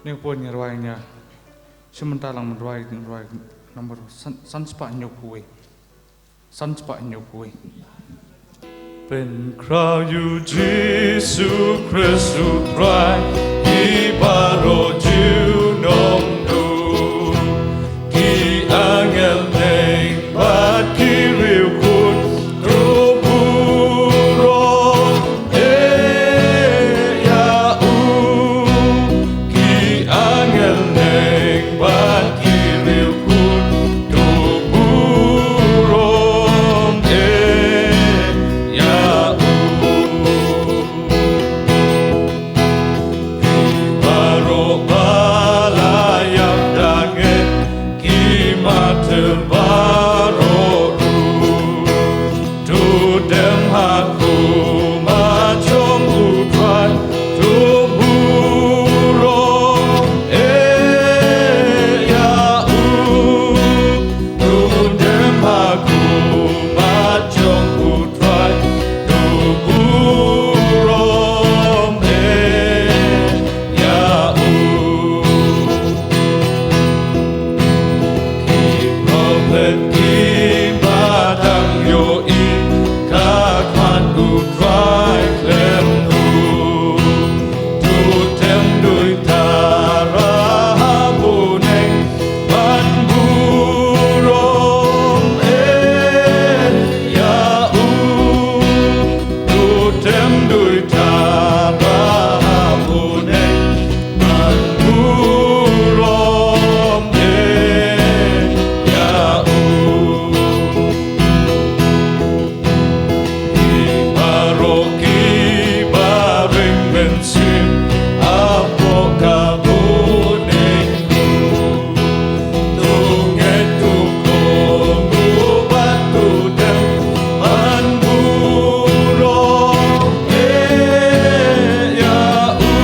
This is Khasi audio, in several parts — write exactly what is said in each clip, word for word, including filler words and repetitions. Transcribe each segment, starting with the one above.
Ngi pun ngi rwai ngi. Shim bynta lang ban rwai, ngi rwai number san, san spah hynñiew phew wei. San spah hynñiew phew wei. Pynkhraw ïa u Jisu Khrist u Trai, ki baroh junom duh. Ki angel neng bad ki riewkhuid, to burom eh ïa u. Ki angel neng bad ki riewkhuid, to burom eh ïa u. Ki baroh ba la ïap da ngeit, ki martir baroh ruh, to dem ha khmat jong u Trai, to burom eh ïa u. To dem ha khmat jong u Trai, to burom eh ïa u. Ki prophet kiba dang ïohi ka khmat u Trai khlem duh, to dem duh tara ha bneng ban burom eh ïa u. To dem duh tara ha bneng ban burom eh ïa u. Ki baroh kiba ring mynsiem hapoh ka bneng, to ngeit, to kohnguh bad to dem ban burom eh ïa u.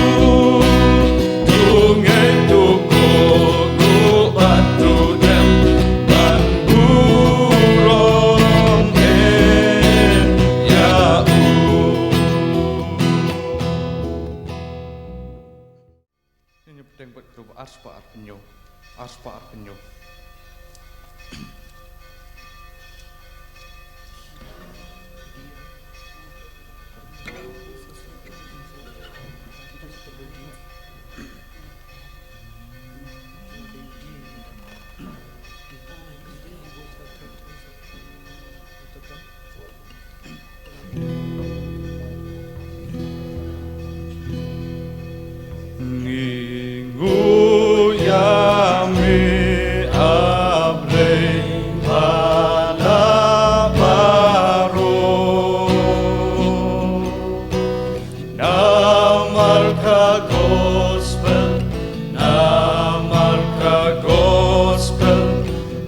To ngeit, to kohnguh bad to dem ban burom eh ïa u. Ngi pteng bad kito ba ar spah arphew hynñiew. Ar spah arphew hynñiew. Ngi nguh ïa me, A Blei ba la baroh. Namar ka gospel, namar ka gospel,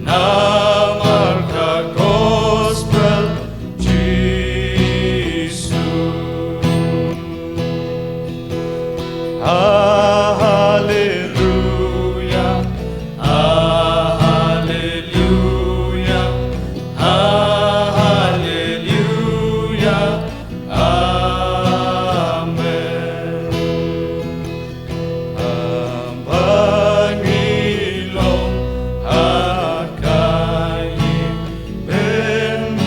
namar ka gospel Jisu. Haleluya, haleluya, haleluya. Amen. Haba ngi long ha ka ïing bynriew,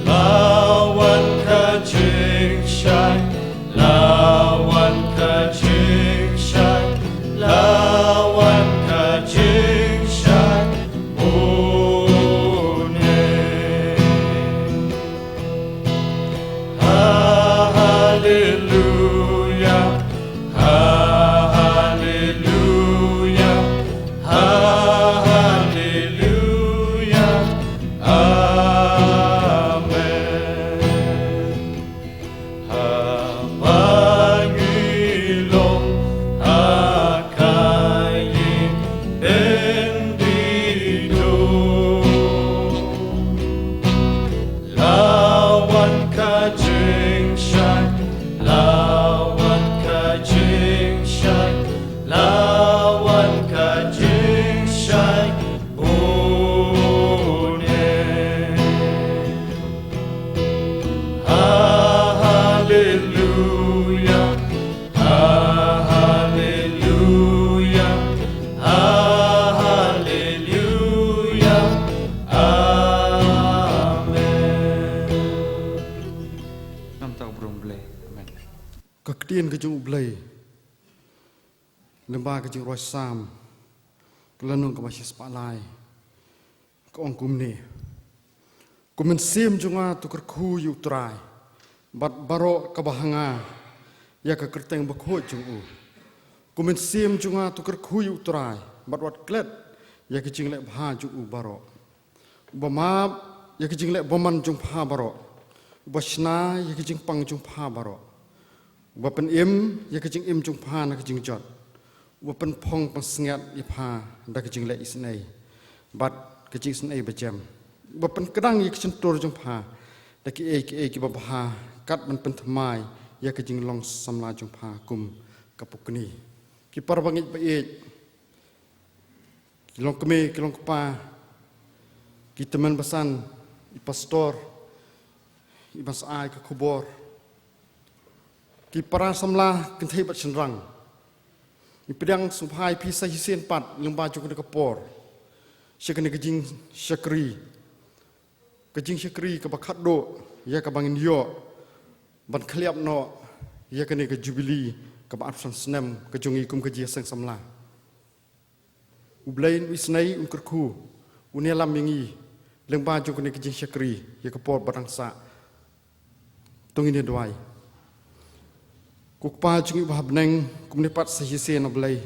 la wan ka jingshai, la wan ka jingshai, la wan ka jingshai. Une. Haleluya, haleluya, haleluya. Amen. Haba ngi long ha ka ïing bynriew, la wan ka jingshai, la wan ka jingshai, la wan ka jingshai. Une. Haleluya, Ka ktien ka jong U Blei lyngba ka jingrwai Salm ka lynnong kaba shispah lai ka ong kumne: Ko mynsiem jong nga, to kyrkhu ïa U Trai, bad baroh kaba ha nga ïa ka kyrteng bakhuid jong u. Ko mynsiem jong nga, to kyrkhu ïa U Trai, bad wat klet ïa ki jingleh bha jong u baroh. Uba map ïa ki jingleh bymman jong pha baroh, uba shna ïa ki jingpang jong pha baroh, uba pynim ïa ki jingim jong pha na ki jingjot, uba pynphong pynsngiat ïa pha da ki jingleh isynei bad ki jingisynei bajem, uba pynkdang ïa ki shyntur jong pha da kiei kiei kiba bha, kat ban pynthymmai ïa ki jinglong samla jong pha kum ka pukni. Ki para bangeit ba ïeit, ki longkmie, ki longkpa, ki tymmen basan, i pastor, i ba sa ai ka khubor, ki para samla kynthei bad shynrang, ngi pdiang sngewbha ïa phi sa shisien pat lyngba jong kane ka por, sha kane ka jingshakri, ka jingshakri kaba khatduh ïa kaba ngin ïoh ban khylliap noh ïa kane ka jubili kaba arphew san snem ka jong ngi kum ka jingïaseng samla. U Blei un isynei, un kyrkhu, un ïalam ïa ngi lyngba jong kane ka jingshakri ïa ka por ba dang sah. To ngin ïa duwai. Ko Kpa jong ngi uba ha bneng, kumne pat sa shisien, A Blei,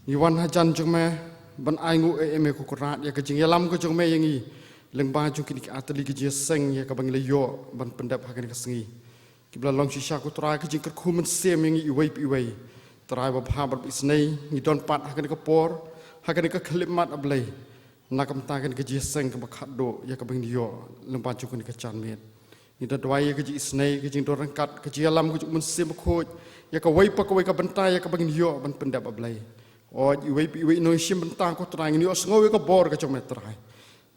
ngi wan hajan jong me ban ainguh eh, em, ko Kynrad, ïa ka jingïalam ka jong me ïa ngi lyngba jong kine ki artylli ki jingïaseng ïa kaba ngi la ïoh ban pyndep ha kane ka sngi. Kiba la long shisha, ko Trai, ka jingkyrkhu mynsiem ïa ngi iwei pa iwei. Trai babha bad isynei, ngi don pat ha kane ka por, ha kane ka khyllipmat, A Blei, na ka bynta kane ka jingïaseng kaba khatduh ïa kaba ngin ïoh lyngba jong kane ka janmiet. Ngi da duwai ïa ka jingisynei, ka jingdon ryngkat, ka jingïalam ka jong u Mynsiem Bakhuid ïa kawei pa kawei ka bynta ïa kaba ngin ïoh ban pyndep, A Blei. Hooid, iwei pa iwei, nongshim bynta, ko Trai, ngin ïohsngew ïa ka bor ka jong me, Trai.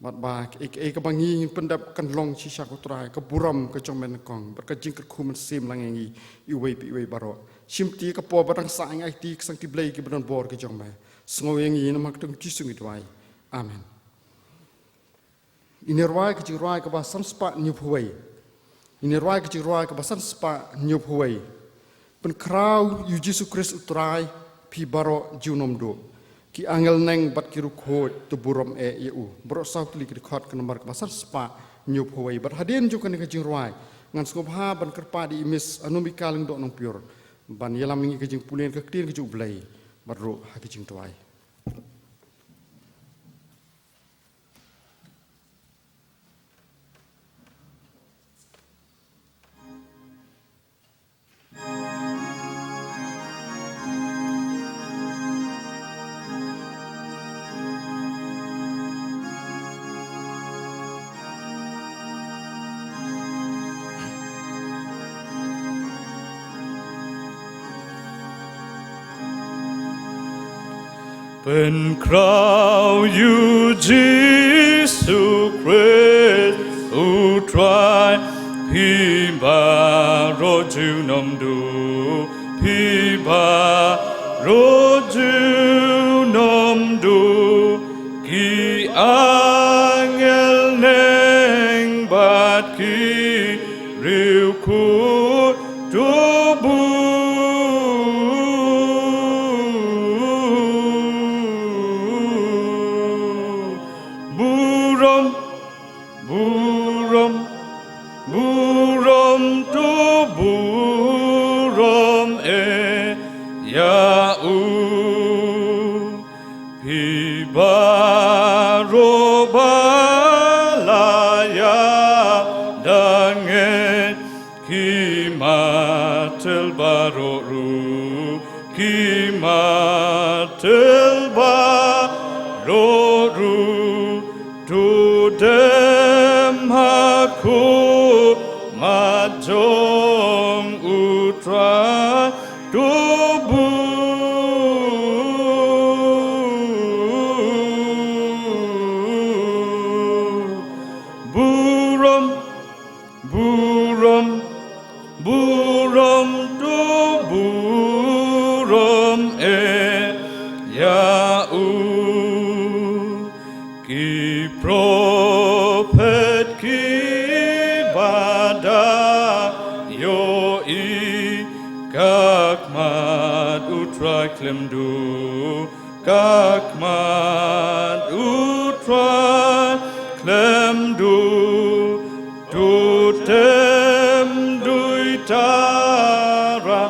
Bad ba kaei kaei kaba ngi pyndep kan long shisha, ko Trai, ka burom ka jong me nyngkong bad ka jingkyrkhu mynsiem lang ïa ngi iwei pa iwei baroh. Shimti ka por ba dang sah, ngi aiti ki sangti Blei kiba don bor ki jong me. Sngew ïa ngi, namar ka kyrteng Jisu ngi duwai. Amen. Ngin ïa rwai ka jingrwai kaba san spah hynñiewphew wei. Ngin ïa rwai ka jingrwai kaba san spah hynñiewphew wei. Pynkhraw ïa u Jisu Khrist u Trai, phi baroh junom duh. Ki angel neng bad ki riewkhuid, to burom eh ïa u. Baroh saw tylli ki dkhot, ka nambar kaba san spah hynñiewphew wei. Bad hadien jong kane ka jingrwai, ngan sngewbha ban kyrpad ïa i Miss Anumika Lyngdoh Nongpyiur ban ïalam ïa ngi ka jingpule ka ktien ka jong u Blei bad ruh ha ka jingduwai. Pynkhraw ïa u Jisu Khrist u Trai, phi baroh junom duh, phi baroh junom duh. Ki angel neng bad ki riewkhuid, to bu-, burom, burom, burom, to burom eh ïa u. Phi baroh ba la ïada ngeit, ki martir baroh ruh, ki martir baroh ruh, to dem ha khmat jong u Trai, to bu-, burom, burom, burom, to burom eh ïa u. Ki prophet kiba da ïohi, Khlem duh ka khmat U Trai, khlem duh, to tem duitara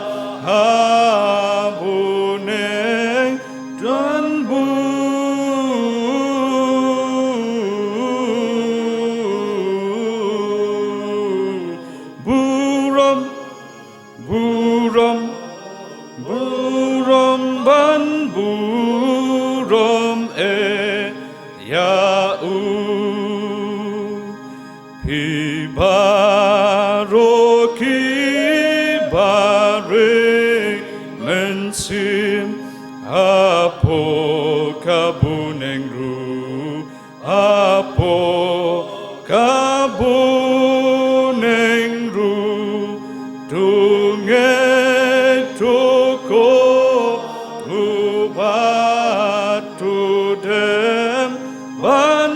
ha bneng don burom, burom, burom ban burom eh ïa U. Phi baroh kiba ring mynsiem hapoh ka bneng ruh, hapoh ka bneng ruh, to ngeit, to kohnguh bad to dem ban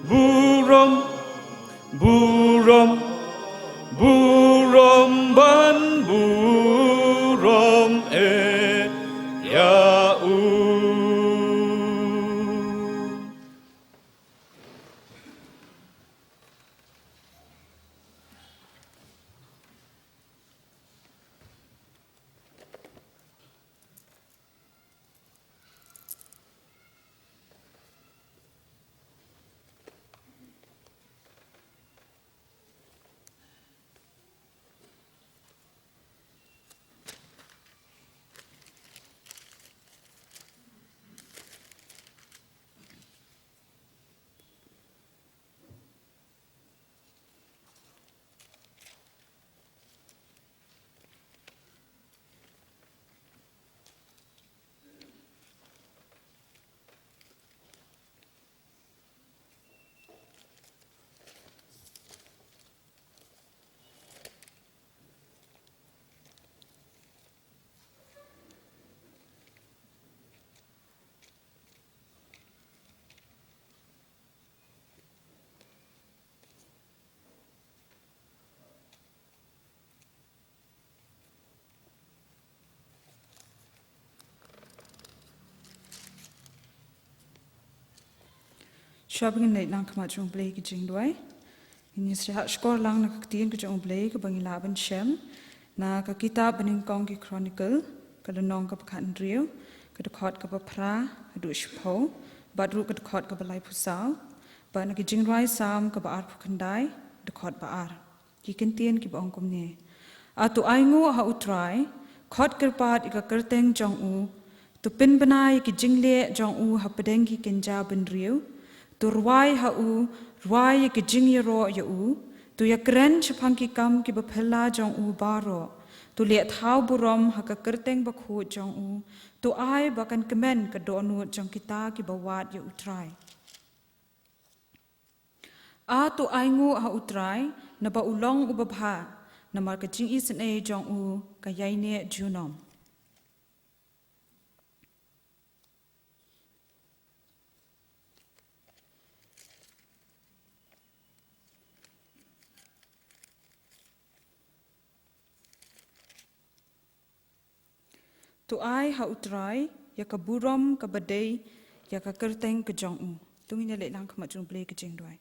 burom, burom, burom ban burom eh ïa U. Shuwa ba ngin leit lang khmat jong U Blei ki jingduwai, ngin ïa shah shkor lang na ka ktien ka jong U Blei kaba ngi lah ban shem na ka kitab Banyngkong ki Chronicle, ka lynnong kaba khathynriew, ka dkhot kaba phra haduh shiphew, bad ruh ka dkhot kaba laiphew saw, bad na ki jingrwai Salm kaba arphew khyndai, dkhot ba ar. Ki kyntien kiba ong kumne: A to ainguh ha U Trai, khot kyrpad ïa ka kyrteng jong U, to pynbna ïa ki jingleh jong U hapdeng ki kynja bynriew, to rwai ha U, rwai ïa ki jingïaroh ïa U, to ïakren shaphang ki kam kiba phylla jong U baroh, to leh thaw burom ha ka kyrteng bakhuid jong U, to ai ba kan kmen ka dohnud jong kita kiba wad ïa U Trai. A to ainguh ha U Trai, naba U long uba bha, namar ka jingisynei jong U ka ïaineh junom. To ai ha U Trai ïa ka burom kaba dei ïa ka kyrteng ka jong U. To ngin ïa leit lang khmat jong U Blei ka jingduwai.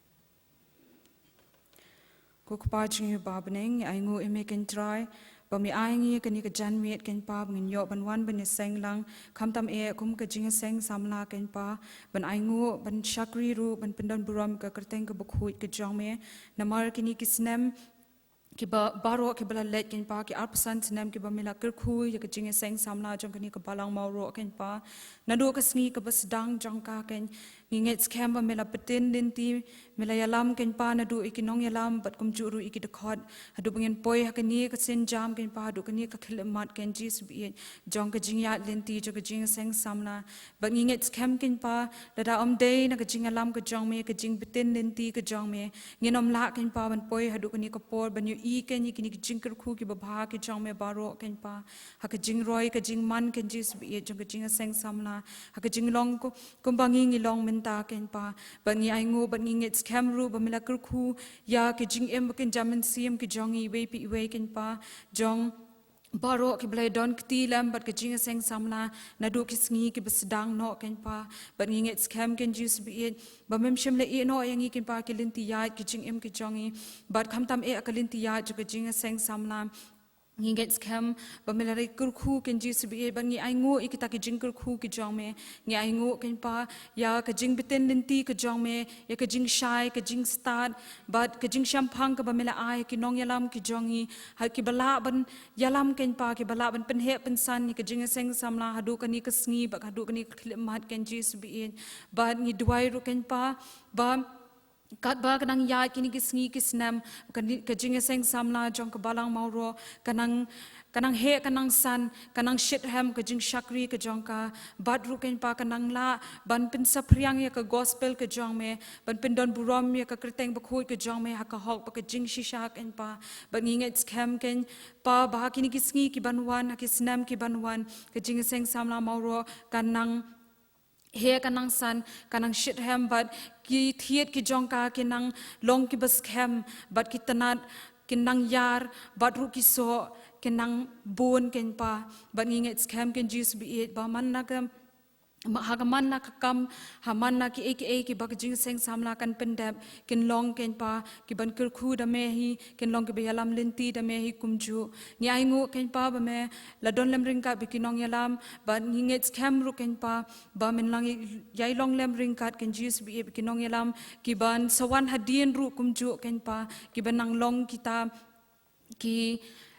Ko Kpa jong ngi uba ha bneng, ngi ainguh ïa Me keiñ Trai ba Me ai ngi kane ka janmiet keiñ Pa, ba ngin ïoh ban wan ban ïaseng lang, khamtam eh kum ka jingïaseng samla keiñ Pa, ban ainguh, ban shakri ruh, ban pyndonburom ka kyrteng kaba khuid ka jong Me. Namar kine ki snem kiba baroh kiba la leit keiñ Pa, ki arphew san snem kiba Me la kyrkhu ïa ka jingïaseng samla jong kane ka balang Mawroh keiñ Pa. Naduh ka sngi kaba sdang jong ka keiñ, ngi ngeit skhem ba Me la btin lynti, Me la ïalam keiñ Pa, naduh ïa ki nongïalam bad kumjuh ruh ïa ki dkhot, haduh ba ngin poi ha kane ka sienjam keiñ Pa, haduh kane ka khyllipmat keiñ Jisu baieit, jong ka jingïaid lynti jong ka jingïaseng samla. Bad ngi ngeit skhem keiñ Pa, lada ym dei na ka jingïalam ka jong Me, ka jingbtin lynti ka jong Me, ngin ym lah keiñ Pa ban poi haduh kane ka por ban ïohi keiñ ïa kine ki jingkyrkhu kiba bha ki jong Me baroh keiñ Pa, ha ka jingroi ka jingman keiñ Jisu baieit jong ka jingïaseng samla, ha ka jinglong ku-, kumba ngi ngi long bynta kein pa. Bad ngi ainguh, bad ngi ngeit skhem ruh ba me la kyrkhu ïa ki jingim bad ki jingmynsiem ki jong ngi iwei pa iwei kein pa. Jong baroh kiba la don kti lem bad ka jingïaseng samla naduh ki sngi kiba sdang noh kein pa. Bad ngi ngeit skhem kein Jisu baieit ba mem shym la ïeh noh ïa ngi kein pa ki lynti ïaid ki jingim ki jong ngi. Bad khamtam eh ka lynti ïaid jong ka jingïaseng samla. Ngi ngeit skhem ba me la kyrkhu kein Jisu baieit, bad ngi ainguh ïa kita ki jingkyrkhu ki jong me. Ngi ainguh kein pa ïa ka jingbtin lynti ka jong me, ïa ka jingshai, ka jingstad, bad ka jingshemphang kaba me la ai ki nongïalam ki jong ngi, ha kiba lah ban ïalam kein pa, kiba lah ban pynheh pynsan ïa ka jingïaseng samla haduh kane ka sngi bad haduh kane ka khyllipmat kein Jisu baieit. Bad ngi duwai ruh kein pa ba katba ka nang ïaid kine ki sngi ki snem, ka ni-, ka jingïaseng samla jong ka Balang Mawroh ka nang, ka nang heh, ka nang san, ka nang shitrhem ka jingshakri ka jong ka. Bad ruh kein pa ka nang lah ban pynsaphriang ïa ka gospel ka jong me, ban pyndonburom ïa ka kyrteng bakhuid ka jong me ha ka hok bad ka jingshisha kein pa. Bad ngi ngeit skhem kein pa ba ha kine ki sngi ki ban wan, ha ki snem ki ban wan, ka jingïaseng samla Mawroh ka nang heh, ka nang san, ka nang shitrhem, bad ki thied ki jong ka ki nang long kiba skhem, bad ki tnat ki nang ïar, bad ruh ki soh ki nang bun kein pa. Bad ngi ngeit skhem kein Jisu baieit ba man la ka, ma-, ha ka man la ka kam, ha man la kiei kiei kiba ka jingïaseng samla kan pyndep, kin long kein pa ki ban kyrkhu da me hi, kin long kiba ïalam lynti da me hi kumjuh. Ngi ainguh kein pa ba me la don lem ryngkat bad ki nongïalam, bad ngi ngeit skhem ruh kein pa ba men la ïai long lem ryngkat kein Jisu baieit bad ki nongïalam ki ban sa wan hadien ruh kumjuh kein pa, ki ban nang long kita ki,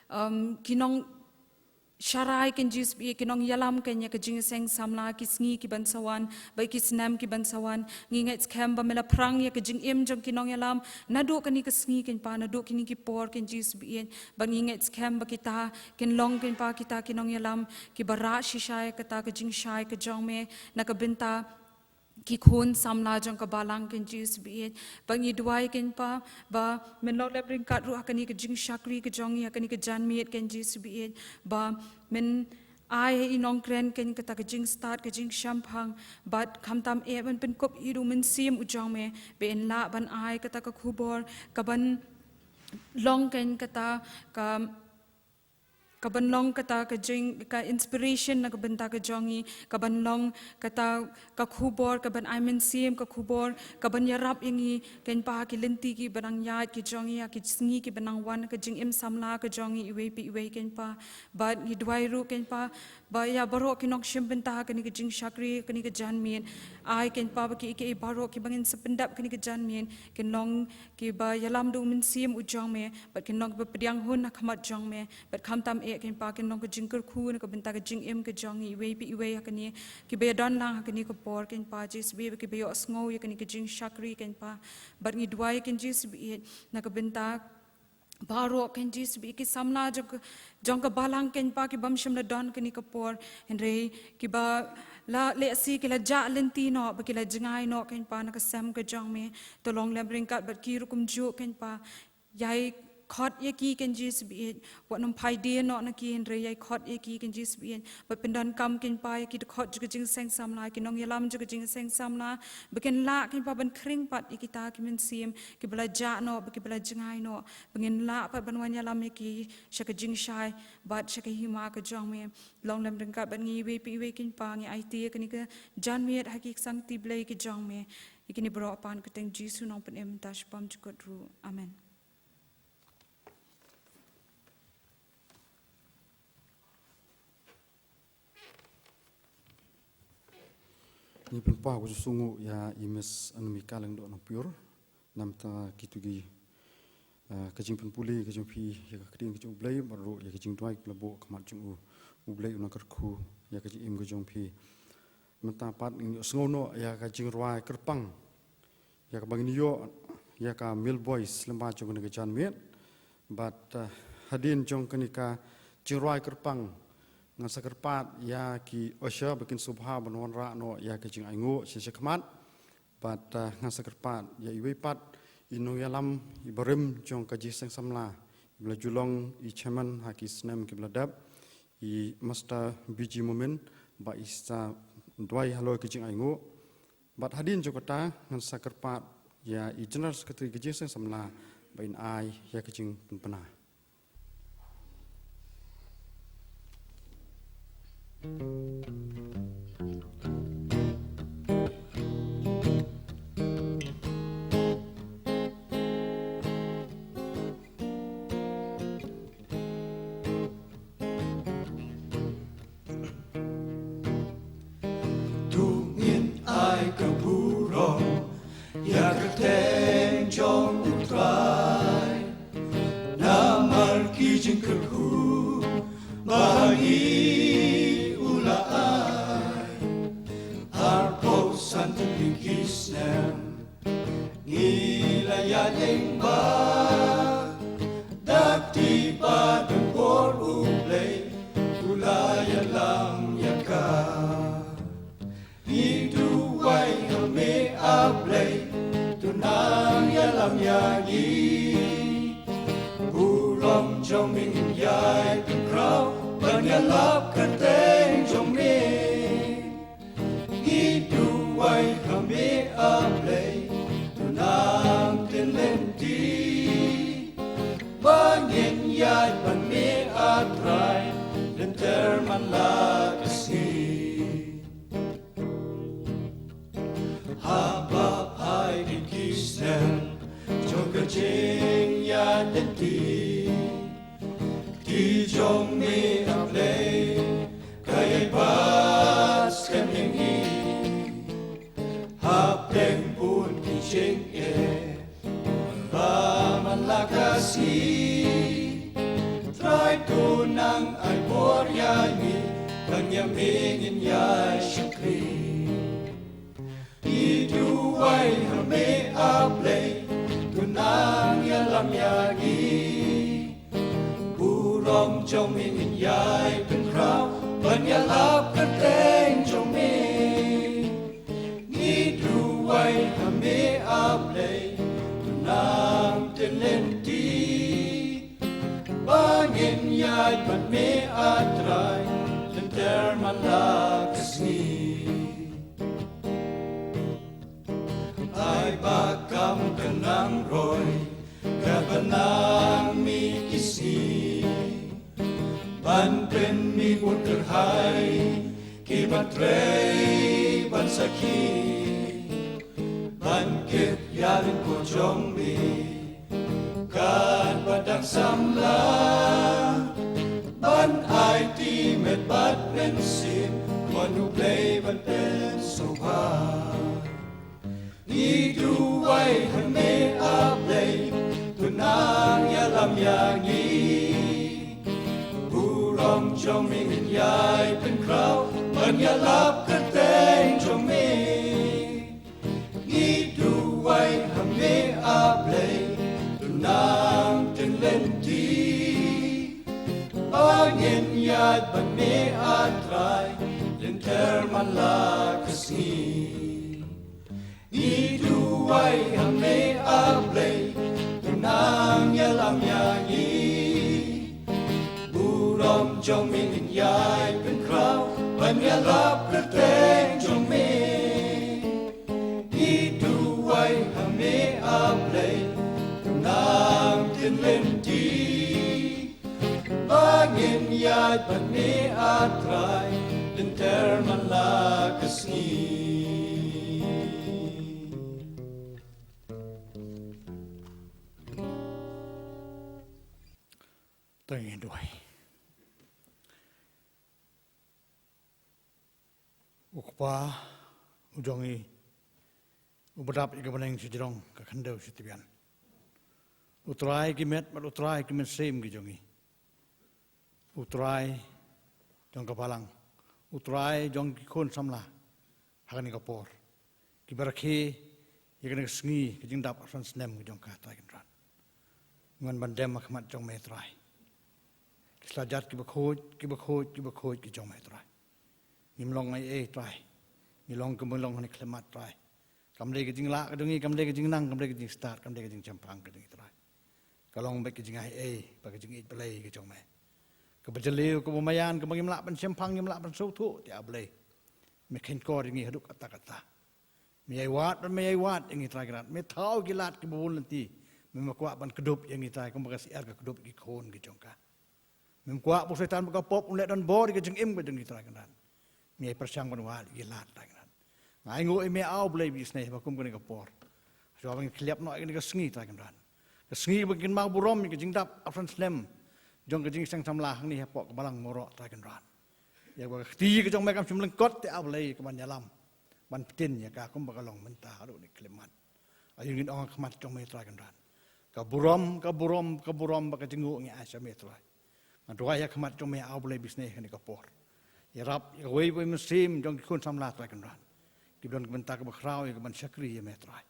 um, ki nongsharai kein Jisu baieit, ki nongïalam kein ïa ka jingïaseng samla ki sngi ki ban sa wan bad ki snem ki ban sa wan. Ngi ngeit skhem ba me la phrang ïa ka jingim jong ki nongïalam naduh kane ka sngi kein pa, naduh kine ki por kein Jisu baieit. Bad ngi ngeit skhem ba kita kin long kein pa kita ki nongïalam kiba rah shisha ïa kata ka jingshai ka jong me na ka bynta ki khun samla jong ka Balang kein Jisu baieit. Bad ngi duwai kein pa ba men long lem ryngkat ruh ha kane ka jingshakri ka jong ngi ha kane ka janmiet kein Jisu baieit, ba men ai ha i nongkren kein kata ka jingstad, ka jingshemphang, bad khamtam eh ban pynkup ïa u Mynsiem u jong me ba in lah ban ai kata ka khubor ka ban long kein kata ka, ka ban long kata ka jing, ka inspiration na ka bynta ka jong ngi, ka ban long kata ka khubor ka ban ai mynsiem, ka khubor ka ban ïarap ïa ngi kein pa ha ki lynti kiba nang ïaid ki jong ngi, ha ki sngi kiba nang wan, ka jingim samla ka jong ngi iwei pa iwei kein pa. Bad ngi duwai ruh kein pa ba ïa baroh ki nongshim bynta ha kane ka jingshakri, kane ka janmiet, ai kein pa ba kiei kiei baroh kiba ngin sa pyndep ha kane ka janmiet kin long kiba ïalam da u Mynsiem u jong me, bad kin long kiba pdiang hun ha khmat jong me, bad khamtam eh kein pa kin long ka jingkyrkhu na ka bynta ka jingim ka jong ngi iwei pa iwei ha kane, kiba ïadon lang ha kane ka por kein pa Jisu baieit, kiba ïohsngew ïa kane ka jingshakri kein pa. Bad ngi duwai kein Jisu baieit na ka bynta baroh kein Jisu baieit, ki samla jong ka, jong ka Balang kein pa, ki bym shym la don ha kane ka por, hynrei kiba la lehse ki la jah lynti noh, ba ki la jngai noh kein pa na ka sem ka jong me. To long lem ryngkat bad ki ruh kumjuh kein pa. Ïai khot ïa ki kein Jisu baieit, wat nym phai die noh na ki, hynrei ïai khot ïa ki kein Jisu baieit, bad pyndonkam kein pa ïa ki dkhot jong ka jingïaseng samla, ki nongïalam jong ka jingïaseng samla, ba kin lah kein pa ban khring pat ïa kita ki mynsiem kiba la jah noh, ba kiba la jngai noh, ba ngin lah pat ban wan ïalam ïa ki sha ka jingshai bad sha ka hima ka jong me. Long lem ryngkat bad ngi iwei pa iwei kein pa. Ngi aiti ïa kane ka janmiet ha ki kti Blei ki jong me. Ïa kine baroh ha ka kyrteng Jisu Nongpynim, ta shaphang jukut ruh. Amen. Ngi pynpaw ka jingsngewnguh ïa i Miss Anamika Lyngdoh Nongpyiur namar kito ki, ah, ka jingpynpule ka jong phi ïa ka ktien ka jong U Blei, bad ruh ïa ka jingduwai kaba la buh ha khmat jong U, U Blei un nang kyrkhu ïa ka jingim ka jong phi. Mynta pat ngin ïohsngew noh ïa ka jingrwai kyrpang ïa kaba ngin ïoh ïa ka male voice lyngba jong kane ka janmiet. Bad, eh, hadien jong kane ka jingrwai kyrpang, ngan sa kyrpad ïa ki usher ba kin sngewbha ban wanrah noh ïa ka jingainguh sha shakhmat. Bad, eh, ngan sa kyrpad ïa iwei pat i nongïalam iba rim jong ka jingïaseng samla, iba la ju long i chairman ha ki snem kiba la dep, i Mister B G Momin, ba i sa duwai halor ka jingainguh. Bad hadien jong kata ngan sa kyrpad ïa i General Secretary ka Jingïaseng Samla ba in ai ïa ka jingpynbna. To ngin ai ka burom ïa ka kyrteng jong U Trai, namar ki jingkyrkhu ba ngi u la ai. Arphew san tylli ki snem ngi la ïaid lyngba, da kti ba don por U Blei u la ïalam ïa ka. Ngi duwai ha me A Blei, to nang ïalam ïa ngi. Burom jong me ngin ïai pynkhraw ban ïalap kyrteng jong me. Ngi duwai ha me A Blei, to nang tien lynti ba ngin ïaid bad me A Trai, lynter man la ka sngi. Haba phai ki snem jong ka jingïaid lynti, kti jong me A Blei ka ïai bat skhem ïa ngi. Hapdeng bun ki jingeh ba man la ka sngi, Trai to nang ai bor ïa ngi, ban ïa me ngin ïai shakri. Ngi duwai ha me A Blei, to nang ïalam ïa ngi. Burom jong me ngin ïai pynkhraw ban ïalap kyrteng jong me. Ngi duwai ha me A Blei, to nang tien lynti ba ngin ïaid bad me A Trai, lynter man la ka sngi. Ai ba kam ka nang roi katba nang mih ki sngi, ban pynmih bun kyrhai kiba trei ban sakhi, ban kit ïa ryngkat jong me katba dang samla, ban aiti met bad mynsiem, mon U Blei ban pynsngewbha. Ngi duwai ha me A Blei, to nang ïalam ïa ngi. Burom jong me ngin ïai pynkhraw ban ïalap kyrteng jong me. Ngi duwai ha me A Blei, to nang tien lynti ba ngin ïaid bad me A Trai, lynter man la ka sngi. Ngi duwai ha me A Blei, to nang ïalam ïa ngi. Burom jong me ngin ïai pynkhraw ban ïalap kyrteng jong me. Ngi duwai ha me A Blei, to nang tien lynti ba ngin ïaid bad me A Trai, lynter man la ka sngi. To ngin duwai. U Kpa u jong ngi, uba dap ïa ka bneng shajrong, ka khyndew shatibian. U Trai ki met bad U Trai ki mynsiem ki jong ngi. U Trai jong ka balang, U Trai jong ki khun samla ha kane ka por, kiba rakhe ïa kane ka sngi, ka jingdap arphew san snem ka jong ka, Trai Kynrad. Ngi wan ban dem ha khmat jong me, Trai. Ki sla jat kiba khuid, kiba khuid, kiba khuid ki jong me, Trai. Ngim long ei ei, Trai. Ngi long kumba ngi long ha kane ka khyllipmat, Trai. Kam dei ka jinglah ka jong ngi, kam dei ka jingnang, kam dei ka jingstad, kam dei ka jingshemphang ka jong ngi, Trai. Ka long beit ka jingaiei bad ka jingïeit Blei ka jong me, kaba jylliew, kaba maïan, kaba ngim lah ban shemphang, ngim lah ban sngewthuh, te A Blei, me kheiñkor ïa ngi haduh katta katta. Me ïai wad, me ïai wad ïa ngi Trai Kynrad. Me thaw ki lad kiba bun lynti. Me, me kwah ban kdup ïa ngi Trai kumba ka syiar ka kdup ïa ki khun ki jong ka. Mem kwah ba u Soitan bad ka pop un leh donbor ïa ka jingim ka jong ngi Trai Kynrad. Me ïai pyrshang ban wad ïa ki lad Trai Kynrad. Nga ainguh ïa me A Blei ba isynei ha kum kane ka por. Shuwa ba ngin khyllap noh ïa kane ka sngi Trai Kynrad. Ka sngi ba ngin kynmaw burom ïa ka jingdap arphew san snem jong ka jingseng samla hangne hapoh ka Balang Mawroh Trai Kynrad. Ïa kaba ka kti ka jong me kam shym lyngkot te A Blei ka ban ïalam ban pyntin ïa ka kumba ka long mynta haduh ne khyllipmat. Aïu ngin ong ha khmat jong me Trai Kynrad. Ka burom, ka burom, ka burom bad ka jingnguh ngi ai sha me Trai. Nga duwai ha khmat jong me A Blei ba isynei ha kane ka por. Ïarap ïa kawei pa kawei mynsiem jong ki khun samla Trai Kynrad. Kiba don ka bynta kaba khraw ïa ka ban shakri ïa me Trai.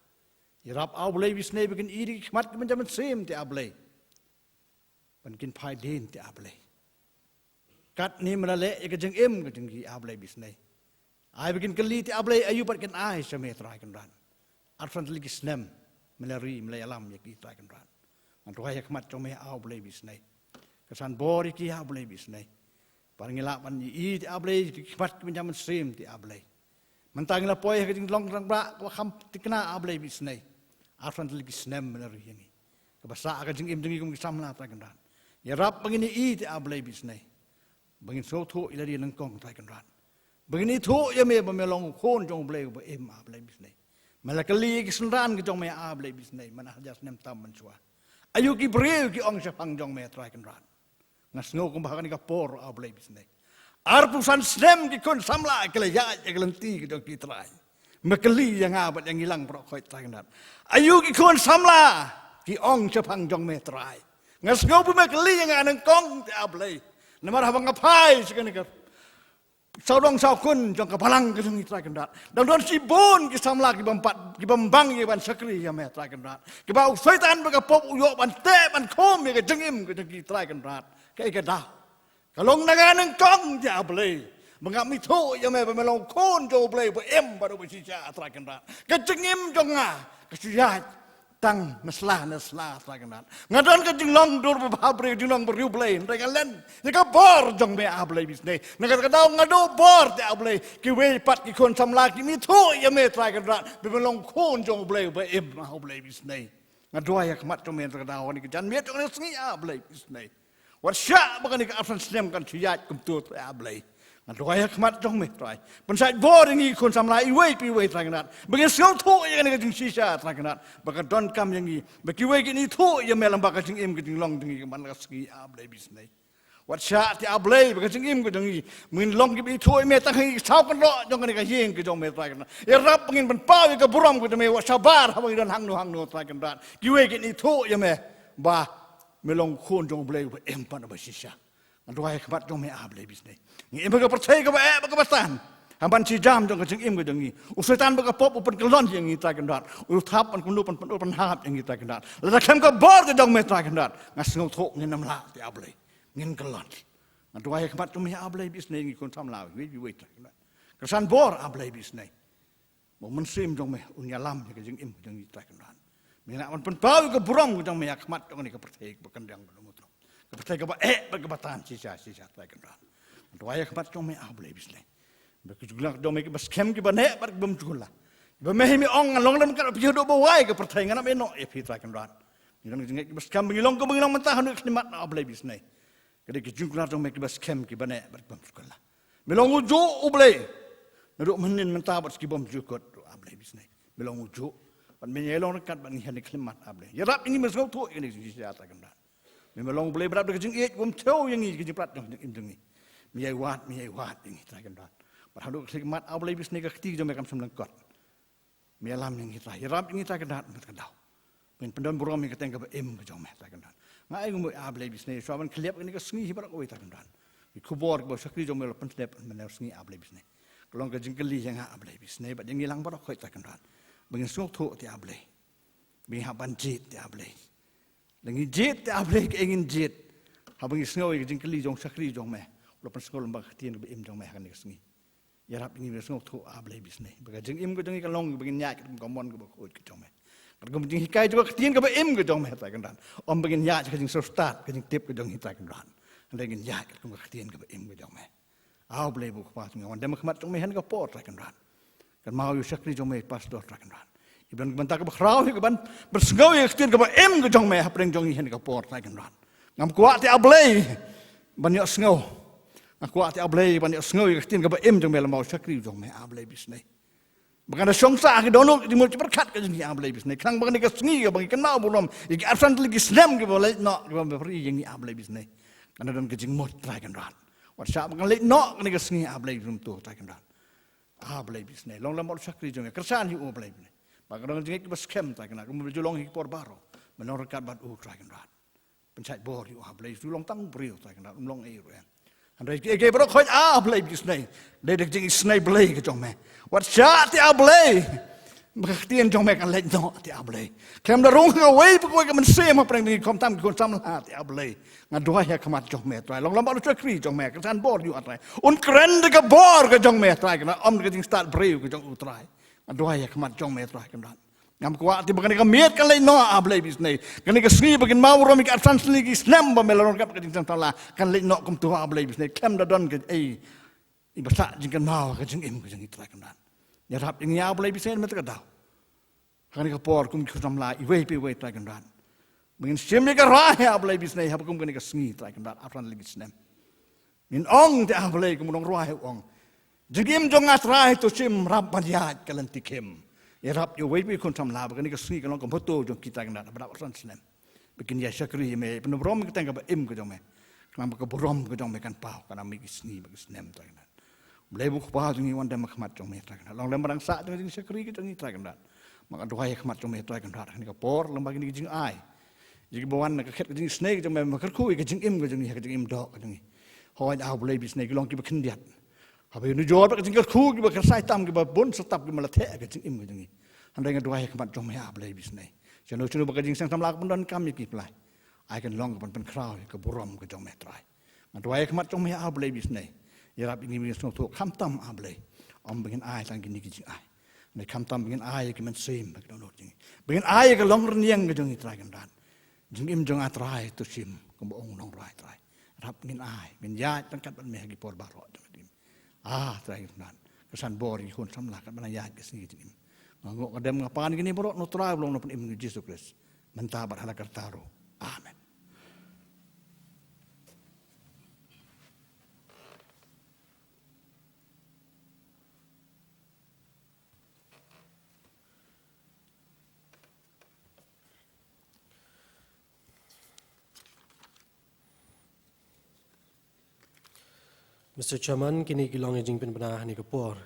Ïarap A Blei ba isynei ba kin ïohi da ki khmat ki ban jam mynsiem te A Blei. Ban kin phai dien te A Blei. Katne me la leh ïa ka jingim ka jong ki A Blei ba isynei. Ai ba kin kylli te A Blei aïu pat kin ai sha me Trai Kynrad. Arphew san tylli ki snem me la ri me la ïalam ïa ki Trai Kynrad. Nga duwai ha khmat jong me A Blei ba isynei. Kyrsan bor ïa ki A Blei ba isynei. Ba ngi lah ban ïohi te A Blei ki khmat ki ban jam mynsiem te A Blei. Mynta ngi la poi ha ka jinglong rangbah kaba kham thikna A Blei ba isynei. Arphew san tylli ki snem me la ri ïa ngi. Kaba sah ha ka jingim jong ngi kum ki samla Trai Kynrad. Ïarap ba ngin ïohi te A Blei ba isynei. Ba ngin sngewthuh ïa lade nyngkong Trai Kynrad. Ba ngin ithuh ïa me ba me long u khun jong U Blei uba im A Blei ba isynei. Me la kylli ïa ki synran ki jong me A Blei ba isynei man hajar snem tam mynshuwa. Aïu ki briew ki ong shaphang jong me Trai Kynrad. Nga sngew kumba ha kane ka por A Blei ba isynei. Arphew san snem ki khun samla ki la ïaid ïa ka lynti ka jong ki Trai. Me kylli ïa nga bad ïa ngi lang baroh khoit Trai Kynrad. Aïu ki khun samla ki ong shaphang jong me Trai. Nga sngew ba me kylli ïa nga nyngkong te A Blei. Namar haba nga phai sha kane ka sawdong sawkun jong ka balang ka jong ngi Trai Kynrad. Dang don shibun ki samla ki bym pat, ki bym bang ïa ban shakri ïa me Trai Kynrad. Kiba u Soitan bad ka pop u ïoh ban teh ban khum ïa ka jingim ka jong ki Trai Kynrad. Kaei ka daw? Ka long na nga nyngkong te A Blei. Ba ngam ithuh ïa me ba me long khun jong U Blei uba im bad uba shisha Trai Kynrad. Ka jingim jong nga ka shu ïaid tang na sla na sla Trai Kynrad. Nga don ka jinglong dur babha briew, jinglong briew Blei, hynrei nga len ïa ka bor jong me A Blei ba isynei. Na kata ka daw nga duh bor te A Blei. Kiwei pat ki khun samla kim ithuh ïa me Trai Kynrad ba me long khun jong U Blei uba im A Blei ba isynei. Nga duwai ha khmat jong me na kata ka daw ha kane ka janmiet jong kane ka sngi A Blei ba isynei. Wat shah ba kane ka arphew san snem kan shu ïaid kumto Trai A Blei. Nga duwai ha khmat jong me Trai. Pynsait bor ïa ngi ki khun samla iwei pa iwei Trai Kynrad. Ba ngin sngewthuh ïa kane ka jingshisha Trai Kynrad. Ba ka donkam ïa ngi ba kiwei kin ithuh ïa me lyngba ka jingim ka jinglong jong ngi ka man la ka sngi A Blei ba isynei. Wat shah te A Blei ba ka jingim ka jong ngi ba ngin long kiba ithuh ïa me tang ha ngi ki saw kynroh jong kane ka ïing ka jong me Trai Kynrad. Ïarap ba ngin pynpaw ïa ka burom ka jong me wat shabar haba ngi don hangno hangno Trai Kynrad. Kiwei kin ithuh ïa me ba me long khun jong U Blei uba im bad uba shisha. Nga duwai ha khmat jong me A Blei ba isynei. Ngi im ha ka pyrthei kaba eh bad kaba tan. Ha ban shi jam jong ka jingim ka jong ngi u Soitan bad ka pop u pynkyllon ïa ngi Trai Kynrad. U thap ban kumno ban pynhap ïa ngi Trai Kynrad. Lada khlem ka bor ka jong me Trai Kynrad nga sngewthuh ngin ym lah te A Blei. Ngin kyllon. Nga duwai ha khmat jong me A Blei ba isynei ngi khun samla iwei pa iwei Trai Kynrad. Kyrsan bor A Blei ba isynei. Ba u Mynsiem jong me un ïalam ïa ka jingim ka jong ngi Trai Kynrad. Me lah ban pynpaw ïa ka burom ka jong me ha khmat jong kane ka pyrthei kaba kyndiang bad kaba mudrop. Ka pyrthei kaba eh bad kaba tan shisha shisha Trai Kynrad. Nga duwai ha khmat jong me A Blei ba isynei. Ba ki jingkular jong me kiba skhem kiba neh bad ki bym jukut la. Ba me hi me ong nga long lem kat ba phi haduh ba wai ka pyrthei ngan ym ïehnoh ïa phi Trai Kynrad. Ngi don ka jingngeit kiba skhem ba ngi long kaba ngi long mynta haduh ka khyllipmat A Blei ba isynei. Ka dei ki jingkular jong me kiba skhem kiba neh bad ki bym jukut la. Me long ujuh U Blei. Naduh mynhynnin mynta bad ki bym jukut ruh A Blei ba isynei. Me long ujuh. Bad me ïai long ryngkat bad ngi ha kane ka khyllipmat A Blei. Ïarap ïa ngi me sngewthuh ïa kane ka jingshisha Trai Kynrad. Me, me long U Blei ba dap da ka jingïeit bym thew ïa ngi ka jingpyrkhat jong ka jingim jong ngi. Me ïai wad, me ïai wad ïa ngi Trai Kynrad. Bad haduh ka khyllipmat A Blei ba isynei ka kti ka jong me kam shym lyngkot. Me ïalam ïa ngi Trai, ïarap ïa ngi Trai Kynrad mynta ka daw. Ba ngin pyndonburom ïa ka kyrteng kaba im ka jong me Trai Kynrad. Nga ainguh A Blei ba isynei shuwa ban khyllap ïa kane ka sngi hi baroh kawei Trai Kynrad. Ki khubor kiba u shakri jong me u la pynsngew mynne ka sngi A Blei ba isynei. Ka long ka jingkylli ïa nga A Blei ba isynei bad ïa ngi lang baroh kawei Trai Kynrad. Ba ngin sngewthuh te A Blei. Ba ngin hap ban jied te A Blei. Lada ngin jied te A Blei kaei ngin jied. Haba ngi sngew ïa ka jingkylli jong u shakri jong me u la pynsngew lyngba ka ktien kaba im jong me ha kane ka sngi. Ïarap ïa ngi ba ngin sngewthuh A Blei ba isynei ba ka jingim ka jong ngi kan long ba ngin ïaid katkum ka mon kaba khuid ka jong me. Katkum ka jinghikai jong ka ktien kaba im ka jong me Trai Kynrad. Ym ba ngin ïaid ka jingsngewstad ka jingtip ka jong ngi Trai Kynrad. Hynrei ngin ïaid katkum ka ktien kaba im ka jong me. A Blei ba u Kpa jong ngi, wan dem ha khmat jong me ha kane ka por Trai Kynrad. Kynmaw ïa u shakri jong me pastor Trai Kynrad. Ïa ban ban ta ka ba khraw ïa ka ban ban sngew ïa ka ktien ka ba im ka jong me hapdeng jong ngi ha kane ka por Trai Kynrad. Ngam kwah te A Blei ban ïoh sngew. Nga kwah te A Blei ban ïoh sngew ïa ka ktien ka ba im jong me lem bad u shakri jong me A Blei ba isynei. Ba kan da shong sah ha ki dohnud ki jingmut ki pyrkhat ka jong ngi A Blei ba isynei. Khnang ba kane ka sngi ka ba ngi kynmaw burom ïa ki arphew san tylli ki snem ki ba leit noh ki ba me pyrshah ïa ngi A Blei ba isynei. Kan da don ka jingmut Trai Kynrad. Wat shah ba kan leit noh kane ka sngi A Blei ba isynei Trai Kynrad. A Blei ba isynei. Long lem bad u shakri jong me. Kyrshan ïa u A Blei ba isynei. Ba ka dang jingngeit ki ba skhem Trai Kynrad. Kumba ju long hi ki por baroh. Me long ryngkat bad u Trai Kynrad. Pynshait bor ïa u A Blei, u long tang u briew Trai Kynrad, um long ei ruh em. Hynrei kiei kiei baroh khoit A Blei ba isynei. Dei da ka jingisynei Blei ka jong me. Wat shah te A Blei. Ba ka ktien jong me kan leit noh te A Blei. Khlem da rung ha kawei pa kawei ka mynsiem hapdeng jong ngi khamtam ki khun samla te A Blei. Nga duwai ha khmat jong me Trai. Long lem bad u shakri jong me. Kyrshan bor ïa u A Trai. Un kren da ka bor ka jong me Trai Kynrad. Ym da ka jingstad briew ka jong u Trai. Nga duwai ha khmat jong me Trai Kynrad. Ngam kwah te ba kane ka miet kan leit noh A Blei ba isynei. Kane ka sngi ba kin kynmaw burom ïa ki arphew san tylli ki snem ba me la long ryngkat ka jingseng samla kan leit noh kumto A Blei ba isynei. Khlem da don kaei ba sah jingkynmaw ka jingim ka jong ngi Trai Kynrad. Ïarap ïa ngi A Blei ba isynei mynta ka daw. Ha kane ka por kum ki khun samla iwei pa iwei Trai Kynrad. Ba ngin shim ïa ka rai A Blei ba isynei haba kum kane ka sngi Trai Kynrad arphew san tylli ki snem. Ngin ong te A Blei kum u nongrwai u ong. Jingim jong nga Trai to shim rap ban ïaid ka lynti khim. Ïarap ïa uwei pa uwei u khun samla ba kane ka sngi kan long ka motto jong ki Trai Kynrad haba dap arphew san snem. Ba kin ïa shakri ïa me, pynburom ïa ka kyrteng kaba im ka jong me. Khnang ba ka burom ka jong me kan paw, kan ym mih ki sngi bad ki snem Trai Kynrad. Blei u Kpa jong ngi, wan dem ha khmat jong me Trai Kynrad. Long lem bad ka jingsah jong ka jingshakri ka jong ngi Trai Kynrad. Nga duwai ha khmat jong me Trai Kynrad, ha kane ka por lem bad kine ki jingai. Ïa kiba wan na ka khet ka jingisynei ka jong me, me kyrkhu ïa ka jingim ka jong ngi, ha ka jingim doh ka jong ngi. Hooid A Blei ba isynei ki long kiba khyndiat. Haba ïanujor bad ka jingkyrkhu kiba kyrshan tam kiba bun sa tap kiba la theh ha ka jingim ka jong ngi. Hynrei nga duwai ha khmat jong me A Blei ba isynei. Shano shano ba ka jingseng samla ka pyndonkam ïa ki Blei. Ai kan long ka ban pynkhraw ïa ka burom ka jong me Trai. Nga duwai ha khmat jong me A Blei ba isynei. Ïarap ïa ngi ba ngin sngewthuh khamtam A Blei. Ym ba ngin ai tang kine ki jingai. Hynrei khamtam ba ngin ai ïa ki mynsiem ba ki dohnud jong ngi. Ba ngin ai ïa ka long rynïeng ka jong ngi Trai Kynrad. Jingim jong nga Trai to shim kumba ong u nongrwai Trai. Ïarap ngin ai, ngin ïaid ryngkat bad me ha ki por baroh jong ka jingim. Ah Trai Kynrad. Kyrshan bor ïa ki khun samla katba nang ïaid ka sngi ka jingim. Nga nguh nga dem nga pan kine baroh na u Trai uba long u Nongpynim jong ngi Jisu Khrist. Mynta bad ha la karta ruh. Amen. Mister Chairman, kine ki long ki jingpynbna ha kane ka por.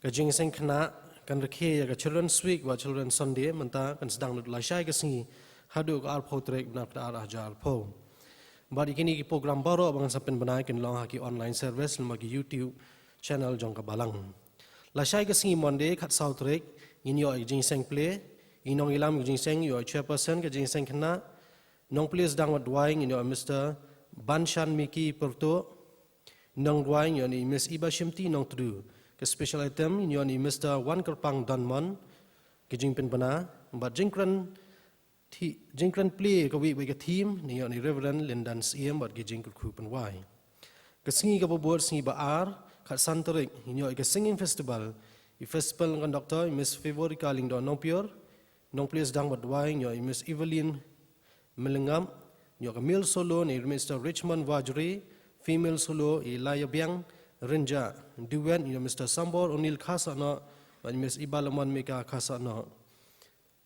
Ka jingseng khynnah kan rakhe ïa ka Children's Week bad Children's Sunday, mynta kan sdang naduh lashai ka sngi haduh ka arphew tarik bnai October arhajar arphew. Bad ïa kine ki program baroh ba ngan sa pynbna kin long ha ki online service lem bad ki YouTube channel jong ka Balang. Lashai ka sngi Monday khatsaw tarik ngin ïoh ïa ka jingseng plie, i nongïalam ka jingseng ïoh ïa chairperson ka jingseng khynnah, nongplie sdang bad duwai ngin ïoh ïa Mister Banshan Miki Pyrtuh, nongduwai ngin ïoh ïa i Miss Iba Shimti Nongtdu, ka special item ngin ïoh ïa i Mister Wankyrpang Donmon, ka jingpynbna, bad jingkren Thi-, jingkren plie kawei bad ka theme, ngin ïoh ïa i Reverend Lindan Syiem bad ki jingkyrkhu pynwai. Ka sngi kaba bud, sngi ba ar, khatsan tarik, ngin ïoh ïa ka singing festival. I festival conductor, i Miss Favorika Lyngdoh Nongpyiur, nongplie sdang bad duwai, ngin ïoh ïa i Miss Evelyn Myllyngap, ngin ïoh ka male solo, na i Mister Richmond Wajri, female solo, i Laiabiang Rynjah, duet, ngin ïoh ïa Mister Sambor O'Neil Kharsahnoh, bad i Miss Ibalamon Mika Kharsahnoh.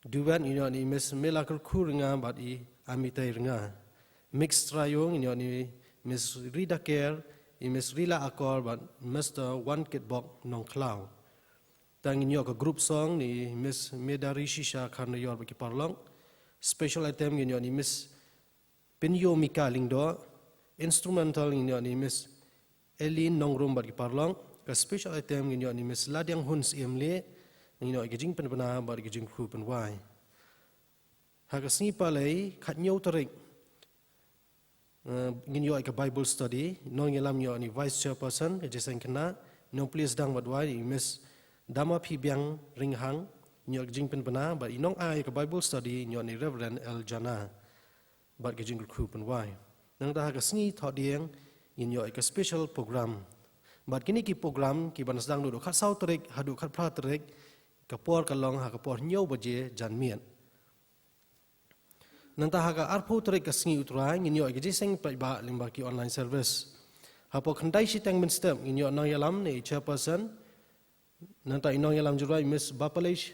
Duet ngin ïoh ïa i Miss Mela Kyrkhu Rynga bad i Amitai Rynga. Mixed trio ngin ïoh ïa i Miss Rida Ker, i Miss Rila Akor bad Mister Wan Kitbok Nongkhlaw. Te ngin ïoh ka group song na i Miss Medari Shisha Kharnaior bad ki paralok. Special item ngin ïoh ïa i Miss Pynïoh Mika Lyngdoh, instrumental ngin ïoh ïa i Miss Eileen Nongrum bad ki paralok, ka special item ngin ïoh ïa i Miss Ladiang Hun Syiemlieh, ngin ïoh ïa ka jingpynbna bad ka jingkyrkhu pynwai. Ha ka sngi Palei, khathynñiew tarik, eh, ngin ïoh ïa ka Bible study, nongïalam ngin ïoh ïa i Vice Chairperson, ka Jingïaseng Khynnah, nongplie sdang bad duwai i Miss Dama Phibiang Ringhang, ngin ïoh ïa ka jingpynbna, bad i nongai ïa ka Bible study, ngin ïoh ïa i Reverend L Jana. Bad ka jingkyrkhu pynwai. Nangta ha ka sngi Thohdieng, ngin ïoh ïa ka special program. Bad kine ki program ki ban sdang naduh khatsaw tarik haduh khatphra tarik, ka por ka long ha ka por hynñiew baje janmiet. Nangta ha ka arphew tarik ka sngi U Trai ngin ïoh ïa ka jingïaseng paidbah lyngba ki online service. Hapoh khyndai shiteng mynstep ngin ïoh nongïalam ne i chairperson. Nangta i nongïalam jingrwai Miss Bapalish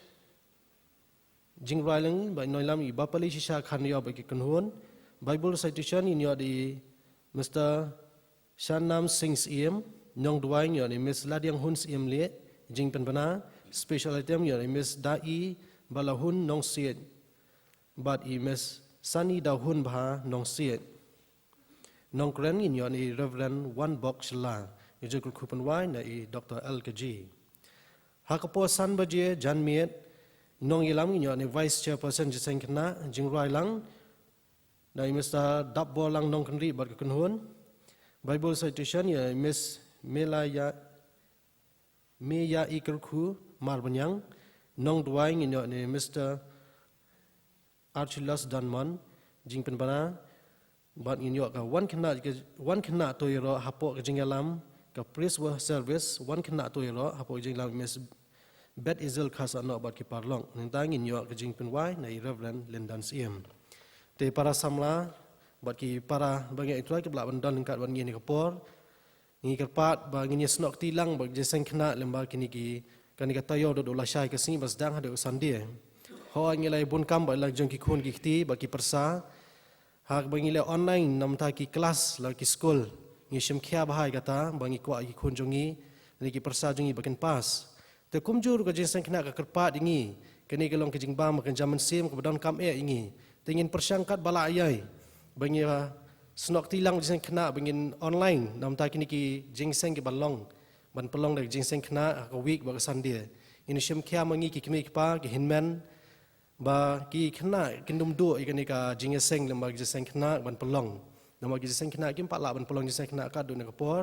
Jingrwai Lang, bad i nongïalam i Bapalish Shisha Khan ïoh bad ki kynhun. Bible recitation ngin ïoh da i Mister Shanam Singh Syiem, nongduwai ngin ïoh da i Miss Ladiang Hun Syiem Lieh, jingpynbna, special item ngin ïoh da i Miss Dai Balahun Nongsiej, bad i Miss Sani Dahun Bha Nongsiej. Nongkren ngin ïoh na i Reverend Wanbok Shylla, i jingkyrkhu pynwai na i Doctor L K G. Ha ka por san baje janmiet, nongïalam ngin ïoh na i Vice Chairperson Jingïaseng Khynnah, Jingrwai Lang, na i Mister Dapborlang Nongkynrih bad ka kynhun. Bible recitation ïa i Miss Melaya Meya i kyrkhu Marbaniang, nongduwai ngin ïoh ne Mister Archelaus Dunman, jingpynbna, bad ngin ïoh ka wan khynnah, ka wan khynnah to ïaroh hapoh ka jingïalam, ka praise worship service, wan khynnah to ïaroh hapoh ka jingïalam Miss Beth Israel Kharsahnoh bad ki paralok. Nangta ngin ïoh ka jingpynwai na i Reverend Lindan Syiem. Te para samla bad ki para bangeit U Trai kiba lah ban don ryngkat bad ngi ha kane ka por, ngi kyrpad ba ngin ïasnoh kti lang bad ka jingïaseng khynnah lyngba kine ki, kane ka taïew naduh lashai ka sngi ba sdang haduh Sunday. Hooid ngi la ïabun kam bad la jong ki khun ki kti bad ki pyrsa. Ha kaba ngi leh online namar ki klas la ki skul, ngi shim khia bha ïa kata ba ngi kwah ki khun jong ngi ne ki pyrsa jong ngi ba kin pass. Te kumjuh ruh ka jingïaseng khynnah ka kyrpad ïa ngi. Kane ka long ka jingbam ka jam mynsiem kaba donkam eh ïa ngi. Te ngin pyrshang katba lah ïa ba ngin ïasnoh kti lang jingïaseng khynnah ba ngin online namar kine ki jingïaseng kiban long, ban pynlong da ka jingïaseng khynnah ha ka week bad ka Sunday. Ngin shim khia ma ngi ki kmie ki kpa, ki hynmen, ba ki khynnah kin ym duh ïa kane ka jingïaseng lyngba ka jingïaseng khynnah ban pynlong. Namar ka jingïaseng khynnah kim pat lah ban pynlong jingïaseng khynnah katto katne ka por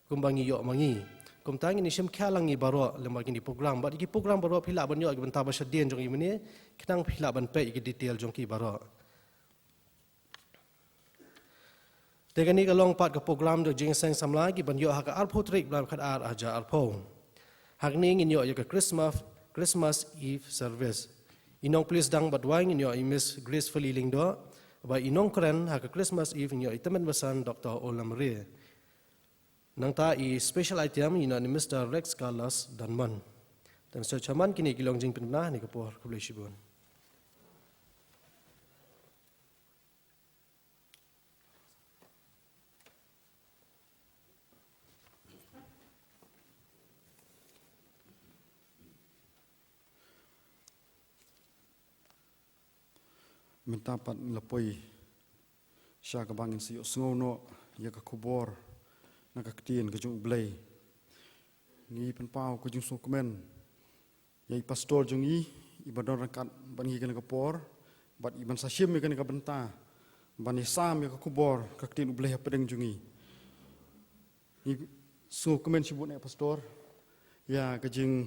kumba ngi ïoh ma ngi. Kumta ngin shim khia lang ngi baroh lyngba kine ki program. Bad ïa ki program baroh phi lah ban ïoh ïa ki bynta ba shadien jong ngi mynne, khnang phi lah ban peit ïa ki detail jong ki baroh. Te kane ka long pat ka program da ka jingïaseng samla kiban ïoh ha ka arphew tarik bnai khatar arhajar arphew. Ha kane ngin ïoh ïa ka Christmas, Christmas Eve service. I nongplie sdang bad duwai ngin ïoh i Miss Gracefully Lyngdoh, bad i nongkren ha ka Christmas Eve ngin ïoh i Tymmen Basan Doctor Olam Ray. Nangta i special item ngin ïoh i Mister Rex Carlos Dunman. Te Mister Chairman, kine ki long jingpynbna ha kane ka por, khublei shibun. Mynta pat ngi la poi sha kaba ngin sa ïohsngew noh ïa ka khubor na ka ktien ka jong U Blei. Ngi pynpaw ka jingsngewkmen ïa i pastor jong ngi, iba don ryngkat bad ngi kane ka por, bad iban sa shim ïa kane ka bynta ban ïasam ïa ka khubor ka ktien U Blei hapdeng jong ngi. Ngi sngewkmen shibun eh pastor ïa ka jing,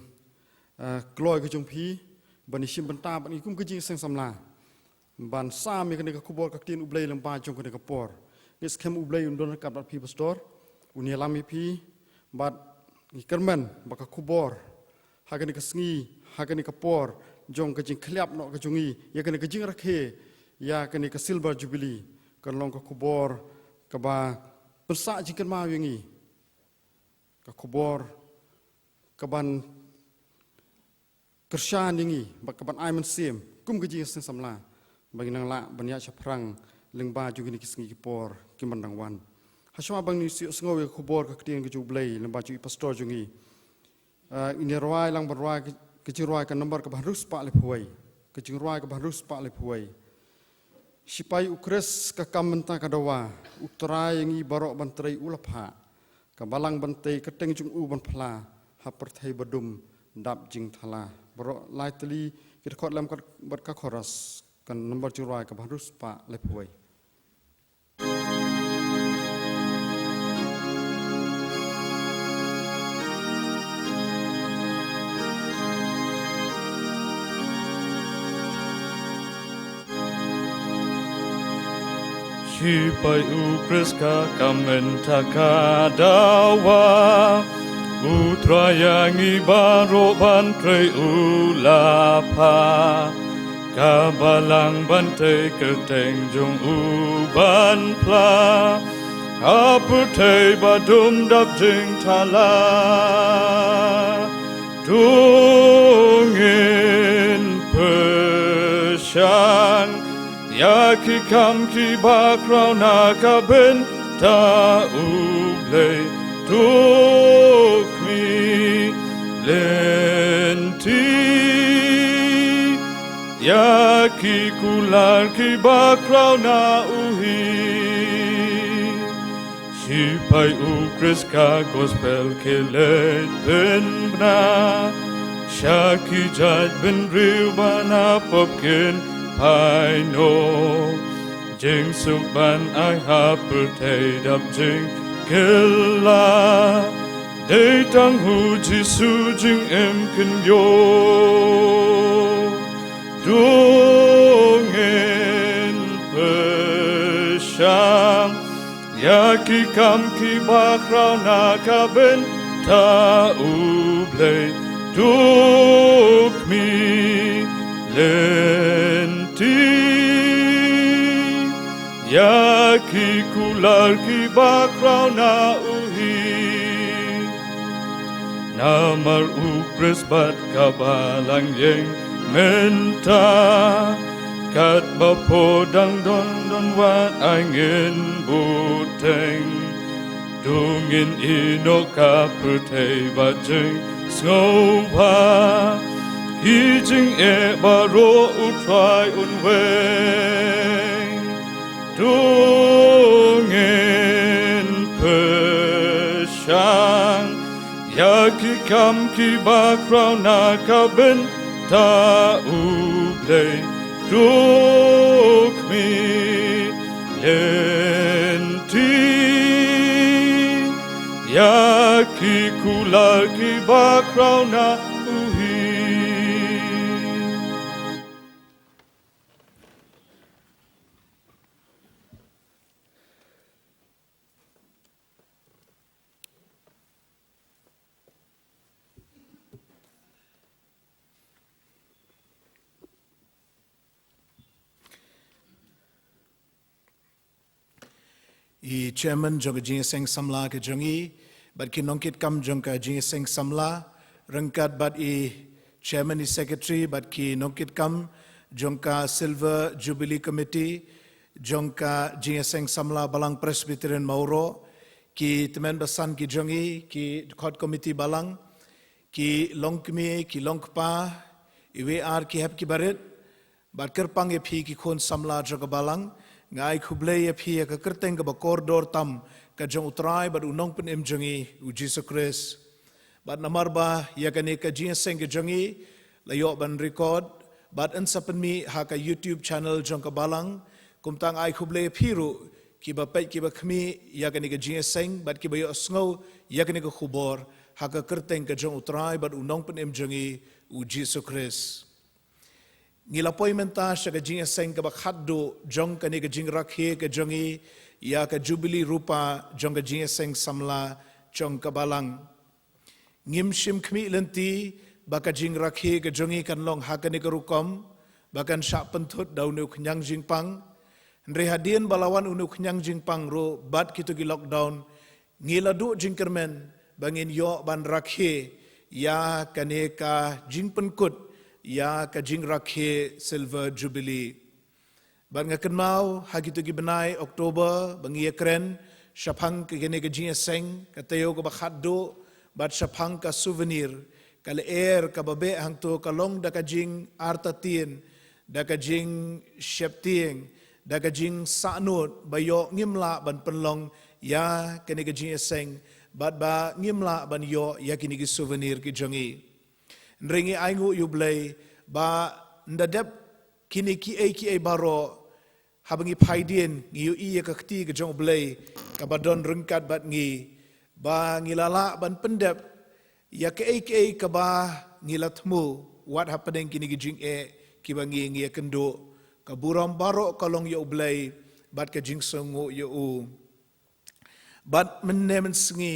eh, kloi ka jong phi ban ïashim bynta bad ngi kum ka jingïaseng samla ban sam ïa kane ka khubor ka ktien U Blei lyngba jong kane ka por. Ngi skhem U Blei un don ryngkat bad phi pastor, un ïalam ïa phi, bad ngi kyrmen ba ka khubor ha kane ka sngi, ha kane ka por jong ka jingkhylliap noh ka jong ngi ïa kane ka jingrakhe ïa kane ka silver jubilee, kan long ka khubor kaba pynsah jingkynmaw ïa ngi, ka khubor kaban kyrshan ïa ngi bad kaban ai mynsiem kum ka jingïaseng samla ba ngin nang lah ban ïaid shaphrang lyngba jong kine ki sngi ki por kiban dang wan. Hashwa ba ngin ïohsngew ïa ka khubor ka ktien ka jong U Blei lyngba jong i pastor jong ngi, ah, ngin ïa rwai lang ban rwai ka, ka jingrwai ka number kaba hynriew spah laiphew wei. Ka jingrwai kaba hynriew spah laiphew wei. Shipai U Khrist ka kam mynta ka dawa, U Trai ïa ngi baroh ban trei u la phah. Ka balang ban tei ka kyrteng jong u ban phla ha pyrthei ba dum dap jingthala. Baroh lai tylli ki dkhot lem kat bad ka chorus, ka number jingrwai kaba hynriew spah laiphew wei. Shipai u Khrist ka kam mynta ka dawa. U Trai ïa ngi baroh ban trei u la pha. Ka balang ban tei kyrteng jong u ban phla. Ha pyrthei ba dum dap jingthala. To ngin pyrshang ïa ki kam kiba khraw na ka bynta u Blei. To khmih lynti ïa ki kular kiba khraw na u hi. Shipai u Khrist ka gospel ki leit pynbna. Sha ki jaitbynriew ba na pop kin phai noh. Jingsuk ban ai ha pyrthei dap jingkylla. Dei tang u Jisu jingim kynjoh. To ngin pyrshang ïa ki kam kiba khraw na ka bynta u Blei. To khmih lynti ïa ki kular kiba khraw na u hi. Namar u Khrist bad ka balang ïeng mynta. Katba pho dang don don wat ai ngin bteng. To ngin ïeh noh ka pyrthei ba jingsngewbha. Ki jingeh baroh u Trai un weng. To ngin pyrshang ïa ki kam kiba khraw na ka bynta u Blei. To khmih lynti ïa ki kular kiba khraw na u hi. I chairman jong ka jingïaseng samla ka jong i, bad ki nongkitkam jong ka jingïaseng samla, ryngkat bad i chairman, i secretary, bad ki nongkitkam jong ka Silver Jubilee Committee jong ka jingïaseng samla Balang Presbyterian Mawroh, ki tymmen basan ki jong i, ki dkhot committee balang, ki longkmie, ki longkpa, iwei ar ki hep ki barit, bad kyrpang ïa phi ki khun samla jong ka balang, nga ai khublei ïa phi ïa ka kyrteng kaba kordor tam ka jong u Trai bad u Nongpynim jong i u Jisu Khrist. Bad namar ba ïa kane ka jingïaseng ka jong i la ïoh ban record bad yn sa pynmih ha ka YouTube channel jong ka balang, kumta nga ai khublei ïa phi ruh kiba peit kiba khmih ïa kane ka jingïaseng bad kiba ïohsngew ïa kane ka khubor ha ka kyrteng ka jong u Trai bad u Nongpynim jong i u Jisu Khrist. Ngi la poi mynta sha ka jingïaseng kaba khatduh jong kane ka jingrakhe ka jong i ïa ka Jubili Rupa jong ka jingïaseng samla jong ka balang. Ngim shym khmih lynti ba ka jingrakhe ka jong i kan long ha kane ka rukom, ba kan shah pynthut da une u khñiang jingpang. Hynrei hadien ba la wan une u khñiang jingpang ruh bad kito ki lockdown, ngi la duh jingkyrmen ba ngin ïoh ban rakhe ïa kane ka jingpynkut ïa ka jingrakhe Silver Jubilee. Bad nga kynmaw ha kito ki bnai October ba ngi ïakren shaphang ka kane ka jingïaseng, ka taïew kaba khatduh, bad shaphang ka souvenir, ka lyer kaba beh hangto ka long da ka jingartatien, da ka jingsheptieng, da ka jingsahnud ba ïoh ngim lah ban pynlong ïa kane ka jingïaseng, bad ba ngim lah ban ïoh ïa kine ki souvenir ki jong i. Hynrei ngi ainguh ïa u Blei ba ynda dep kine kiei kiei baroh, haba ngi phai dien ngi ïohi ïa ka kti ka jong u Blei kaba don ryngkat bad ngi, ba ngi la lah ban pyndep ïa kaei kaei kaba ngi la thmu wat hapdeng kine ki jingeh kiba ngi ngi ïakynduh. Ka burom baroh ka long ïa u Blei, bad ka jingsngew ïa u. Bad mynne mynsngi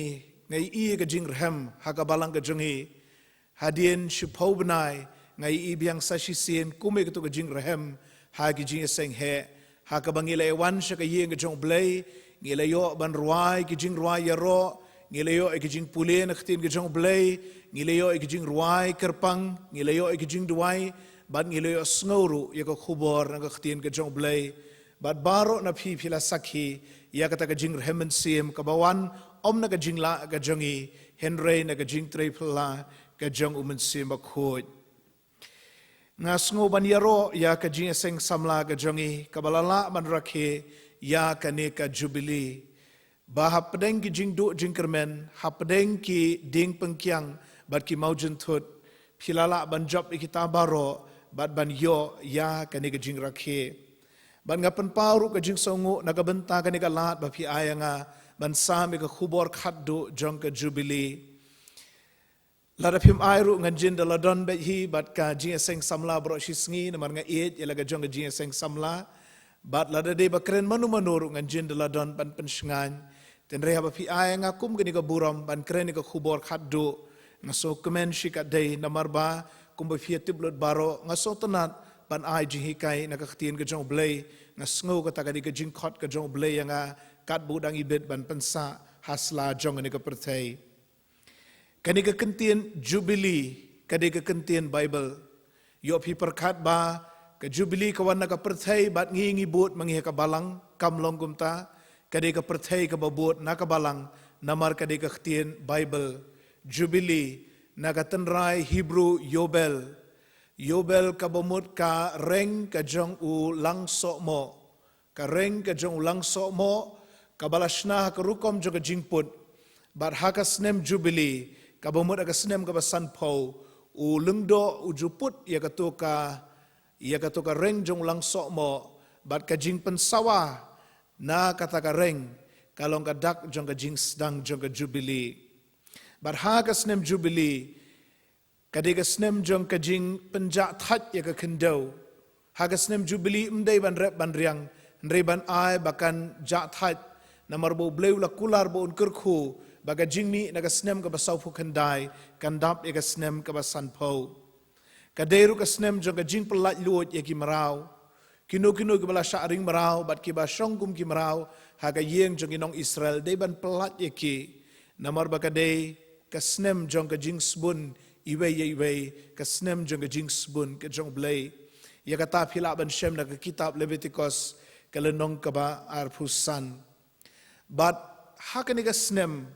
nga ïohi ka jingrhem ha ka balang ka jong ngi. Hadien shiphew bnai nga ïohi biang sa shisien kum ïa kato ka jingrhem ha ki jingïaseng heh, ha kaba ngi la ïawan sha ka ïing ka jong U Blei, ngi la ïoh ban rwai ki jingrwai ïaroh, ngi la ïoh ïa ki jingpule na ka ktien ka jong U Blei, ngi la ïoh ïa ki jingrwai kyrpang, ngi la ïoh ïa ki jingduwai, bad ngi la ïohsngew ruh ïa ka khubor na ka ktien ka jong U Blei. Bad baroh na phi phi la sakhi ïa kata ka jingrhem mynsiem kaba wan ym na ka jinglah ka jong ngi, hynrei na ka jingtrei phylla ka jong U Mynsiem Bakhuid. Nga sngew ban ïaroh ïa ka jingïaseng samla ka jong ngi kaba la lah ban rakhe ïa kane ka Jubili. Ba hapdeng ki jingduh jingkyrmen, hapdeng ki dieng pyngkiang bad ki mawjynthut, phi la lah ban jop ïa kita baroh bad ban ïoh ïa kane ka jingrakhe. Bad nga pynpaw ruh ka jingsngewnguh na ka bynta kane ka lad ba phi ai ïa nga ban sam ïa ka khubor khatduh jong ka Jubili. Lada phim ai ruh ngan jin da la don beit hi bad ka jingïaseng samla baroh shi sngi, namar nga ïeit ïa la ka jong ka jingïaseng samla. Bad lada dei ba kren mano mano ruh ngan jin da la don ban pynshngaiñ. Hynrei haba phi ai ïa nga kum kane ka burom ban kren ïa ka khubor khatduh, nga sngewkmen shikatdei, namar ba kumba phi ïatip lut baroh, nga sngewtynnat ban ai jinghikai na ka ktien ka jong U Blei. Nga sngew kata ka dei ka jingkhot ka jong U Blei ïa nga katba u dang ibit ban pynsah ha sla jong kane ka pyrthei. Kane ka kyntien Jubili ka dei ka kyntien Baibl. Ïoh phi pyrkhat ba ka Jubili ka wan na ka pyrthei bad ngi ngi bud ma ngi ha ka balang, kam long kumta. Ka dei ka pyrthei kaba bud na ka balang, namar ka dei ka ktien Baibl. Jubili na ka tynrai Hebru Yobel. Yobel kaba mut ka reng ka jong u langsohmoh. Ka reng ka jong u langsohmoh kaba la shna ha ka rukom jong ka jingput. Bad ha ka snem Jubili kaba mut ha ka snem kaba sanphew, u lyngdoh u ju put ïa kato ka, ïa kato ka reng jong u langsohmoh, bad ka jingpynsawa na kata ka reng ka long ka dak jong ka jingsdang jong ka Jubili. Bad ha ka snem Jubili ka dei ka snem jong ka jingpynjah thait ïa ka khyndew. Ha ka snem Jubili ym dei ban rep ban riang, hynrei ban ai ba kan jah thait. Namar ba U Blei u la kular ba un kyrkhu ba ka jingmih na ka snem kaba sawphew khyndai kan dap ïa ka snem kaba sanphew. Ka dei ruh ka snem jong ka jingpyllait luid ïa ki mraw. Kino kino kiba la shah ring mraw bad kiba shong kum ki mraw ha ka ïing jong ki nong Israel dei ban pyllait ïa ki. Namar ba ka dei ka snem jong ka jingsbun iwei ïa iwei, ka snem jong ka jingsbun ka jong U Blei. Ïa kata phi lah ban shem na ka kitab Leviticus ka lynnong kaba arphew san. Bad ha kane ka snem,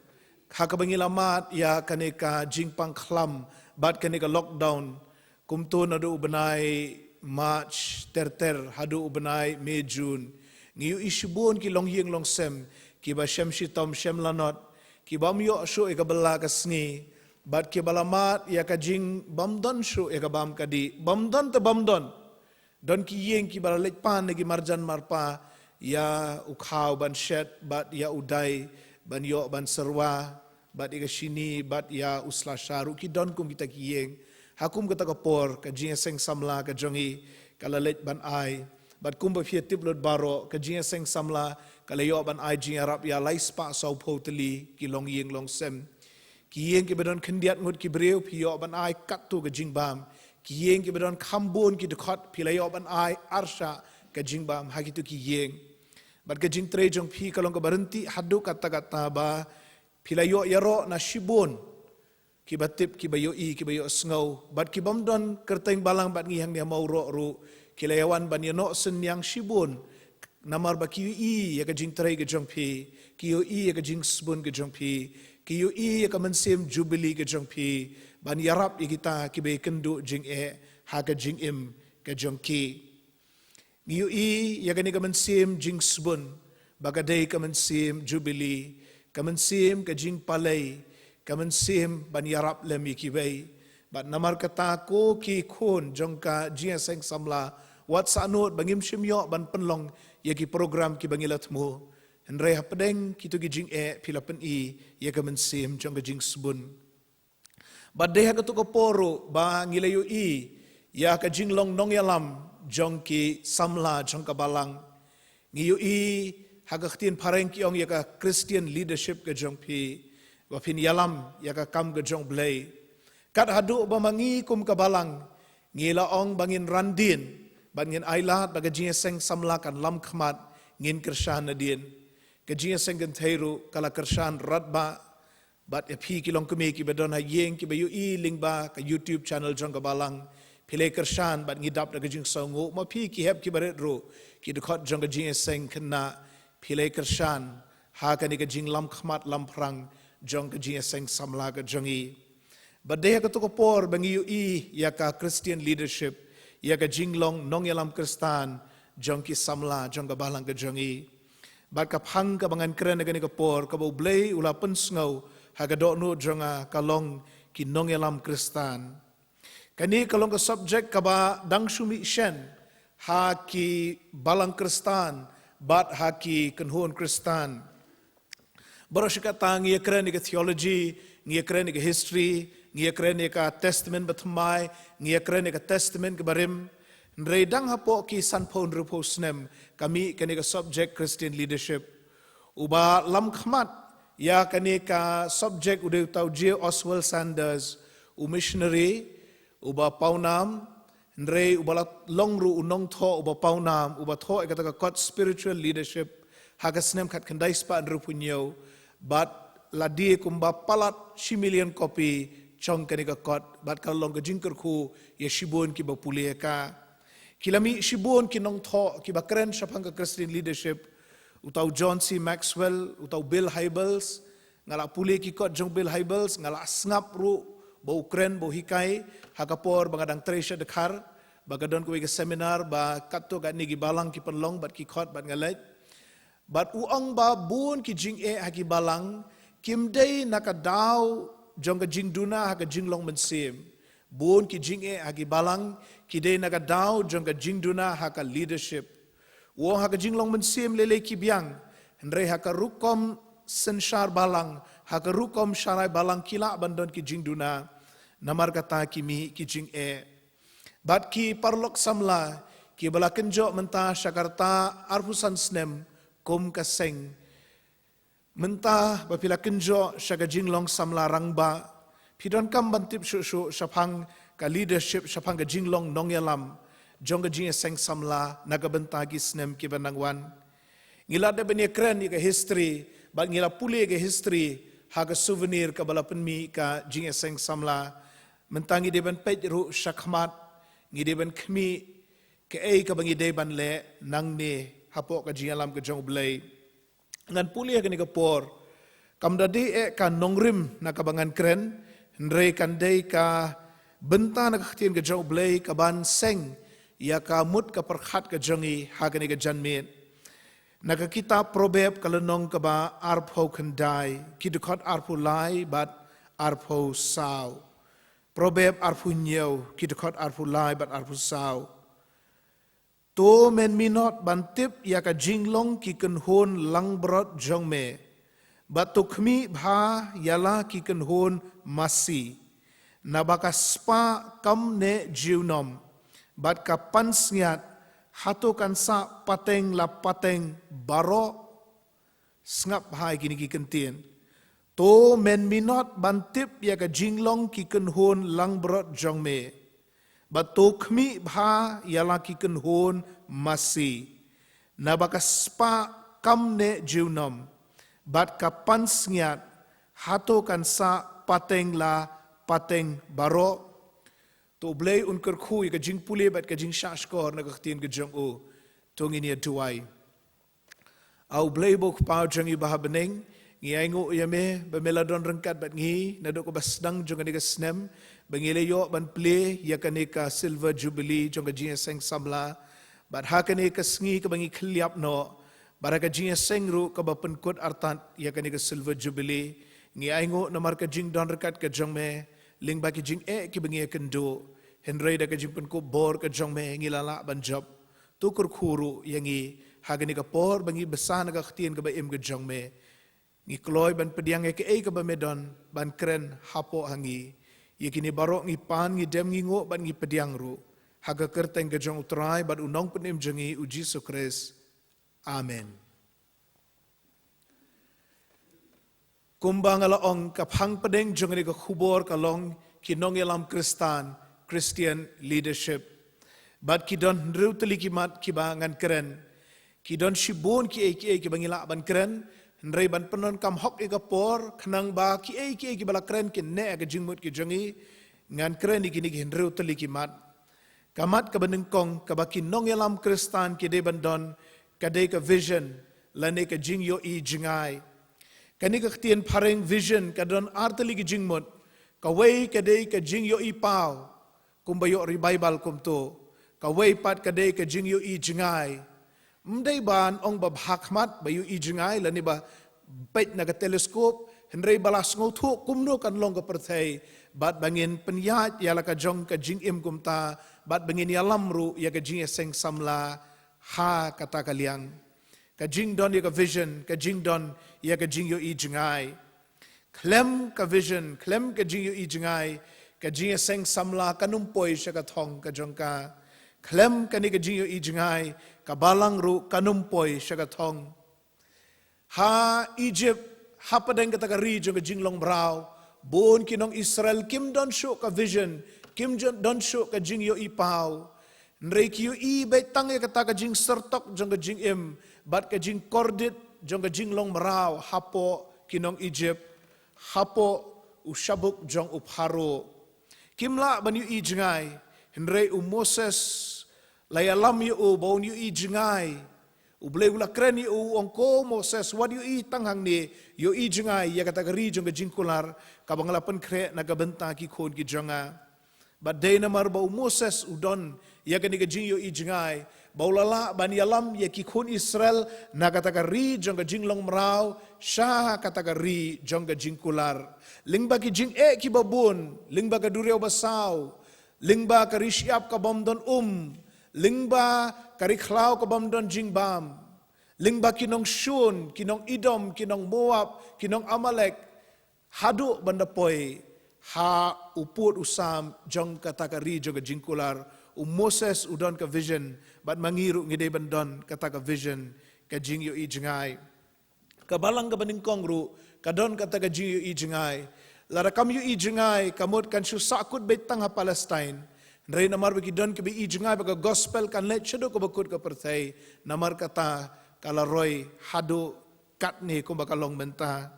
ha kaba ngi la mad ïa kane ka jingpang khlam bad kane ka lockdown, kumto naduh u bnai March ter ter haduh u bnai May June, ngi ïohi shibun ki longïing longsem kiba shem shitom shem lanot, ki bym ïoh shuh ïa ka bylla ka sngi, bad kiba la mad ïa ka jingbymdon shuh ïa ka bam ka dih, bymdon te bymdon. Don ki ïing kiba la leit pan na ki marjan marpa ïa u khaw ban shet bad ïa u dai ban ïoh ban syrwa, bad ïa ka shini bad ïa u slasha ruh ki don kum kita ki ïing. Ha kum kata ka por ka jingïaseng samla ka jong ngi ka la leit ban ai. Bad kumba phi ïatip lut baroh, ka jingïaseng samla ka la ïoh ban ai jingïarap ïa lai spah sawphew tylli ki longïing longsem. Ki ïing kiba don khyndiat ngut ki briew phi ïoh ban ai katto ka jingbam. Ki ïing kiba don kham bun ki dkhot phi la ïoh ban ai arshah ka jingbam ha kito ki ïing. Bad ka jingtrei jong phi ka long kaba ryntih haduh katta katta ba phi la ïoh ïaroh na shibun kiba tip, kiba ïohi, kiba ïohsngew. Bad ki bym don kyrteng balang bad ngi hangne ha Mawroh ruh ki la ïawan ban ïanoh synñiang shibun. Namar ba ki ïohi ïa ka jingtrei ka jong phi, ki ïohi ïa ka jingsbun ka jong phi, ki ïohi ïa ka mynsiem Jubili ka jong phi, ban ïarap ïa kita kiba ïakynduh jingeh ha ka jingim ka jong ki. Ngi ïohi ïa kane ka mynsiem jingsbun ba ka dei ka mynsiem Jubili, ka mynsiem ka jingpalei, ka mynsiem ban ïarap lem ïa kiwei. Bad namar kata ko ki khun jong ka jingïaseng samla, wat sahnud ba ngim shym ïoh ban pynlong ïa ki program kiba ngi la thmu. Hynrei hapdeng kito ki jingeh phi la pyni ïa ka mynsiem jong ka jingsbun. Bad dei ha kato ka por ruh ba ngi la ïohi ïa ka jinglong nongïalam jong ki samla jong ka balang. Ngi ïohi ha ka ktien phareng ki ong ïa ka Christian leadership ka jong phi, ba phin ïalam ïa ka kam ka jong U Blei. Kat haduh ba ma ngi kum ka balang ngi la ong ba ngin ran dien, bad ngin ailad ba ka jingïaseng samla kan lam khmat, ngin kyrshan nadien. Ka jingïaseng kynthei ruh ka la kyrshan radbah, bad ïa phi ki longkmie kiba don ha ïing kiba ïohi lyngba ka YouTube channel jong ka balang, phi la kyrshan bad ngi dap da ka jingsngewnguh. Ma phi ki hep kiba rit ruh, ki dkhot jong ka jingïaseng khynnah, phi la kyrshan ha kane ka jinglam khmat lam phrang jong ka jingïaseng samla ka jong ngi. Bad dei ha kato ka por ba ngi ïohi ïa ka Christian leadership, ïa ka jinglong nongïalam Khristan jong ki samla jong ka balang ka jong ngi. Bad ka phang kaba ngan kren ha kane ka por, kaba U Blei u la pynsngew ha ka dohnud jong nga, ka long ki nongïalam Khristan. Kane ka long ka subject kaba dang shu mih shen ha ki balang Khristan bad ha ki kynhun Khristan. Baroh shi katta ngi ïakren ïa ka theology, ngi ïakren ïa ka history, ngi ïakren ïa ka Testament Bathymmai, ngi ïakren ïa ka Testament kaba rim. Hynrei dang hapoh ki sanphew hynriewphew snem ka mih kane ka subject Christian leadership. Uba lam khmat ïa kane ka subject u dei u tau J. Oswald Sanders, u missionary uba pawnam, hynrei uba la long ruh u nongthoh uba pawnam, uba thoh ïa kata ka kot Spiritual Leadership ha ka snem khatkhyndai spah hynriewphew hynñiew, bad la die kumba palat shi million copy jong kane ka kot, bad ka la long ka jingkyrkhu ïa shibun kiba pule ïa ka. Ki la mih shibun ki nongthoh kiba kren shaphang ka Christian leadership, u tau John C. Maxwell, u tau Bill Hybels. Nga la pule ki kot jong Bill Hybels, nga la sngap ruh ba u kren, ba u hikai, ha ka por ba nga dang trei sha Dkhar, ba ka don kawei ka seminar ba katto katne ki balang ki pynlong bad ki khot bad nga leit. Bad u ong ba bun ki jingeh ha ki balang kim dei na ka daw jong ka jingduna ha ka jinglong mynsiem. Bun ki jingeh ha ki balang ki dei na ka daw jong ka jingduna ha ka leadership. U ong ha ka jinglong mynsiem lei lei ki biang, hynrei ha ka rukom synshar balang, ha ka rukom sharai balang ki lah ban don ki jingduna. Namar kata ki mih ki jingeh. Bad ki paralok samla kiba la kynjoh mynta sha ka rta arphew san snem kum ka seng. Mynta ba phi la kynjoh sha ka jinglong samla rangbah, phi donkam ban tip shuh shuh shaphang ka leadership, shaphang ka jinglong nongïalam jong ka jingïaseng samla na ka bynta ki snem kiba nang wan. Ngi la dep ban ïakren ïa ka history, bad ngi la pule ïa ka history ha ka souvenir kaba la pynmih ka jingïaseng samla. Mynta ngi dei ban peit ruh shakhmat, ngi dei ban khmih kaei kaba ngi dei ban leh nangne hapoh ka jingïalam ka jong U Blei. Ngan pule ha kane ka por, kam da dei eh ka nongrim na kaba ngan kren, hynrei kan dei ka bynta na ka ktien ka jong U Blei kaban seng ïa ka mut ka pyrkhat ka jong ngi ha kane ka janmiet. Na ka kitab Proverb ka lynnong kaba arphew khyndai, ki dkhot arphew lai bad arphew saw. Proverb arphew hynñiew, ki dkhot arphew lai bad arphew saw. To men minot ban tip ïa ka jinglong ki kynhun langbrot jong me, bad to khmih bha ïa la ki kynhun masi. Naba ka spah kam neh junom, bad ka pansngiat hato kan sah pateng la pateng baroh. Sngap bha ïa kine ki kyntien. To men minot ban tip ïa ka jinglong ki kynhun langbrot jong me, bad to khmih bha ïa la ki kynhun masi. Naba ka spah kam neh junom, bad ka pansngiat hato kan sah pateng la pateng baroh. To U Blei un kyrkhu ïa ka jingpule bad ka jingshahshkor na ka ktien ka jong u. To ngin ïa duwai. A U Blei ba u Kpa jong ngi ba ha bneng, ngi ainguh ïa me ba me la don ryngkat bad ngi naduh kaba sdang jong kane ka snem, ba ngi la ïoh ban plie ïa kane ka Silver Jubilee jong ka jingïaseng samla. Bad ha kane ka sngi kaba ngi khylliap noh, bad ha ka jingïaseng ruh kaba pynkut artat ïa kane ka Silver Jubilee, ngi ainguh namar ka jingdon ryngkat ka jong me lyngba ki jingeh kiba ngi ïakynduh. Hynrei da ka jingpynkup bor ka jong me ngi la lah ban jop. To kyrkhu ruh ïa ngi ha kane ka por ba ngi bsa na ka ktien kaba im ka jong me. Ngi kloi ban pdiang ïa kaei kaba me don ban kren hapoh ha ngi. Ïa kine baroh ngi pan, ngi dem, ngi nguh bad ngi pdiang ruh ha ka kyrteng ka jong U Trai bad U Nongpynim jong ngi U Jisu Khrist. Amen. Kumba nga la ong, ka phang pdeng jong kane ka khubor ka long ki nongïalam Khristan, Christian leadership. Bad ki don hynriew tylli ki mat kiba ngan kren. Ki don shibun kiei kiei kiba ngi lah ban kren, hynrei ban pyndonkam hok ïa ka por, khnang ba kiei kiei kiba la kren kin neh ha ka jingmut ki jong ngi, ngan kren ïa kine ki hynriew tylli ki mat. Ka mat kaba nyngkong kaba ki nongïalam Khristan ki dei ban don, ka dei ka vision, lane ka jingïohi jngai. Kane ka ktien phareng vision ka don ar tylli ki jingmut. Kawei ka dei ka jingïohi paw, kumba ïoh ri Baibl kumto. Kawei pat ka dei ka jingïohi jngai. Ym dei ban ong ba bha khmat ba ïohi jngai lane ba peit na ka telescope, hynrei ba la sngewthuh kumno kan long ka pyrthei, bad ba ngin pynïaid ïa la ka jong ka jingim kumta, bad ba ngin ïalam ruh ïa ka jingïaseng samla ha kata ka liang. Ka jingdon ïa ka vision, ka jingdon ïa ka jingïohi jngai. Khlem ka vision, khlem ka jingïohi jngai, ka jingïaseng samla kan ym poi sha ka thong ka jong ka. Khlem kane ka jingïohi jngai, ka balang ruh kan ym poi sha ka thong. Ha Egypt, hapdeng kata ka ri jong ka jinglong mraw, bun ki nong Israel kim don shuh ka vision, kim jon-, don shuh ka jingïohi paw. Hynrei ki ïohi beit tang ïa kata ka jingsyrtok jong ka jingim, bad ka jingkordit jong ka jinglong mraw hapoh ki nong Egypt, hapoh u shabuk jong u Pharaoh. Kim lah ban ïohi jngai, hynrei u Moses la ïalam ïa u ba un ïohi jngai. U Blei u la kren ïa u, u ong, ko Moses, wat ïohi tang hangne, ïohi jngai ïa kata ka ri jong ka jingkular, kaba nga la pynkhreh na ka bynta ki khun ki jong nga. Bad dei namar ba u Moses u don ïa kane ka jingïohi jngai, ba u la lah ban ïalam ïa ki khun Israel na kata ka ri jong ka jinglong mraw sha kata ka ri jong ka jingkular. Lyngba ki jingeh kiba bun, lyngba ka duriaw basaw, lyngba ka ri shyiap kabym don um, lyngba ka ri khlaw kabym don jingbam, lyngba ki nong Shun, ki nong Edom, ki nong Moab, ki nong Amalek, haduh ban da poi ha u pud u sam jong kata ka ri jong ka jingkular. U Moses u don ka vision, bad ma ngi ruh ngi dei ban don kata ka vision, ka jingïohi jngai. Ka balang kaba nyngkong ruh ka don kata ka jingïohi jngai. Lada kam ïohi jngai, ka mut kan shu sahkut beit tang ha Palestine. Hynrei namar ba ki don kiba ïohi jngai ba ka gospel kan leit shaduh kaba kut ka pyrthei, namar kata ka la roi haduh katne kumba ka long mynta.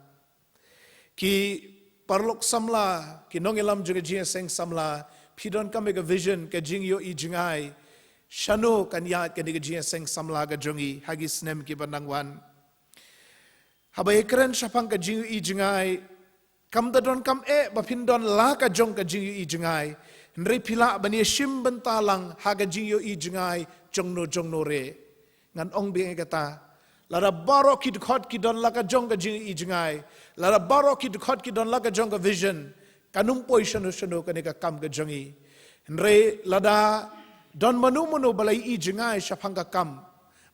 Ki paralok samla, ki nongïalam jong ka jingïaseng samla, phi donkam ïa ka vision, ka jingïohi jngai shano kan ïaid kane ka jingïaseng samla ka jong ngi ha ki snem kiba nang wan. Haba ïakren shaphang ka jingïohi jngai, kam da donkam eh ba phin don la ka jong ka jingïohi jngai, hynrei phi lah ban ïashim bynta lang ha ka jingïohi jngai jongno jongno re. Ngan ong biang ïa kata. Lada baroh ki dkhot ki don la ka jong ka jingïohi jngai, lada baroh ki dkhot ki don la ka jong ka vision, kan ym poi shano shano kane ka kam ka jong ngi. Hynrei lada don mano mano ba la ïohi jngai shaphang ka kam,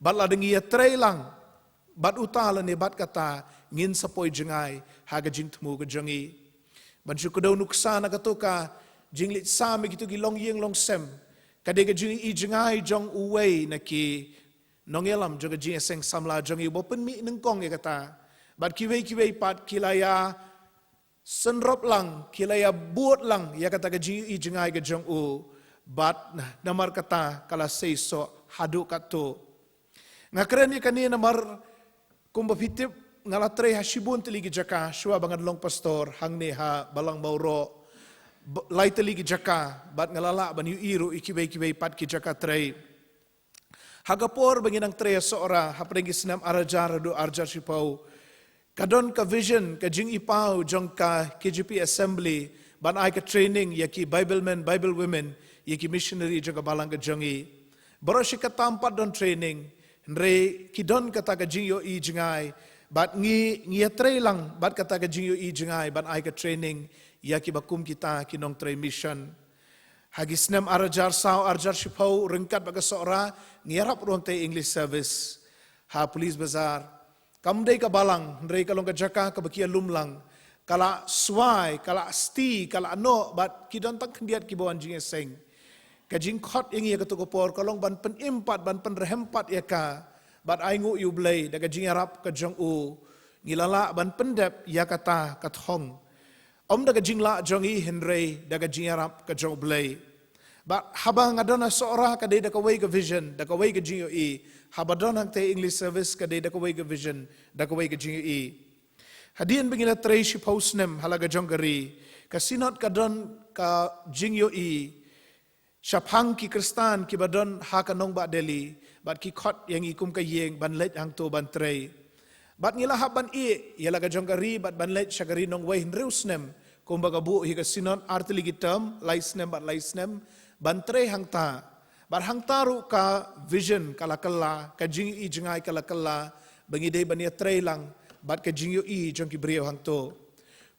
bad lada ngi ïatrei lang bad uta lane bad kata, ngin sa poi jngai ha ka jingthmu ka jong ngi. Ban shu kdew nuksa na kato ka jingleit sam ïa kito ki longïing longsem, ka dei ka jingïohi jngai jong uwei na ki nongïalam jong ka jingïaseng samla jong ngi, ba pynmih nyngkong ïa kata. Bad kiwei kiwei pat ki la ïa synrop lang, ki la ïa bud lang ïa kata ka jingïohi jngai ka jong u, bad namar kata ka la seisoh haduh katto. Nga kren ïa kane namar kumba phi tip, nga la trei ha shibun tylli ki jaka shuwa ba ngan long pastor hangne ha Balang Mawroh. B-, lai tylli ki jaka, bad nga la lah ban ïohi ruh ïa kiwei kiwei pat ki jaka trei. Ha ka por ba ngi nang trei ha Sohra, hapdeng ki snem ar hajar haduh ar hajar shiphew, ka don ka vision, ka jingïohi paw jong ka K J P Assembly ban ai ka training ïa ki Bible men, Bible women, ïa ki missionary jong ka balang ka jong ngi. Baroh shi katta ym pat don training, hynrei ki don kata ka jingïohi jngai, bad ngi, ngi ïatrei lang bad kata ka jingïohi jngai ban ai ka training ïa kiba kum kita ki nongtrei mission. Ha ki snem ar hajar saw, ar hajar shiphew, ryngkat bad ka Sohra, ngi ïarap ruh hangtei English service ha Police Bazar. Kam dei ka balang, hynrei ka long ka jaka kaba ki ïalum lang. Ka la swai, ka la sti, ka la noh, bad ki don tang khyndiat kiba wan jingïaseng. Ka jingkhot ïa ngi ha kato ka por ka long ban pynim pat, ban pynrhem pat ïa ka, Bad ai nguh ïa U Blei da ka jingïarap ka jong u, ngi la lah ban pyndep ïa kata ka thong. Ym da ka jinglah jong ngi hynrei da ka jingïarap ka jong U Blei. Bad haba nga don ha Sohra ka dei da kawei ka vision, da kawei ka jingïohi. Haba don hangtei English service ka dei da kawei ka vision, da kawei ka jingïohi. Hadien ba ngi la trei shiphew snem ha la ka jong ka ri, ka Synod ka don ka jingïohi shaphang ki Khristan kiba don ha ka nongbah Delhi, bad ki khot ïa ngi kum ka ïing ban leit hangto ban trei. Bad ngi la hap ban ïeh ïa la ka jong ka ri bad ban leit sha ka ri nongwei hynriew snem, kumba ka buh hi ka Synod artylli ki term, lai snem bad lai snem, ban trei hangta. Bad hangta ruh ka vision ka la kylla, ka jingïohi jngai ka la kylla, ba ngi dei ban ïatrei lang bad ka jingïohi jong ki briew hangto.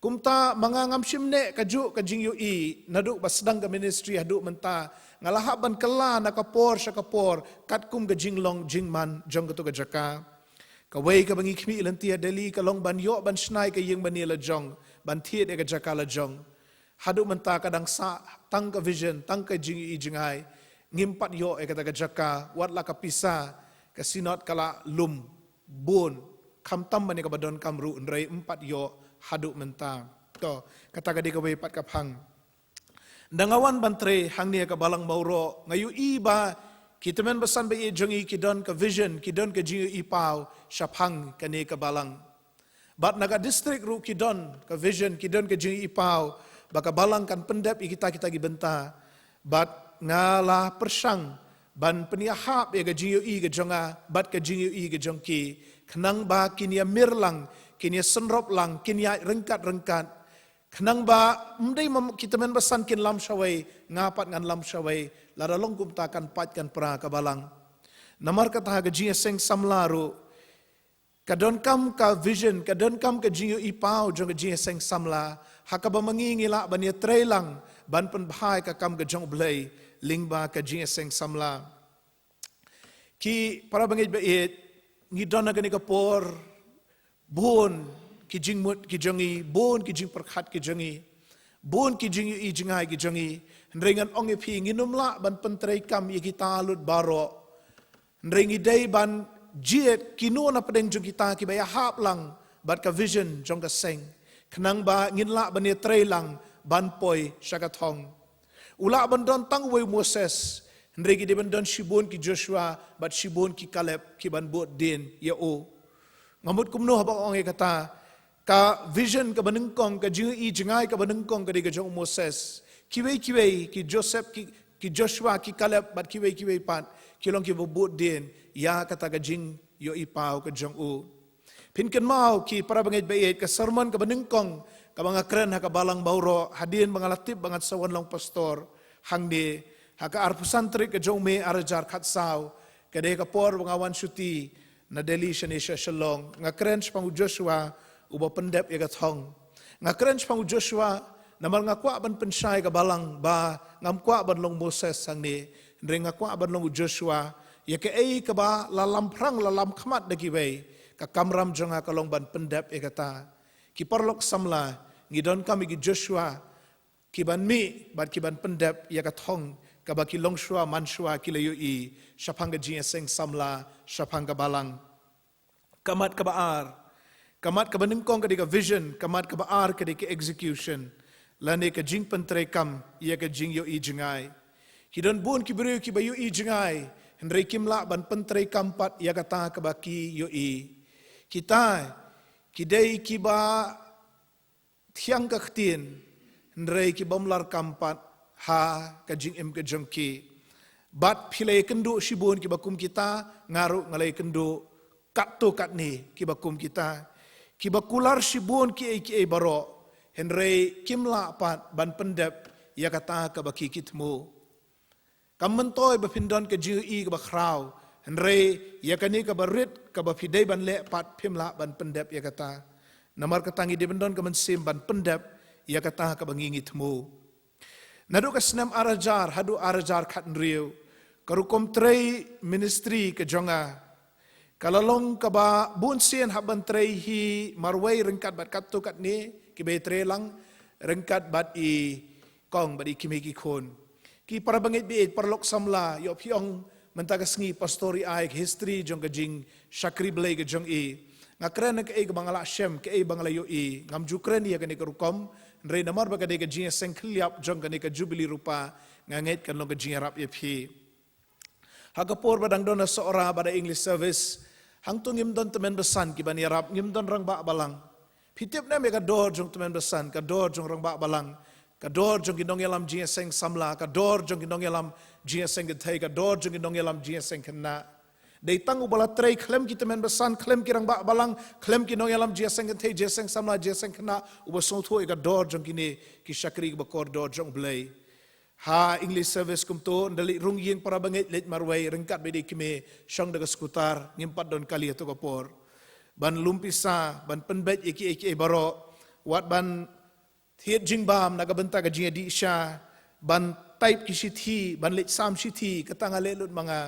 Kumta ma nga ngam shym neh kajuh ka jingïohi naduh ba sdang ka ministry haduh mynta, nga la hap ban kylla na ka por sha ka por katkum ka jinglong jingman jong kato ka jaka. Kawei kaba ngi khmih lynti ha Delhi ka long ban ïoh ban shna ïa ka ïing mane la jong, ban thied ïa ka jaka la jong. Haduh mynta ka dang sah tang ka vision, tang ka jingïohi jngai. Ngim pat ïoh ïa kata ka jaka, wat la ka pisa, ka Synod ka la lum bun, khamtam ban ïa kaba donkam ruh hynrei ym pat ïoh haduh mynta. To, kata ka dei kawei pat ka phang. Ynda nga wan ban trei hangne ha ka Balang Mawroh, nga ïohi ba ki tymmen basan ba ïeit jong ngi ki don ka vision, ki don ka jingïohi paw shaphang kane ka balang. Bad na ka district ruh ki don ka vision, ki don ka jingïohi paw ba ka balang kan pyndep ïa kita kita ki bynta. Bad nga la pyrshang ban pynïahap ïa ka jingïohi ka jong nga bad ka jingïohi ka jong ki, khnang ba kin ïamir lang, kin ïasynrop lang, kin ïaid ryngkat ryngkat. Khnang ba ym dei ma ki tymmen basan kin lam shawei, nga pat ngan lam shawei, lada long kumta kan pait kan pra ka balang. Namar kata ha ka jingïaseng samla ruh, ka donkam ka vision, ka donkam ka jingïohi paw jong ka jingïaseng samla, ha kaba ma ngi ngi lah ban ïatrei lang ban pynbha ïa ka kam ka jong U Blei lyngba ka jingïaseng samla. Ki para bangeit ba ïeit, ngi don ha kane ka por, bun ki jingmut ki jong ngi, bun ki jingpyrkhat ki jong ngi, bun ki jingïohi jngai ki jong ngi. Hynrei ngan ong ïa phi, ngin ym lah ban pyntreikam ïa kita lut baroh. Hynrei ngi dei ban jied kino na pdeng jong kita kiba ïahap lang bad ka vision jong ka seng, khnang ba ngin lah ban ïatrei lang ban poi sha ka thong. U lah ban don tang uwei u Moses, hynrei ki dei ban don shibun ki Joshua bad shibun ki Caleb ki ban bud dien ïa u. Nga mut kumno haba ong ïa kata, ka vision kaba nyngkong, ka jingïohi jngai kaba nyngkong ka dei ka jong u Moses. Kiwei kiwei, ki Joseph, ki, ki Joshua, ki Caleb bad kiwei kiwei pat ki long kiba bud dien ïa kata ka jingïohi paw ka jong u. Phin kynmaw ki para bangeit ba ïeit, ka sermon kaba nyngkong kaba nga kren ha ka Balang Mawroh hadien ba nga la tip ba ngan sa wan long pastor hangne, ha ka arphew san tarik ka jong u May arhajar khatsaw, ka dei ka por ba nga wan shuti na Delhi shane sha Shillong. Nga kren shaphang u Joshua uba pyndep ïa ka thong. Nga kren shaphang u Joshua namar nga kwah ban pynshai ka balang ba ngam kwah ban long Moses hangne, hynrei nga kwah ban long u Joshua. Ïa kaei kaba la lam phrang, la lam khmat da kiwei, ka kamram jong nga ka long ban pyndep ïa kata. Ki paralok samla, ngi donkam ïa ki Joshua ki ban mih bad ki ban pyndep ïa ka thong kaba ki longshuwa manshuwa ki la ïohi shaphang ka jingïaseng samla shaphang ka balang. Ka mat kaba ar, ka mat kaba nyngkong ka dei ka vision, ka mat kaba ar ka dei ka execution, lane ka jingpyntreikam ïa ka jingïohi jngai. Ki don bun ki briew kiba ïohi jngai, hynrei kim lah ban pyntreikam pat ïa kata kaba ki ïohi. Kita ki dei kiba thiang ka ktien, hynrei ki bym larkam pat ha ka jingim ka jong ki. Bad phi la ïakynduh shibun kiba kum kita, nga ruh nga la ïakynduh katto katne kiba kum kita, kiba kular shibun kiei kiei baroh, hynrei kim lah pat ban pyndep ïa kata kaba ki ki thmu. Kam myntoi ba phin don ka jingïohi kaba khraw, hynrei ïa kane kaba rit kaba phi dei ban leh pat phim lah ban pyndep ïa kata. Namar kata ngi dei ban don ka mynsiem ban pyndep ïa kata kaba ngi ngi thmu. Naduh ka snem arhajar haduh arhajar khathynriew, ka rukom trei ministry ka jong nga ka la long kaba bun sien hap ban trei hi marwei ryngkat bad katto katne kiba ïatrei lang ryngkat bad i kong bad i kmie ki khun. Ki para bangeit ba ïeit, paralok samla, ïoh phi ong Mynta ka sngi pastor i ai ka history jong ka jingshakri Blei ka jong i. Nga kren na kaei kaba nga la shem, kaei ba nga la ïohi. Ngam ju kren ïa kane ka rukom, hynrei namar ba ka dei ka jingïaseng khylliap jong kane ka Jubili Rupa, nga ngeit kan long ka jingïarap ïa phi. Ha ka por ba dang don ha Sohra bad ha English service, hangto ngim don tymmen basan ki ban ïarap, ngim don rangbah balang. Phi tip ne em ïa ka dor jong tymmen basan, ka dor jong rangbah balang, ka dor jong ki nongïalam jingïaseng samla, ka dor jong ki nongïalam jingïaseng kynthei, ka dor jong ki nongïalam jingïaseng khynnah. Dei tang uba la trei khlem ki tymmen basan, khlem ki rangbah balang, khlem ki nongïalam jingïaseng kynthei, jingïaseng samla, jingïaseng khynnah, uba sngewthuh ïa ka dor jong kine ki shakri kiba kordor jong U Blei. Ha English service kumto, ynda leit rung ïing para bangeit leit marwei, ryngkat bad i kmie, shong da ka skutar, ngim pat don kali ha kato ka por. Ban lum pisa, ban pynbeit ïa kiei kiei baroh, wat ban thied jingbam na ka bynta ka jingïadih sha, ban type ki shithi, ban leit sam shithi, kata nga leh lut ma nga.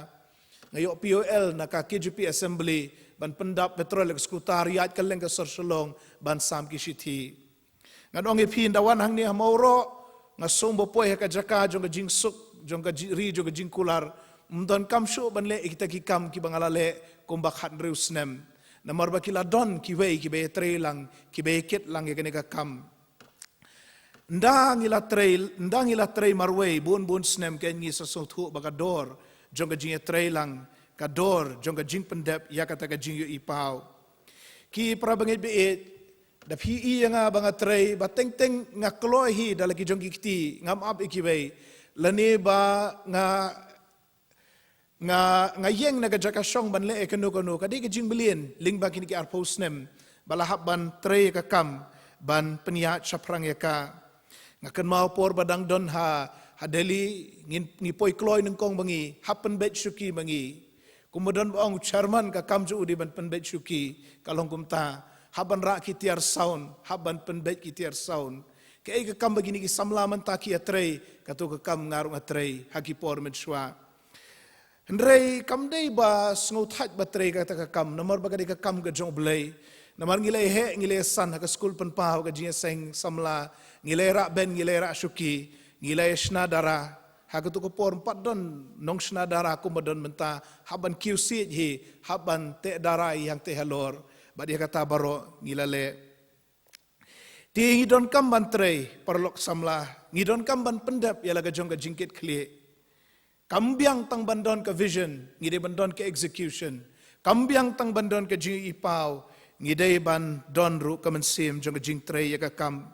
Nga ïoh P O L na ka K J P assembly, ban pyndap petrol ïa ka skutar, ïaid kylleng ka sor Shillong, ban sam ki shithi. Ngan ong ïa phi, ynda wan hangne ha Mawroh, nga sngew ba poi ha ka jaka jong ka jingsuk, jong ka ji-, ri jong ka jingkular, ym donkam shuh ban leh ïa kita ki kam kiba nga la leh kumba khathynriew snem. Namar ba ki la don kiwei kiba ïatrei lang, kiba ïakit lang ïa kane ka kam. Ynda ngi la trei, ynda ngi la trei marwei bun bun snem, kan ngi sa sngewthuh ba ka dor jong ka jingïatrei lang, ka dor jong ka jingpyndep ïa kata ka jingïohi paw. Ki para bangeit baieit, da phi i ïa nga ba nga trei, ba teng teng nga kloi hi da la ki jong ki kti, ngam ap ïa kiwei. Lane ba nga, nga, nga ïeng na ka jaka shong ban leh ïa kano kano, ka dei ka jingmlien, lyngba kine ki arphew snem, ba la hap ban trei ïa ka kam, ban pynïaid shaphrang ïa ka. Nga kynmaw por ba dang don ha, ha Delhi, ngin, ngi poi kloi nyngkong ba ngi, hap pynbeit shuki ba ngi. Kumba don ba ong u chairman, ka kam jong u dei ban pynbeit shuki, ka long kumta. Hap ban rah ki tiar sound, hap ban pynbeit ki tiar sound. Kaei ka kam ba kine ki samla mynta ki ïatrei, kato ka kam nga ruh nga trei, ha ki por mynshuwa. Hynrei kam dei ba sngewthait ba trei kata ka kam, namar ba ka dei ka kam ka jong U Blei. Namar ngi la ïeheh, ngi la ïasan ha ka skul pynpaw, ka jingïaseng samla, ngi la ïarah beiñ, ngi la ïarah shuki, ngi la ïashna dara. Ha kato ka por ym pat don nongshna dara kumba don mynta, hap ban kiew siej hi, hap ban teh dara ïa hangtei halor, bad ïa kata baroh ngi la leh. Te ngi donkam ban trei, paralok samla, ngi donkam ban pyndep ïa la ka jong ka jingkitkhlieh. Kam biang tang ban don ka vision, ngi dei ban don ka execution. Kam biang tang ban don ka jingïohi paw, ngi dei ban don ruh ka mynsiem jong ka jingtrei ïa ka kam.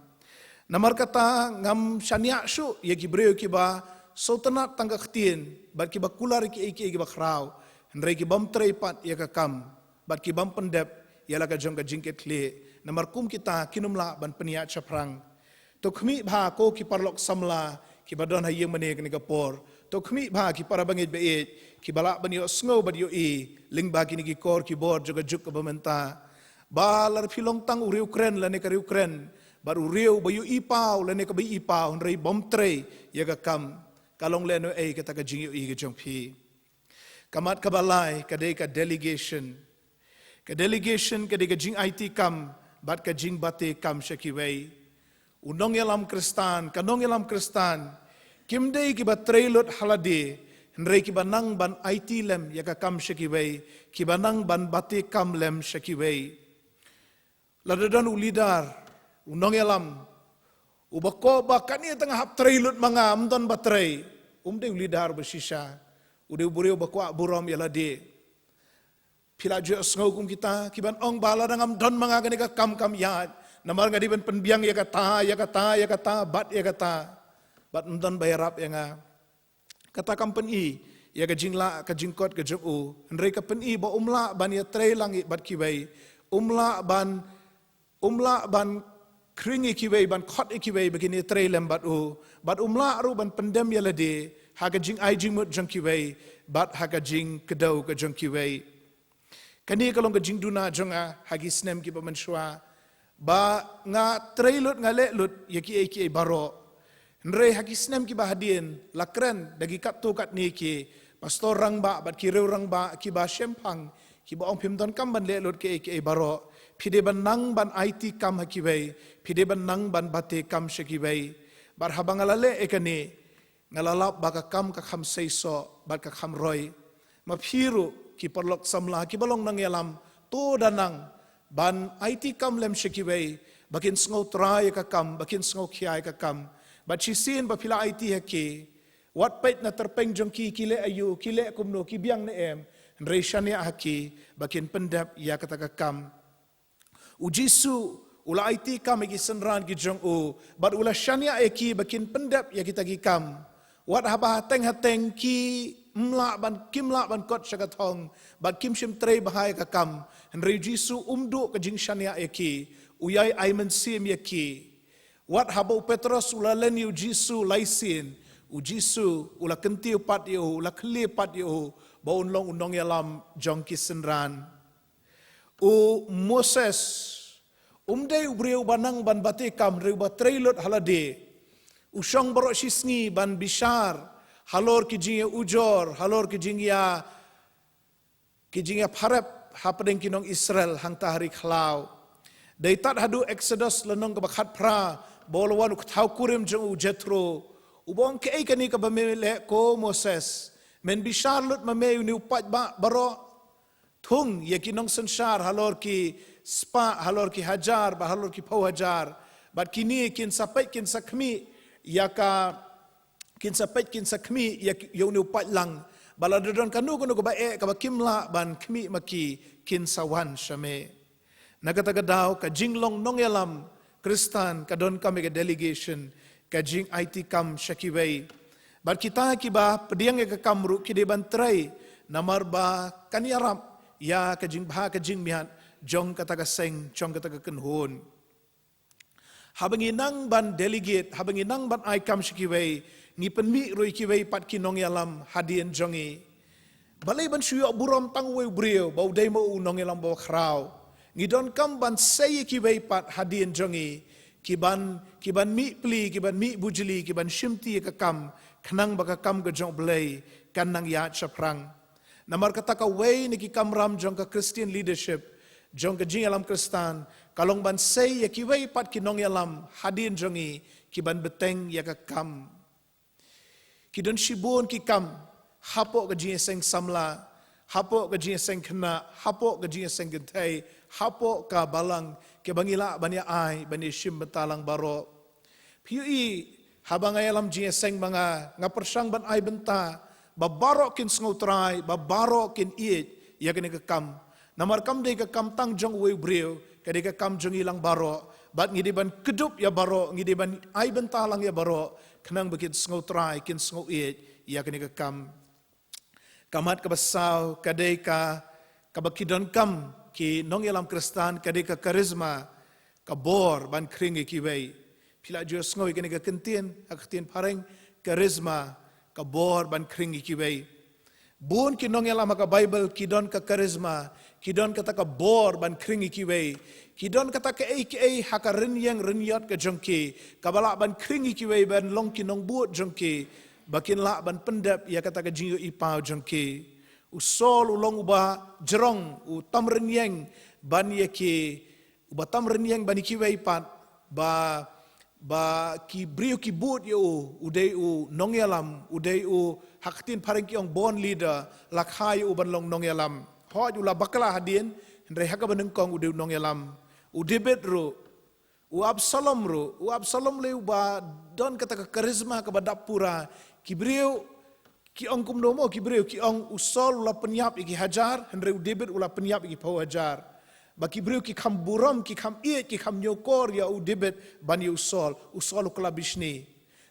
Namar kata ngam shaniah shuh ïa ki briew kiba sngewtynnat tang ka ktien, bad kiba kular ïa kiei kiei kiba khraw, hynrei ki bym trei pat ïa ka kam, bad ki bym pyndep ïa la ka jong ka jingkitkhlieh, namar kum kita kin ym lah ban pynïaid shaphrang. To khmih bha ko ki paralok samla kiba don ha ïing mane kane ka por. To khmih bha ki para bangeit baieit kiba lah ban ïohsngew bad ïohi lyngba kine ki kor ki bor jong ka juk kaba mynta, ba lada phi long tang u riewkren lane ka riewkren, bad u riew ba ïohi paw lane kaba ïohi paw, hynrei bym trei ïa ka kam, ka long lehnohei kata ka jingïohi ka jong phi. Ka mat kaba lai ka dei ka delegation. Ka delegation ka dei ka jingaiti kam bad ka jingbate kam sha kiwei. U nongïalam Khristan, ka nongïalam Khristan, kim dei kiba trei lut ha lade, hynrei kiba nang ban aiti lem ïa ka kam sha kiwei, kiba nang ban bate kam lem sha kiwei. Lada don u leader, u nongïalam, uba kwah ba kane tang hap trei lut ma nga, ym don ba trei, um dei u leader ba shisha, u dei u briew ba kwah burom ïa lade. Phi la ju sngew kum kita kiban ong ba lada ngam don ma nga kane ka kam kam ïaid, namar nga dei ban pynbiang ïa kata, ïa kata, ïa kata, bad ïa kata, bad ym don ba ïarap ïa nga. Kata kam pyni ïa ka jinglah ka jingkot ka jong u, hynrei ka pyni ba um lah ban ïatrei lang bad kiwei, um lah ban, um lah ban khring ïa kiwei, ban khot ïa kiwei ba kin ïatrei lem bad u, bad um lah ruh ban pyndem ïa lade ha ka jingai jingmut jong kiwei bad ha ka jingkdew ka jong kiwei. Kane ka long ka jingduna jong nga ha ki snem kiba mynshuwa, ba nga trei lut, nga leh lut ïa kiei kiei baroh. Hynrei ha ki snem kiba hadien, la kren da ki katto katne ki pastor rangbah bad ki riew rangbah kiba shemphang, kiba ong phim donkam ban leh lut kiei kiei baroh. Phi dei ban nang ban aiti kam ha kiwei, phi dei ban nang ban bate kam sha kiwei. Bad haba nga la leh ïa kane, nga la lap ba ka kam ka kham seisoh bad ka kham roi. Ma phi ruh ki paralok samla kiba long nongïalam, to da nang ban aiti kam lem sha kiwei ba kin sngewthuh ïa ka kam, ba kin sngewkhia ïa ka kam. Bad shisien ba phi la aiti ha ki, wat peit na tyrpeng jong ki, ki leh aïu, ki leh kumno, ki biang ne em, hynrei shaniah ha ki ba kin pyndep ïa kata ka kam. U Jisu u la aiti kam ïa ki synran ki jong u, bad u la shaniah ïa ki ba kin pyndep ïa kita ki kam. Wat haba hateng hateng kim lah ban, kim lah ban kot sha ka thong, bad kim shym trei bha ïa ka kam, hynrei u Jisu um duh ka jingshaniah ïa ki, u ïai ai mynsiem ïa ki. Wat haba u Petros u la len ïa u Jisu lai sien, u Jisu u la kyntiew pat ïa u, u la kylli pat ïa u ba un long u nongïalam jong ki synran. U Moses um dei u briew ba nang ban bati kam, hynrei u ba trei lut ha lade. U shong baroh shi sngi ban bishar halor ki jingïaujor, halor ki jingïa, ki jingïapharep hapdeng ki nong Israel hangta ha ri khlaw. Dei tad haduh Exodus lynnong kaba khatphra, ba u la wan u kthaw kurim jong u Jethro, u ba ong, kaei kane kaba me leh ko Moses? Men bishar lut ma me ïa une u paidbah baroh? Thung ïa ki nongsynshar halor ki spah, halor ki hajar, bad halor ki phew hajar. Bad kine kin sa peit, kin sa khmih ïa ka, kin sa peit, kin sa khmih ïa, ïa une u paidlang. Bad lada don kano kano kaba eh, kaba kim lah ban khmih ma ki, kin sa wan sha me. Na kata ka daw, ka jinglong nongïalam Khristan ka donkam ïa ka delegation, ka jingaiti kam sha kiwei. Bad kita kiba pdiang ïa ka kam ruh ki dei ban trei, namar ba kan ïarap ïa ka jingbha ka jingmiat jong kata ka seng, jong kata ka kynhun. Haba ngi nang ban delegate, haba ngi nang ban ai kam sha kiwei, ngi pynmih ruh ïa kiwei pat ki nongïalam hadien jong ngi. Balei ban shu ïoh burom tang uwei u briew ba u dei ma u nongïalam ba khraw? Ngi donkam ban sei ïa kiwei pat hadien jong ngi, ki ban, ki ban mih pli, ki ban mih bujli, ki ban shimti ïa ka kam, khnang ba ka kam ka jong U Blei kan nang ïaid shaphrang. Namar kata kawei na ki kamram jong ka Christian leadership, jong ka jingïalam Khristan, ka long ban sei ïa kiwei pat ki nongïalam hadien jong ngi, ki ban bteng ïa ka kam. Ki don shibun ki kam hapoh ka jingïaseng samla, hapoh ka jingïaseng khynnah, hapoh ka jingïaseng kynthei, hapoh ka balang, kiba ngi lah ban ïa ai, ban ïa shim bynta lang baroh. Phi ïohi, haba nga ïalam jingïaseng ma nga, nga pyrshang ban ai bynta ba baroh kin sngewthuh, ba baroh kin ïeit ïa kane ka kam. Namar kam dei ka kam tang jong uwei u briew, ka dei ka kam jong ngi lang baroh. Bad ngi dei ban kdup ïa baroh, ngi dei ban ai bynta lang ïa baroh, khnang ba kin sngewthuh, kin sngew ïeit ïa kane ka kam. Ka mat kaba saw, ka dei ka, kaba ki donkam ki nongïalam Khristan, ka dei ka charisma, ka bor ban khring ïa kiwei. Phi la ju sngew ïa kane ka kyntien ha ka ktien phareng, charisma, ka bor ban khring ïa kiwei. Bun ki nongïalam ha ka Baibl ki don ka charisma, ki don kata ka bor ban khring ïa kiwei. Ki don kata kaei kaei ha ka rynïeng rynïot ka jong ki, kaba lah ban khring ïa kiwei ban long ki nongbud jong ki, ba kin lah ban pyndep ïa kata ka jingïohi paw jong ki. U Saul u long uba jrong, u tam rynïeng ban ïa ki, uba tam rynïeng ban ïa kiwei pat, ba, ba ki briew ki bud ïa u, u dei u nongïalam, u dei u, ha ka ktien phareng ki ong born leader, la kha ïa u ban long nongïalam. Hooid u la bakla hadien, hynrei ha kaba nyngkong u dei u nongïalam. U David ruh, u Absalom ruh, u Absalom lei uba don kata ka charisma kaba dap pura. Ki briew ki ong kumno mo, ki briew ki ong u Saul u la pynïap ïa ki hajar, hynrei u David u la pynïap ïa ki phew hajar. Ba ki briew ki kham burom, ki kham ïeit, ki kham ñiewkor ïa u David ban ïa u Saul, u Saul u kylla bishni.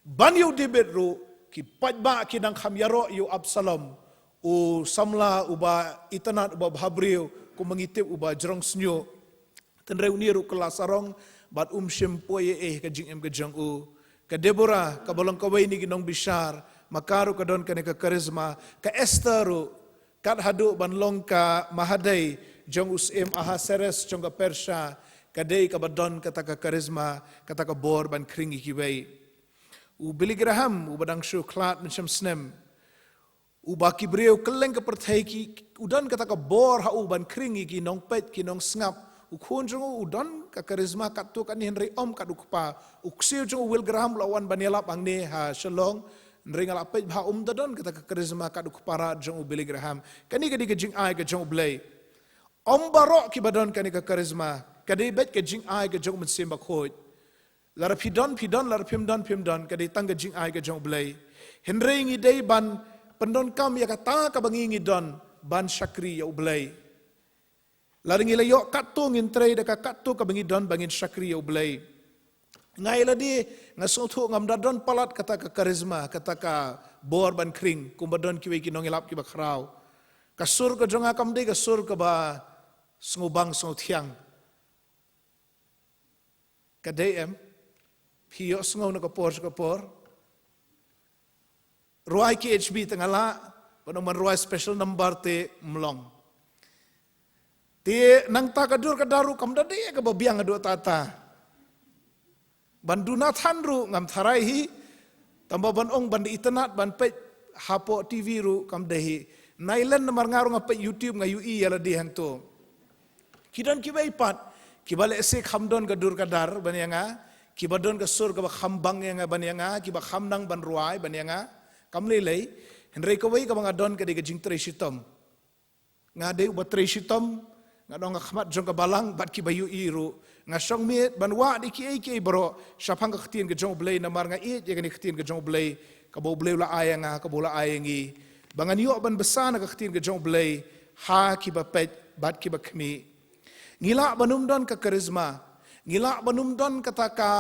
Ban ïa u David ruh, ki paidbah ki dang kham ïaroh ïa u Absalom, u samla uba itynnad, uba bhabriew, kumba ngi tip uba jrong shñiuh. Hynrei une ruh u kylla sarong, bad um shym poi ei ei ha ka jingim ka jong u. Ka Deborah, kaba long kawei na ki nongbishar, ma ka ruh ka don kane ka charisma, ka Esther ruh, kat haduh ban long ka mahadei jong u syiem Ahasuerus jong ka Persia, ka dei kaba don kata ka charisma, kata ka bor ban khring ïa kiwei. U Billy Graham, uba dang shu khlad mynshem snem, uba ki briew kylleng ka pyrthei ki, u don kata ka bor ha u ban khring ïa ki nongpeit, ki nongsngap. U khun jong u, u don ka charisma katto katne, hynrei ym kat u kpa. U ksiew jong u Will Graham u la wan ban ïalap hangne ha Shillong, Hynrei nga la peit ba um da don kata ka charisma kat u kpa rat jong u Billy Graham. Kane ka dei ka jingai ka jong u Blei. Ym baroh kiba don kane ka charisma, ka dei beit ka jingai ka jong u Mynsiem Bakhuid. Lada phi don, phi don, lada phim don, phim don, ka dei tang ka jingai ka jong u Blei. Hynrei ngi dei ban pyndonkam ïa kata kaba ngi ngi don ban shakri ïa u Blei. Lada ngi la ïoh katto, ngin trei da ka katto kaba ngi don ba ngin shakri ïa u Blei. Nga ïa lade nga sngewthuh ngam da don palat kata ka charisma, kata ka bor ban khring kumba don kiwei ki nongïalap kiba khraw. Ka sur ka jong nga kam dei ka sur kaba sngewbang sngewthiang. Ka dei em? Phi ïohsngew na ka por sha ka por. Rwai K H B te nga lah, ban ong ban rwai special number te ym long. Te nangta ka dur ka dar ruh kam da dei kaba biang haduh katta. Ban duna than ruh ngam tharai hi. Tangba ban ong ban da itynnad ban peit hapoh T V ruh kam dei hi. Nailen namar nga ruh nga peit YouTube, nga ïohi ïa lade hangto. Ki don kiwei pat kiba lehse kham don ka dur ka dar ban ïa nga, kiba don ka sur kaba kham bang ïa nga ban ïa nga, kiba kham nang ban rwai ban ïa nga. Kam lei lei. Hynrei kawei kaba nga don ka dei ka jingtrei shitom. Nga dei uba trei shitom, nga don ha khmat jong ka balang bad kiba ïohi ruh. Nga shong miet ban wad ïa kiei kiei baroh shaphang ka ktien ka jong u Blei namar nga ïeit ïa kane ka ktien ka jong u Blei, kaba u Blei u la ai ïa nga, kaba u la ai ïa ngi, ba ngan ïoh ban bsa na ka ktien ka jong u Blei ha kiba peit bad kiba khmih. Ngi lah ban ym don ka charisma, ngi lah ban ym don kata ka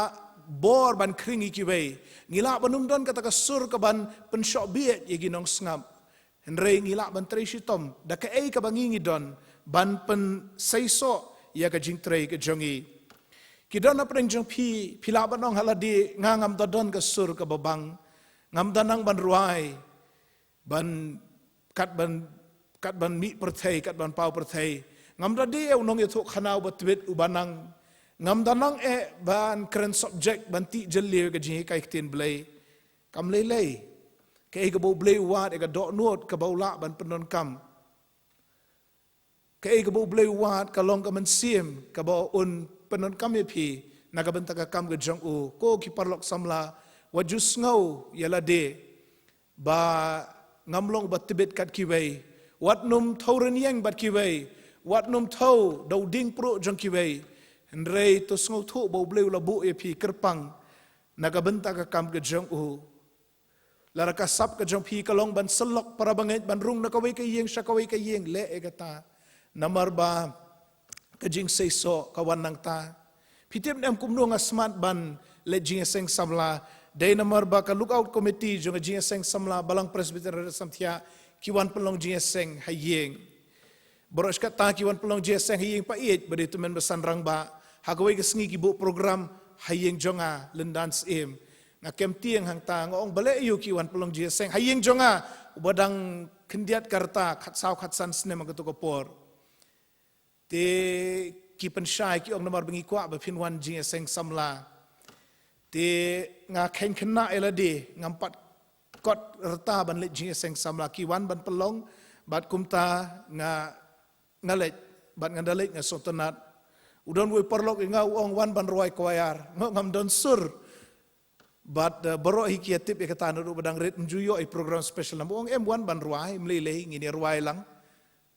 bor ban khring ïa kiwei, ngi lah ban ym don kata ka sur kaban pynshoh bieit ïa ki nongsngap. Hynrei ngi lah ban trei shitom da kaei kaba ngi ngi don ban pynseisoh ïa ka jingtrei ka jong ngi. Ki don hapdeng jong phi, phi lah ban ong ha lade, nga ngam da don ka sur kaba bang, ngam da nang ban rwai, ban, kat ban, kat ban mih pyrthei, kat ban paw pyrthei. Ngam da dei u nongïathuhkhana uba tbit uba nang. Ngam da nang eh ban kren subject, ban tih jylliew ïa ka jinghikai ktien Blei. Kam lei lei. Kaei kaba u Blei u wad ïa ka dohnud kaba u lah ban pyndonkam. Kaei kaba u Blei u wad ka long ka mynsiem kaba un pyndonkam ïa phi na ka bynta ka kam ka jong u. Ko ki paralok samla, wat ju sngew ïa lade ba ngam long ba tbit kat kiwei. Wat nym thew rynïeng bad kiwei. Wat nym thew da u dieng pruh jong kiwei. Hynrei to sngewthuh ba u Blei u la buh ïa phi kyrpang na ka bynta ka kam ka jong u. Lada ka sap ka jong phi ka long ban syllok para bangeit, ban rung na kawei ka ïing sha kawei ka ïing, leh ïa kata. Namar ba ka jingseisoh ka wan nangta. Phi tip ne em kumno nga smat ban leit jingïaseng samla? Dei namar ba ka lookout committee jong ka jingïaseng samla Balang Presbyterian Samthiah ki wan pynlong jingïaseng ha ïing. Baroh shi katta ki wan pynlong jingïaseng ha ïing, peit ba dei tymmen basan rangbah. Ha kawei ka sngi ki buh program ha ïing jong nga, lyndan syiem. Nga kem tieng hangta, nga ong balei aïu ki wan pynlong jingïaseng ha ïing jong nga uba dang khyndiat ka rta, khatsaw khatsan snem ha kato ka por. Te ki pynshai, ki ong namar ba ngi kwah ba phin wan jingïaseng samla. Te nga kheiñ khynnah ïa lade, ngam pat kot rta ban leit jingïaseng samla, ki wan ban pynlong, bad kumta nga, nga leit, bad ngan da leit nga sngewtynnad. U don uwei u paralok ïa nga u ong wan ban rwai choir, nga ong ngam don sur. Bad, eh, baroh hi ki ïatip ïa kata naduh ba dang rit, ym ju ïoh ïa program special, namar u ong em wan ban rwai, ym lei lei, ngin ïa rwai lang.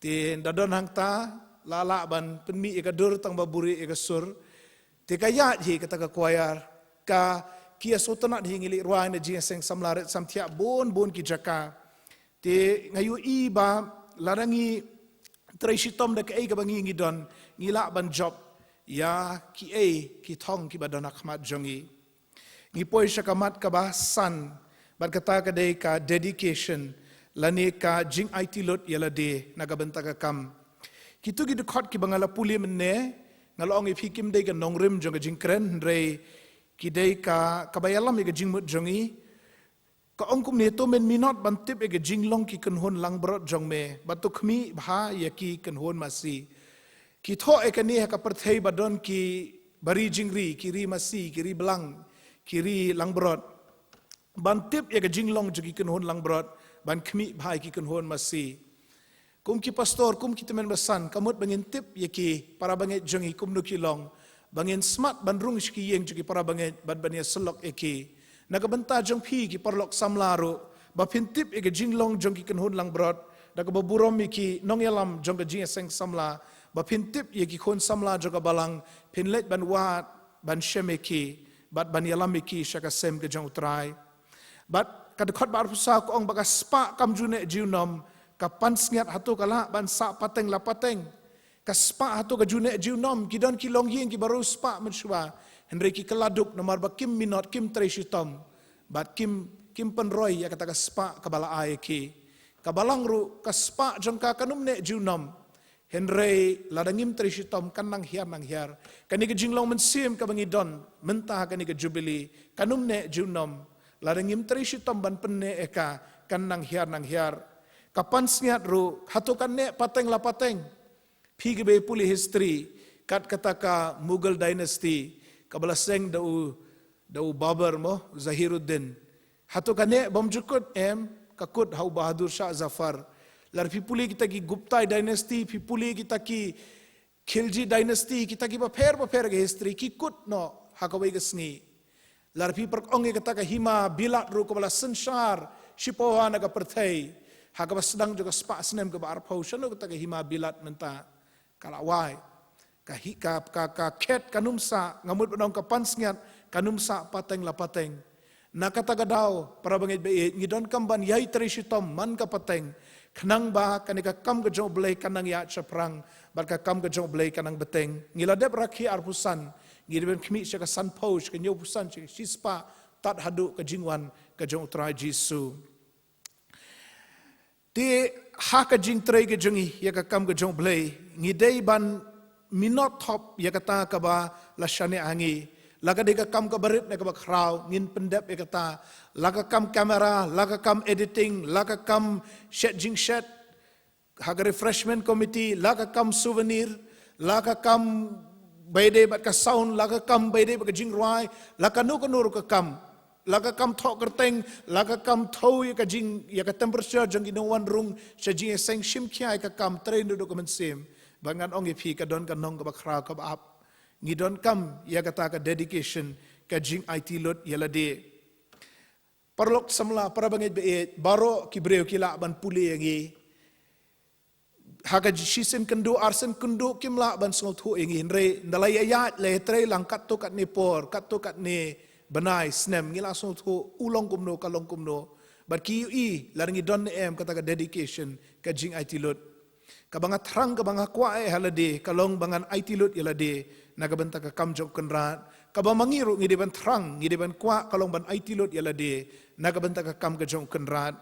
Te ynda don hangta, la lah ban pynmih ïa ka dur tang ba buhrieh ïa ka sur. Te ka ïaid hi kata ka choir, ka, ki ïa sngewtynnad hi, ngi leit rwai na jingïaseng samla Rit Samthiah bun bun ki jaka. Te nga ïohi ba lada ngi trei shitom da kaei kaba ngi ngi don, ngi lah ban jop ïa kiei ki thong kiba don ha khmat jong ngi. Ngi poi sha ka mat kaba san, bad kata ka dei ka dedication, lane ka jingaiti lut ïa lade na ka bynta ka kam. Kito ki dkhot kiba nga la pule mynne, nga la ong ïa phi kim dei ka nongrim jong ka jingkren, hynrei ki dei ka, kaba ïalam ïa ka jingmut jong ngi. Ka ong kumne, to men minot ban tip ïa ka jinglong ki kynhun langbrot jong me, bad to khmih bha ïa ki kynhun masi. Ki thoh ïa kane ha ka pyrthei ba don ki bari jingri, ki ri masi, ki ri blang, ki ri langbrot. Ban tip ïa ka jinglong jong ki kynhun langbrot, ban khmih bha ïa ki kynhun masi. Kum ki pastor, kum ki tymmen basan, ka mut ba ngin tip ïa ki para bangeit jong ngi kumno ki long, ba ngin smat ban rung sha ki ïing jong ki para bangeit, bad ban ïasyllok ïa ki. Na ka bynta jong phi ki paralok samla ruh, ba phin tip ïa ka jinglong jong ki kynhun langbrot, da kaba burom ïa ki nongïalam jong ka jingïaseng samla, ba phin tip ïa ki khun samla jong ka balang, phin leit ban wad, ban shem ïa ki, bad ban ïalam ïa ki sha ka sem ka jong U Trai. Bad ka dkhot ba arphew saw ka ong ba ka spah kam ju neh junom, ka pansngiat hato ka lah ban sah pateng la pateng. Ka spah hato ka ju neh junom, ki don ki longïing kiba riewspah mynshuwa. Hynrei ki kylla duk namar ba kim minot, kim trei shitom. Bad kim, kim pynroi ïa kata ka spah kaba la ai ïa ki. Ka balang ruh, ka spah jong ka kan ym neh junom. Hynrei lada ngim trei shitom kan nang hiar nang hiar. Kane ka jinglong mynsiem kaba ngi don mynta ha kane ka jubili, kan ym neh junom. Lada ngim trei shitom ban pynneh ïa ka, kan nang hiar nang hiar. Ka pansngiat ruh, hato kan neh pateng la pateng. Phi kiba pule history, kat kata ka Mughal dynasty, kaba la seng da u, da u Babur mo, Zahiruddin. Hato ka neh bymjukut? Em, ka kut ha u Bahadur Shah Zafar. Lada phi pule kita ki Gupta dynasty, phi pule kita ki Khilji dynasty, kita kiba pher bapher ka history, ki kut noh ha kawei ka sngi. Lada phi pyrkhat ong ïa kata ka Hima Bilat ruh kaba la synshar shipawa na ka pyrthei, ha kaba sdang jong ka spah snem kaba arphew, shano kata ka Hima Bilat mynta? Ka la wai. Ka hi-, ka, ka, ka khet kan ym sah, nga mut ban ong ka pansngiat kan ym sah pateng la pateng. Na kata ka daw, para bangeit ba ïeit, ngi donkam ban ïai trei shitom man ka pateng, khnang ba kane ka kam ka jong U Blei kan nang ïaid shaphrang, bad ka kam ka jong U Blei kan nang bteng. Ngi la dep rakhe arphew san, ngi dei ban khmih sha ka sanphew, sha ka hynñiewphew san, sha ka shispah, tad haduh ka jingwan ka jong U Trai Jisu. Te ha ka jingtrei ka jong ngi ïa ka kam ka jong U Blei, ngi dei ban minot thop ïa kata kaba la shaniah ha ngi. La ka dei ka kam kaba rit ne kaba khraw, ngin pyndep ïa kata. La ka kam camera, la ka kam editing, la ka kam shet jingshet ha ka refreshment committee, la ka kam souvenir, la ka kam ba ïadei bad ka sound, la ka kam ba ïadei bad ka jingrwai, la kano kano ruh ka kam, la ka kam thoh kyrteng, la ka kam thew ïa ka jing, ïa ka temperature jong ki nongwan rung sha jingïaseng, shim khia ïa ka kam, trei naduh ka mynsiem. Ba ngan ong ïa phi, ka don ka nong kaba khraw kaba ap. Ngi donkam ïa kata ka dedication, ka jingaiti lut ïa lade. Paralok samla, para bangeit ba ïeit, baroh ki briew ki lah ban pule ïa ngi. Ha ka shisien kynduh, arsien kynduh kim lah ban sngewthuh ïa ngi, hynrei ynda la ïaid, la ïatrei lang katto katne por, katto katne bnai, snem, ngi la sngewthuh u long kumno, ka long kumno. Bad ki ïohi lada ngi don ne em kata ka dedication, ka jingaiti lut. Kaba nga thrang, kaba nga kwah eh ha lade ka long ba ngan aiti lut ïa lade na ka bynta ka kam jong U Kynrad. Kaba ma ngi ruh ngi dei ban thrang, ngi dei ban kwah ka long ban aiti lut ïa lade na ka bynta ka kam ka jong U Kynrad.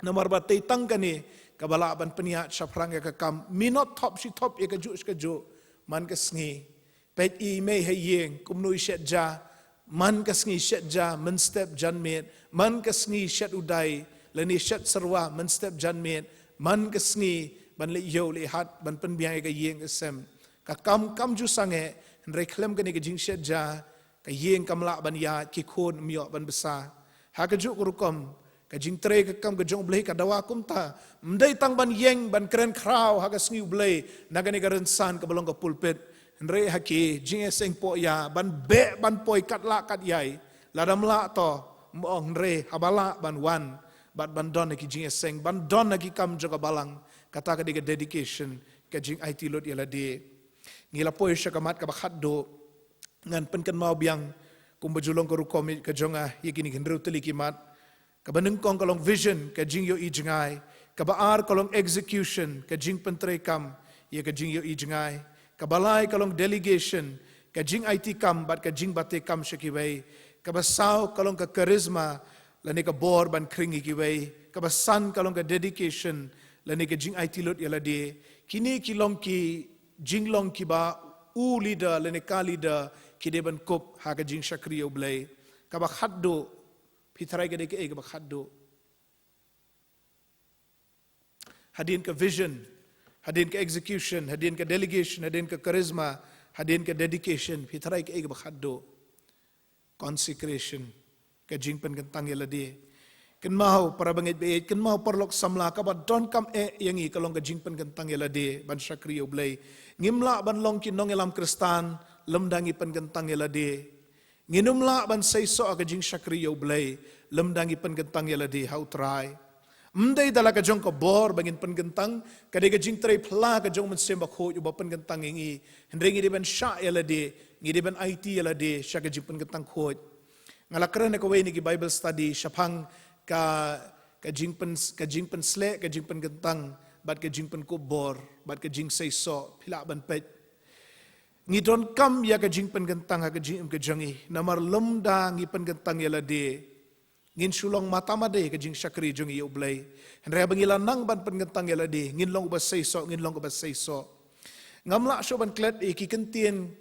Namar ba tei tang kane kaba lah ban pynïaid shaphrang ïa ka kam, minot thop shi thop ïa kajuh shi kajuh man ka sngi. Peit i mei ha ïing kumno i shet ja, man ka sngi shet ja mynstep janmiet, man ka sngi shet u dai lane shet syrwa mynstep janmiet, man ka sngi ban leit ïew leit hat, ban pynbiang ïa ka ïing ka sem. Ka kam kam ju sangeh, hynrei khlem kane ka jingshet ja, ka ïing kam lah ban ïaid, ki khun ym ïoh ban bsa. Ha kajuh ka rukom, ka jingtrei ka kam ka jong U Blei ka dawa kumta. Ym dei tang ban ïeng ban kren khraw ha ka sngi U Blei na kane ka rynsan kaba long ka pulpit. Hynrei ha ki jingïaseng pohïa, ban beh ban poi kat lah kat ïai. Lada ym lah to, ym ong, hynrei haba lah ban wan bad ban don ha ki jingïaseng, ban don ha ki kam jong ka balang. Kata ka dei ka dedication, ka jingaiti lut ïa lade. Ngi la poi sha ka mat kaba khatduh. Ngan pynkynmaw biang kumba ju long ka rukom ka jong nga ïa kine ki hynriew tylli ki mat. Kaba nyngkong ka long vision, ka jingïohi jngai. Kaba ar ka long execution, ka jingpyntreikam ïa ka jingïohi jngai. Kaba lai ka long delegation, ka jingaiti kam bad ka jingbatai kam sha kiwei. Kaba saw ka long ka charisma, lane ka bor ban khring ïa kiwei. Kaba san ka long ka dedication, lane ka jingaiti lut ïa lade. Kine ki long ki jinglong kiba u leader lane ka leader ki dei ban kup ha ka jingshakri ïa U Blei. Kaba khatduh, phi tharai ka dei kaei kaba khatduh? Hadien ka vision, hadien ka execution, hadien ka delegation, hadien ka charisma, hadien ka dedication, phi tharai kaei kaba khatduh? Consecration, ka jingpynkyntang ïa lade. Kynmaw para bangeit ba ïeit, kynmaw paralok samla, kaba donkam eh ïa ngi ka long ka jingpynkyntang ïa lade ban shakri ïa U Blei. Ngim lah ban long ki nongïalam Khristan lymda ngi pynkyntang ïa lade. Ngin ym lah ban seisoh ha ka jingshakri ïa U Blei lymda ngi pynkyntang ïa lade ha U Trai. Ym dei da la ka jong ka bor ba ngin pynkyntang, ka dei ka jingtrei phylla ka jong U Mynsiem Bakhuid uba pynkyntang ïa ngi. Hynrei ngi dei ban shah ïa lade, ngi dei ban aiti ïa lade sha ka jingpynkyntang khuid. Nga la kren ha kawei na ki Bible study shaphang ka, ka jingpyn, ka jingpynsleh, ka jingpynkyntang, bad ka jingpynkup bor, bad ka jingseisoh. Phi lah ban peit. Ngi donkam ïa ka jingpynkyntang ha ka jingim ka jong ngi. Namar lymda ngi pynkyntang ïa lade, ngin shu long mata made ha ka jingshakri jong ngi ïa U Blei. Hynrei haba ngi la nang ban pynkyntang ïa lade, ngin long uba seisoh, ngin long uba seisoh. Ngam lah shuh ban klet ïa ki kyntien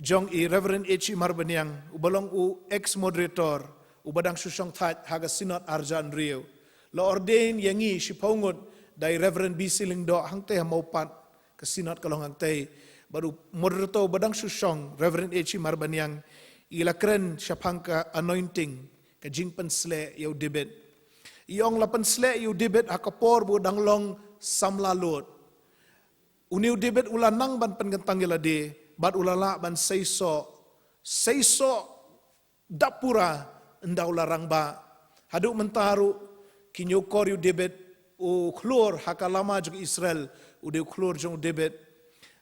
jong i Reverend H. E. Marbaniang, uba long u ex-moderator, uba dang shu shong thait ha ka Synod arhajar hynriew. La ordain ïa ngi shiphew ngut da i Reverend B. C. Lyngdoh hangtei ha Mawpat, ka Synod ka long hangtei. Bad u moderator uba dang shu shong, Reverend H. E. Marbaniang, i la kren shaphang ka anointing, ka jingpynsleh ïa u David. I ong la pynsleh ïa u David ha ka por ba u dang long samla lud. Une u David u la nang ban pynkyntang ïa lade, bad u la lah ban seisoh, seisoh dap pura ynda u la rangbah. Haduh mynta ruh ki ñiewkor ïa u David, u khlur ha ka lama jong Israel, u dei u khlur jong u David.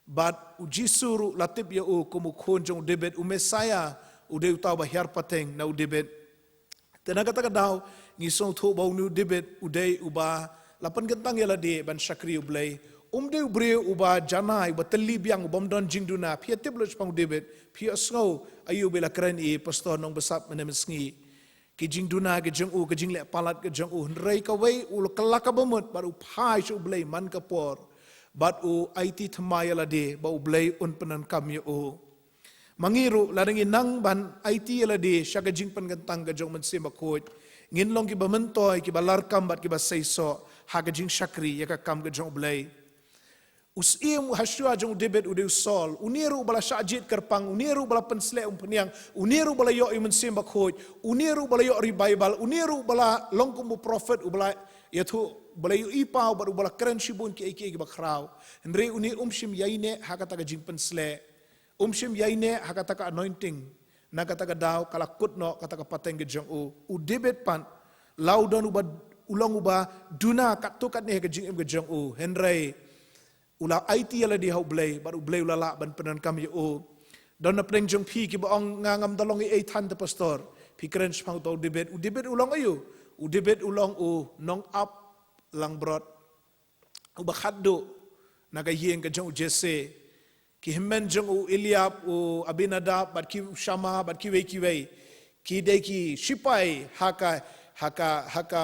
Bad U Jisu ruh la tip ïa u kum u khun jong u David, u Messiah, u dei uta uba hiar pateng na u David. Te na kata ka daw, ngi sngewthuh ba une u David u dei uba la pynkyntang ïa lade ban shakri U Blei. Um dei u briew uba janai, uba tylli biang, uba ym don jingduna. Phi ïa tip lut shaphang u David, phi ïa sngew aïu ba la kren i Pastor Nongbsap mynne mynsngi. Ki jingduna ki jong u, ki jingleh palat ki jong u, hynrei kawei u la kylla ka bamut bad u phai sha U Blei man ka por, bad u aiti thymmai ïa lade ba U Blei un pyndonkam ïa u. Ma ngi ruh, lada ngi nang ban aiti ïa lade sha ka jingpynkyntang ka jong U Mynsiem Bakhuid, ngin long kiba myntoi, kiba larkam bad kiba seisoh ha ka jingshakri ïa ka kam ka jong U Blei. U syiem ha shuwa jong u David u dei u Saul, une ruh uba la shah jied kyrpang, une ruh uba la pynsleh umphniang, une ruh uba la ïoh ïa U Mynsiem Bakhuid, une ruh uba la ïoh revival, une ruh uba la long kum u prophet, uba la ïathuh, uba la ïohi paw bad uba la kren shibun kiei kiei kiba khraw. Hynrei une um shym ïaineh ha kata ka jingpynsleh. Um shym ïaineh ha kata ka anointing, na kata ka daw ka la kut noh kata ka pateng ka jong u. U David pat, la u don uba, u long uba duna katto katne ha ka jingim ka jong u, hynrei u la aiti ïa lade ha U Blei, bad U Blei u la lah ban pyndonkam ïa u. Don na pdeng jong phi kiba ong, nga ngam da long ei ei than te Pastor. Phi kren shaphang uta u David. U David u long aïu? U David u long u nongap langbrot uba khatduh na ka ïing ka jong u Jesse. Ki hynmen jong u Eliab, u Abinadab, bad ki, u Shammah, bad kiwei kiwei, ki dei ki shipai ha ka, ha ka, ha ka,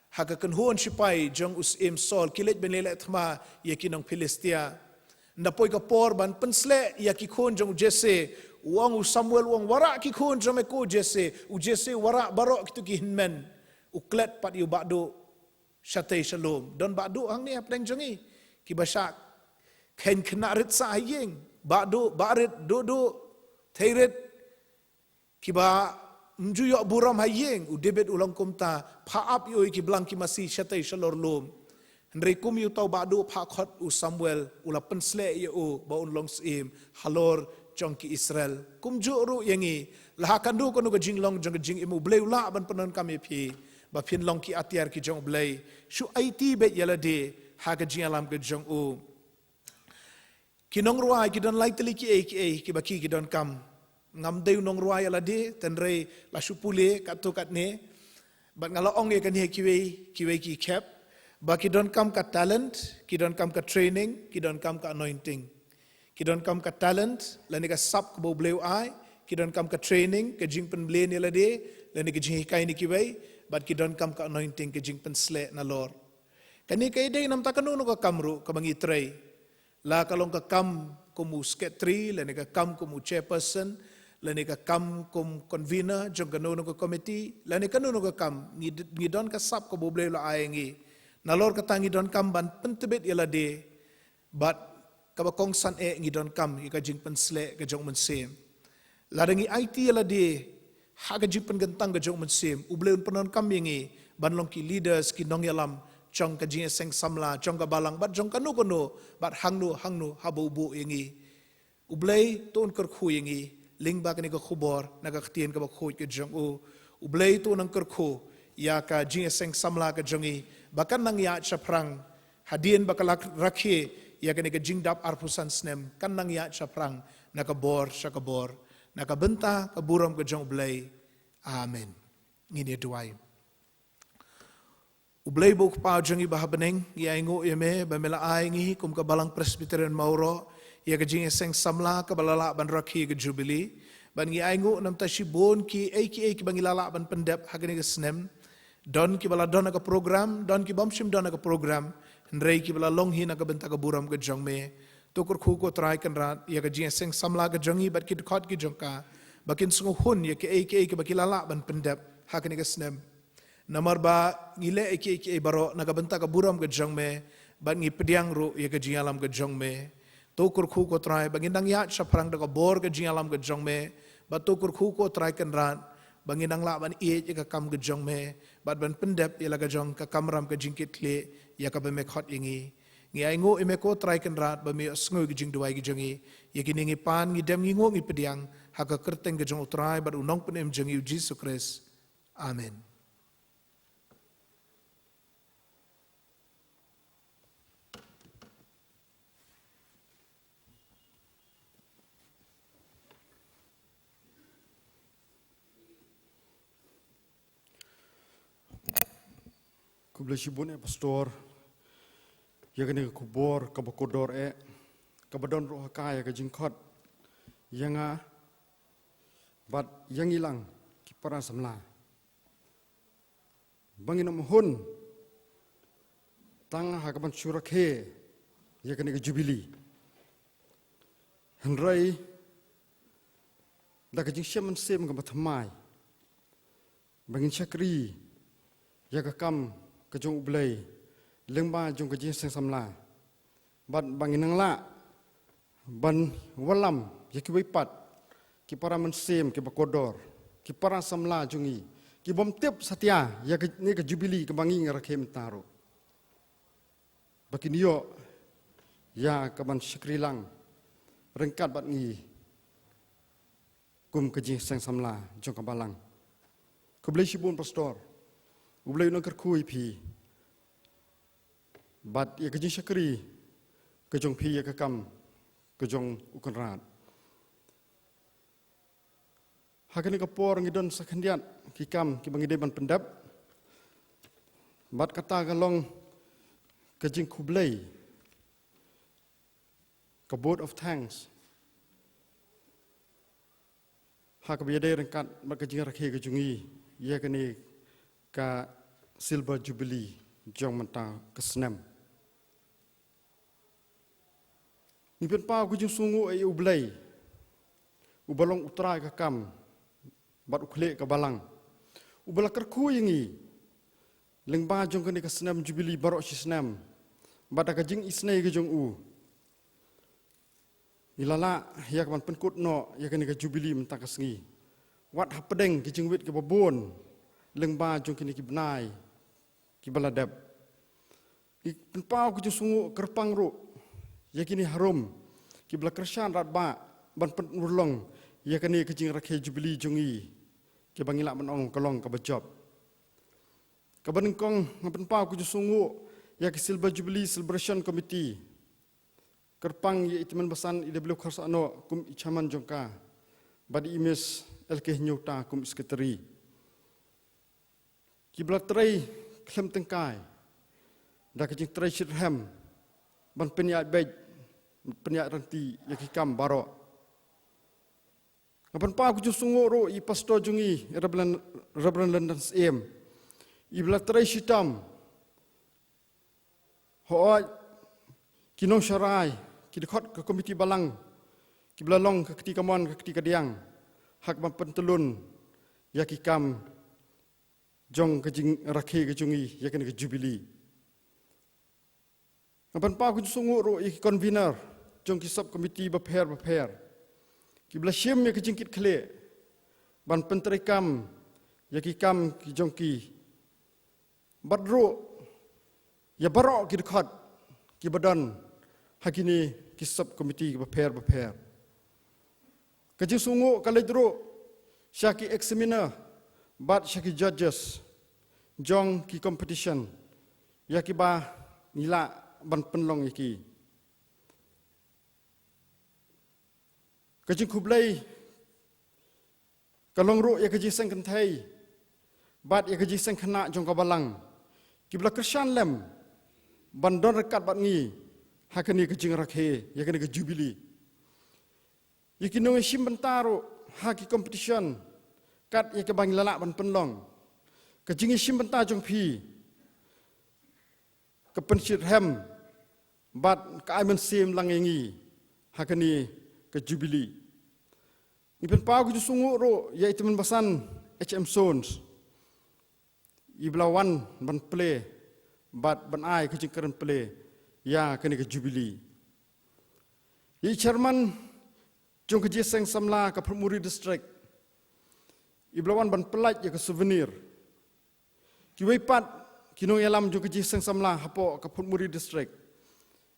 ha ka kynhun shipai jong u syiem Saul, ki leit ban leh leh thma ïa ki nong Philistia. Ynda poi ka por ban pynsleh ïa ki khun jong u Jesse, u ong u Samuel, u ong, warah ki khun jong me ko Jesse. U Jesse u warah baroh kito ki hynmen. U klet pat ïa u Bahduh shatei shalom. Don Bahduh hangne hapdeng jong ngi kiba shah kheiñ khynnah rit sah ha ïing. Bahduh, Bahrit, Duhduh, Theirit, kiba ym ju ïoh burom ha ïing. U David u long kumta, phah ap ïa u ïa ki blang ki masi shatei shalor lum. Hynrei kum ïa uta u Bahduh, phah khot u Samuel, u la pynsleh ïa u ba un long syiem halor jong ki Israel. Kumjuh ruh ïa ngi, la ha kano kano ka jinglong jong ka jingim, U Blei u lah ban pyndonkam ïa phi ba phin long ki atiar ki jong U Blei. Shu aiti beit ïa lade ha ka jingïalam ka jong u. Ki nongrwai ki don lai tylli kiei kiei kiba ki, ki donkam. Ngam dei u nongrwai ïa lade, hynrei la shu pule katto katne. Bad nga la ong ïa kane ha kiwei kiwei ki khep, ba ki donkam ka talent, ki donkam ka training, ki donkam ka anointing. Ki donkam ka talent lane ka sap kaba U Blei u ai, ki donkam ka training, ka jingpynbeit ïa lade lane ka jinghikai na kiwei, bad ki donkam ka anointing, ka jingpynsleh nalor. Kane ka dei namar kano kano ka kam ruh kaba ngi trei. La ka long ka kam kum u secretary, lane ka kam kum u chairperson, lane ka kam kum convener jong kano kano ka committee, lane kano kano ka kam, ngi, ngi don ka sap kaba U Blei u la ai ïa ngi. Nalor kata ngi donkam ban pyntbit ïa lade, bad kaba kongsan eh ngi donkam ïa ka jingpynsleh ka jong U Mynsiem. Lada ngi aiti ïa lade ha ka jingpynkyntang ka jong U Mynsiem, U Blei un pyndonkam ïa ngi ban long ki leaders, ki nongïalam jong ka jingïaseng samla, jong ka balang, bad jong kano kano, bad hangno hangno haba u buh ïa ngi. U Blei to un kyrkhu ïa ngi. lyngba kane ka khubor na ka ktien kaba khuid ka jong u. U Blei to nang kyrkhu ïa ka jingïaseng samla ka jong i ba kan nang ïaid shaphrang hadien ba ka la rakhe ïa kane ka jingdap arphew san snem, kan nang ïaid shaphrang na ka bor sha ka bor, na ka bynta ka burom ka jong U Blei. Amen. Ngin ïa duwai. U Blei ba u Kpa jong i ba ha bneng, ngi ainguh ïa me ba me la ai ngi kum ka Balang Presbyterian Mawroh ïa ka jingïaseng samla kaba la lah ban rakhe ka Jubilee. Bad ngi ainguh namar shibun kiei kiei kiba ngi la lah ban pyndep ha kane ka snem. Don kiba la don ha ka program, don ki bym shym don ha ka program, hynrei kiba la long hi na ka bynta ka burom ka jong me. To kyrkhu ko Trai Kynrad ïa ka jingïaseng samla ka jong i bad ki dkhot ki jong ka, ba kin sngewhun ïa kiei kiei kiba ki la lah ban pyndep ha kane ka snem. Namar ba ngi leh ïa kiei kiei baroh na ka bynta ka burom ka jong me, bad ngi pdiang ruh ïa ka jingïalam ka jong me. To kyrkhu ko Trai ba ngin nang ïaid shaphrang da ka bor ka jingïalam ka jong me, bad to kyrkhu ko Trai Kynrad ba ngin nang lah ban ïeit ïa ka kam ka jong me bad ban pyndep ïa la ka jong ka kamram ka jingkitkhlieh ïa kaba me khot ïa ngi. Ngi ainguh ïa me ko Trai Kynrad ba me ïohsngew ïa ka jingduwai ka jong ngi. Ïa kine ngi pan, ngi dem, ngi nguh, ngi pdiang ha ka kyrteng ka jong u Trai bad u Nongpynim jong ngi u Jisu Khrist. Amen. Khublei shibun eh Pastor ïa kane ka khubor kaba kordor eh, kaba don ruh ha ka ïa ka jingkhot ïa nga bad ïa ngi lang ki para samla ba ngin ym hun tang ha kaban shu rakhe ïa kane ka Jubilee, hynrei da ka jingshem mynsiem kaba thymmai ba ngin shakri ïa ka kam ka jong U Blei lyngba jong ka jingïaseng samla, bad ba ngin nang lah ban wallam ïa kiwei pat ki para mynsiem kiba kordor, ki para samla jong ngi ki bym tip satia ïa kane ka Jubilee kaba ngi ngi rakhe mynta ruh, ba kin ïoh ïa kaban shakri lang ryngkat bad ngi kum ka jingïaseng samla jong ka Balang. Khublei shibun Pastor, U Blei un nang kyrkhu ïa phi bad ïa ka jingshakri ka jong phi ïa ka kam ka jong u Kynrad. Ha kane ka por ngi don sa khyndiat ki kam kiba ngi dei ban pyndep, bad kata ka long ka jingkhublei, ka vote of thanks, ha kaba ïadei ryngkat bad ka jingrakhe ka jong ngi ïa kane ka Silver Jubilee jong mynta ka snem. Ngi pynpaw ka jingsngewnguh ïa U Blei uba long U Trai ka kam bad U Khlieh ka Balang, uba la kyrkhu ïa ngi lyngba jong kane ka snem Jubilee baroh shi snem, bad da ka jingisynei ka jong u ngi la lah ïa kaban pynkut noh ïa kane ka Jubilee mynta ka sngi, wat hapdeng ki jingwit kiba bun lyngba jong kine ki bnai kiba la dep. Ngi pynpaw ka jingsngewnguh kyrpang ruh ïa kine harum kiba la kyrshan radbah ban pynurlong ïa kane ka jingrakhe Jubilee jong ngi, kiba ngi lah ban ong ka long kaba jop. Kaba nyngkong, nga pynpaw ka jingsngewnguh ïa ka Silver Jubilee Celebration Committee, kyrpang ïa i Tymmen Basan E W Kharsahnoh kum i Chairman jong ka, bad i Miss L K Hynñiewta kum i Secretary, kiba la trei khlem tyngkai da ka jingtrei shitrhem ban pynïaid beit, pynïaid ryntih ïa ki kam baroh. Nga pynpaw ka jingsngewnguh ruh ïa i Pastor jong ngi, Reverend, Reverend Lyndon Syiem, iba la trei shitom hooid ki nongsharai, ki dkhot ka Komiti Balang, kiba la long ka kti kamon ka kti kadiang ha kaban pyntlun ïa ki kam jong ka jingrakhe ka jong ngi ïa kane ka Jubilee. Nga pynpaw ka jingsngewnguh ruh ïa ki convener jong ki sub committee bapher bapher, kiba la shim ïa ka jingkitkhlieh ban pyntreikam ïa ki kam ki jong ki, bad ruh ïa baroh ki dkhot kiba don ha kine ki sub committee bapher bapher. Ka jingsngewnguh ka leit ruh sha ki examiner bad sha ki judges jong ki competition ïa kiba ngi lah ban pynlong ïa ki. Ka jingkhublei ka long ruh ïa ka jingseng kynthei bad ïa ka jingseng khynnah jong ka balang kiba la kyrshan lem ban don ryngkat bad ngi ha kane ka jingrakhe ïa kane ka jubili. Ïa ki nongïashim bynta ruh ha ki competition kat ïa kiba ngi la lah ban pynlong. Ka jingïashim bynta jong phi ka pynshitrhem bad ka ai mynsiem lang ïa ngi ha kane ka jubili. Ngi pynpaw ka jingsngewnguh ruh ïa i tymmen basan H M Sones iba la wan ban plie bad ban ai ka jingkren plie ïa kane ka jubili. Ïa i chairman jong ka jingseng samla ka Photmuri District iba la wan ban pyllait ïa ka souvenir. Kiwei pat ki nongïalam jong ka jingseng samla hapoh ka Photmuri District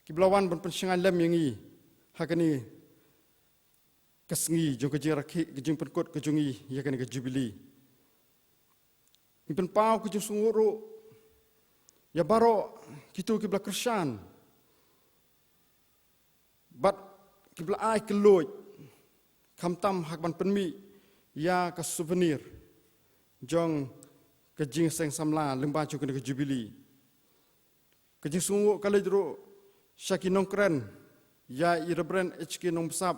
kiba la wan ban pynshngaiñ lem ïa ngi ha kane ka sngi jong ka jingrakhe, ka jingpynkut ka jong ngi ïa kane ka jubili. Ngi pynpaw ka jingsngewnguh ruh ïa baroh kito kiba la kyrshan bad kiba la ai kylluid khamtam ha kaban pynmih ïa ka souvenir jong ka jingseng samla lyngba jong kane ka jubili. Ka jingsngewnguh ka leit ruh sha ki nongkren, ïa i Reverend H K Nongbsap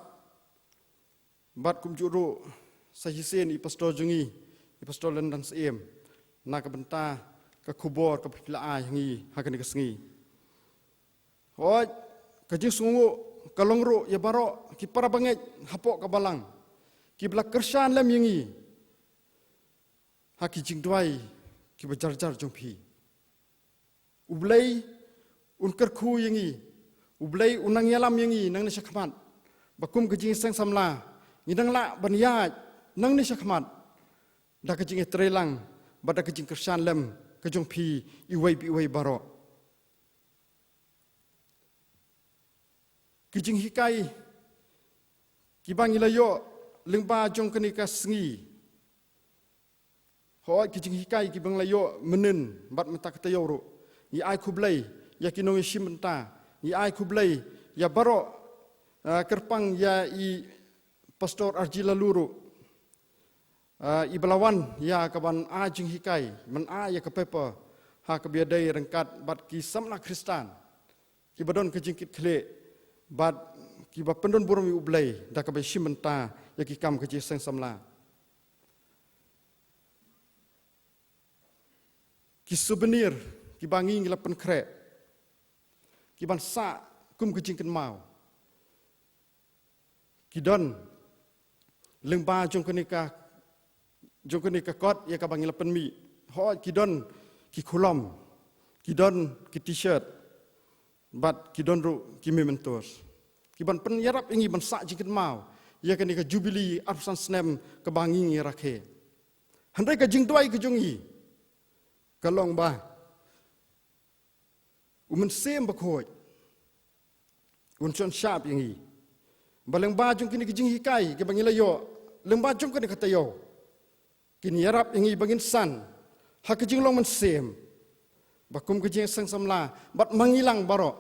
bad kumjuh ruh sa shisien i pastor jong ngi, i pastor Lyndan Syiem, na ka bynta ka khubor kaba phi la ai ha ngi ha kane ka sngi. Hooid, ka jingsngewnguh ka long ruh ïa baroh ki para bangeit hapoh ka balang kiba la kyrshan lem ïa ngi ha ki jingduwai kiba jar jar jong phi. U Blei un kyrkhu ïa ngi, U Blei un nang ïalam ïa ngi nangne shakhmat, ba kum ka jingseng samla ngi nang lah ban ïaid nangne shakhmat da ka jingïatreilang bad da ka jingkyrshan lem ka jong phi iwei pa iwei baroh. Ki jinghikai kiba ngi la ïoh lyngba jong kane ka sngi, hooid, ki jinghikai kiba ngi la ïoh mynhynnin bad mynta ka taïew ruh, ngi ai khublei ïa ki nongïashim bynta, ngi ai khublei ïa baroh, ah, kyrpang ïa i Pastor Arji Lalu ruh, ah, iba la wan ïa kaban ai jinghikai, ban ai ïa ka paper ha kaba ïadei ryngkat bad ki samla Khristan kiba don ka jingkitkhlieh bad kiba pyndon burom ïa U Blei da kaba shim bynta ïa ki kam ka jingseng samla. Ki souvenir kiba ngi ngi la pynkhreh kiban sah kum ka jingkynmaw ki don lyngba jong kane ka, jong kane ka kot ïa kaba ngi la pynmih. Hooid, ki don ki khulom, ki don ki T-shirt bad ki don ruh ki mementos kiban pynïarap ïa ngi ban sah jingkynmaw ïa kane ka jubili arphew san snem kaba ngi ngi rakhe. Hynrei ka jingduwai ka jong ngi ka long ba U Mynsiem Bakhuid un shon shap ïa ngi ba lyngba jong kine ki jinghikai kiba ngi la ïoh lyngba jong kane ka taïew, kin ïarap ïa ngi ba ngin san ha ka jinglong mynsiem ba kum ka jingseng samla bad ma ngi lang baroh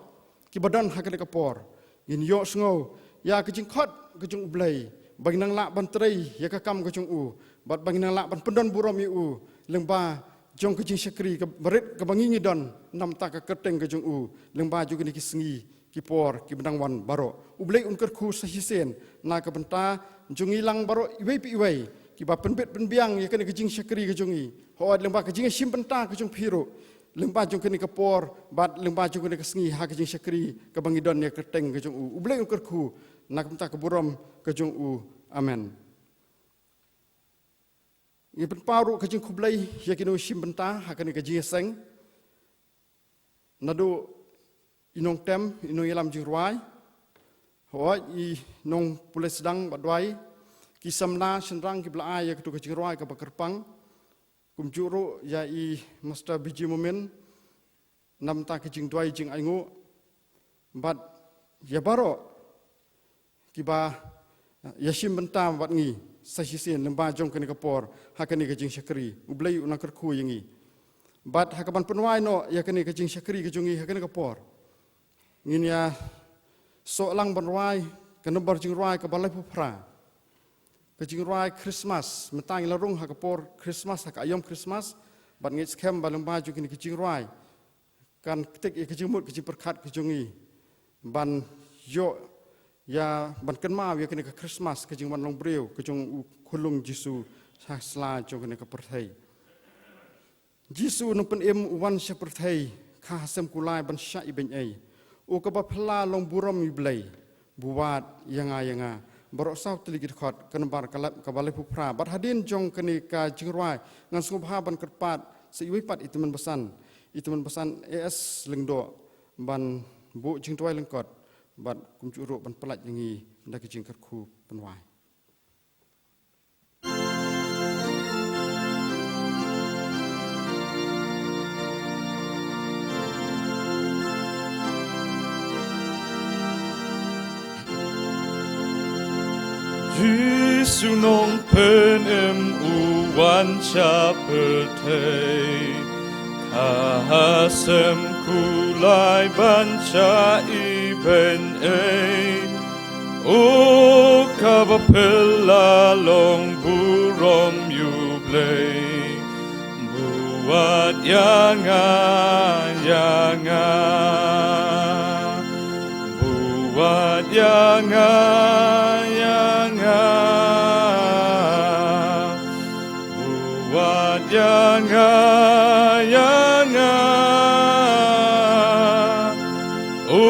kiba don ha kane ka por, ngin ïohsngew ïa ka jingkhot ka jong U Blei ba ngin nang lah ban trei ïa ka kam ka jong U bad ba ngin nang lah ban pyndon burom ïa U lyngba jong ka jingshakri kaba rit kaba ngi ngi don na bynta ka kyrteng ka jong U lyngba jong kine ki sngi ki por kiba dang wan baroh. U Blei un kyrkhu sa shisien na ka bynta jong ngi lang baroh iwei pa iwei kiba pynbit pynbiang ïa kane ka jingshakri ka jong ngi. Hooid, lyngba ka jingshim bynta ka jong phi ruh lyngba jong kane ka por bad lyngba jong kane ka sngi ha ka jingshakri kaba ngi don ïa ka kyrteng ka jong U. U Blei un kyrkhu na ka bynta ka burom ka jong U. Amen. Ngi pynpaw ruh ka jingkhublei ïa ki nongshim bynta ha kane ka jingïaseng. Naduh i nongtem, i nongïalam jingrwai, hooid, i nongpule sdang bad duwai, ki samla shynrang kiba la ai ïa katu ka jingrwai kaba kyrpang, kumjuh ruh ïa i Master B J Momin na bynta ka jingduwai jingainguh bad ïa baroh kiba ïa shim bynta bad ngi sa shisien lyngba jong kane ka por ha kane ka jingshakri. U Blei u nang kyrkhu ïa ngi. Bad ha kaban pynwai noh ïa kane ka jingshakri ka jong ngi ha kane ka por, ngin ïa soh lang ban rwai ka nombar jingrwai kaba laiphew phra, ka jingrwai Christmas. Mynta ngi la rung ha ka por Christmas, ha ka aïom Christmas, bad ngi skhem ba lyngba jong kane ka jingrwai kan ktik ïa ka jingmut ka jingpyrkhat ka jong ngi ban ïoh ïa ban kynmaw ïa kane ka Christmas, ka jingwan long briew ka jong u khunlung Jisu sha sla jong kane ka pyrthei. Jisu nongpynim u wan sha pyrthei kha ha sem kulai ban shah ibeiñ ei. U kaba phylla long burom ïa u Blei, buwad ïa nga, ïa nga. Baroh saw tylli ki dkhot, ka nombar ka lap, kaba laiphew phra. Bad hadien jong kane ka jingrwai ngan sngewbha ban kyrpad sa iwei pat i tymmen basan, i tymmen basan A S Lyngdoh, ban buh jingduwai lyngkot bad kumjuh ruh ban pyllait ïa ngi da ka jingkyrkhu pynwai. Jisu nongpynim u wan sha pyrthei, kha ha sem kulai ban shah ibeiñ ei. O kaba phylla long burom ïa u Blei, buwad ïa nga, ïa nga. Buwad ïa nga, ïa nga. Buwad ïa nga, ïa nga. O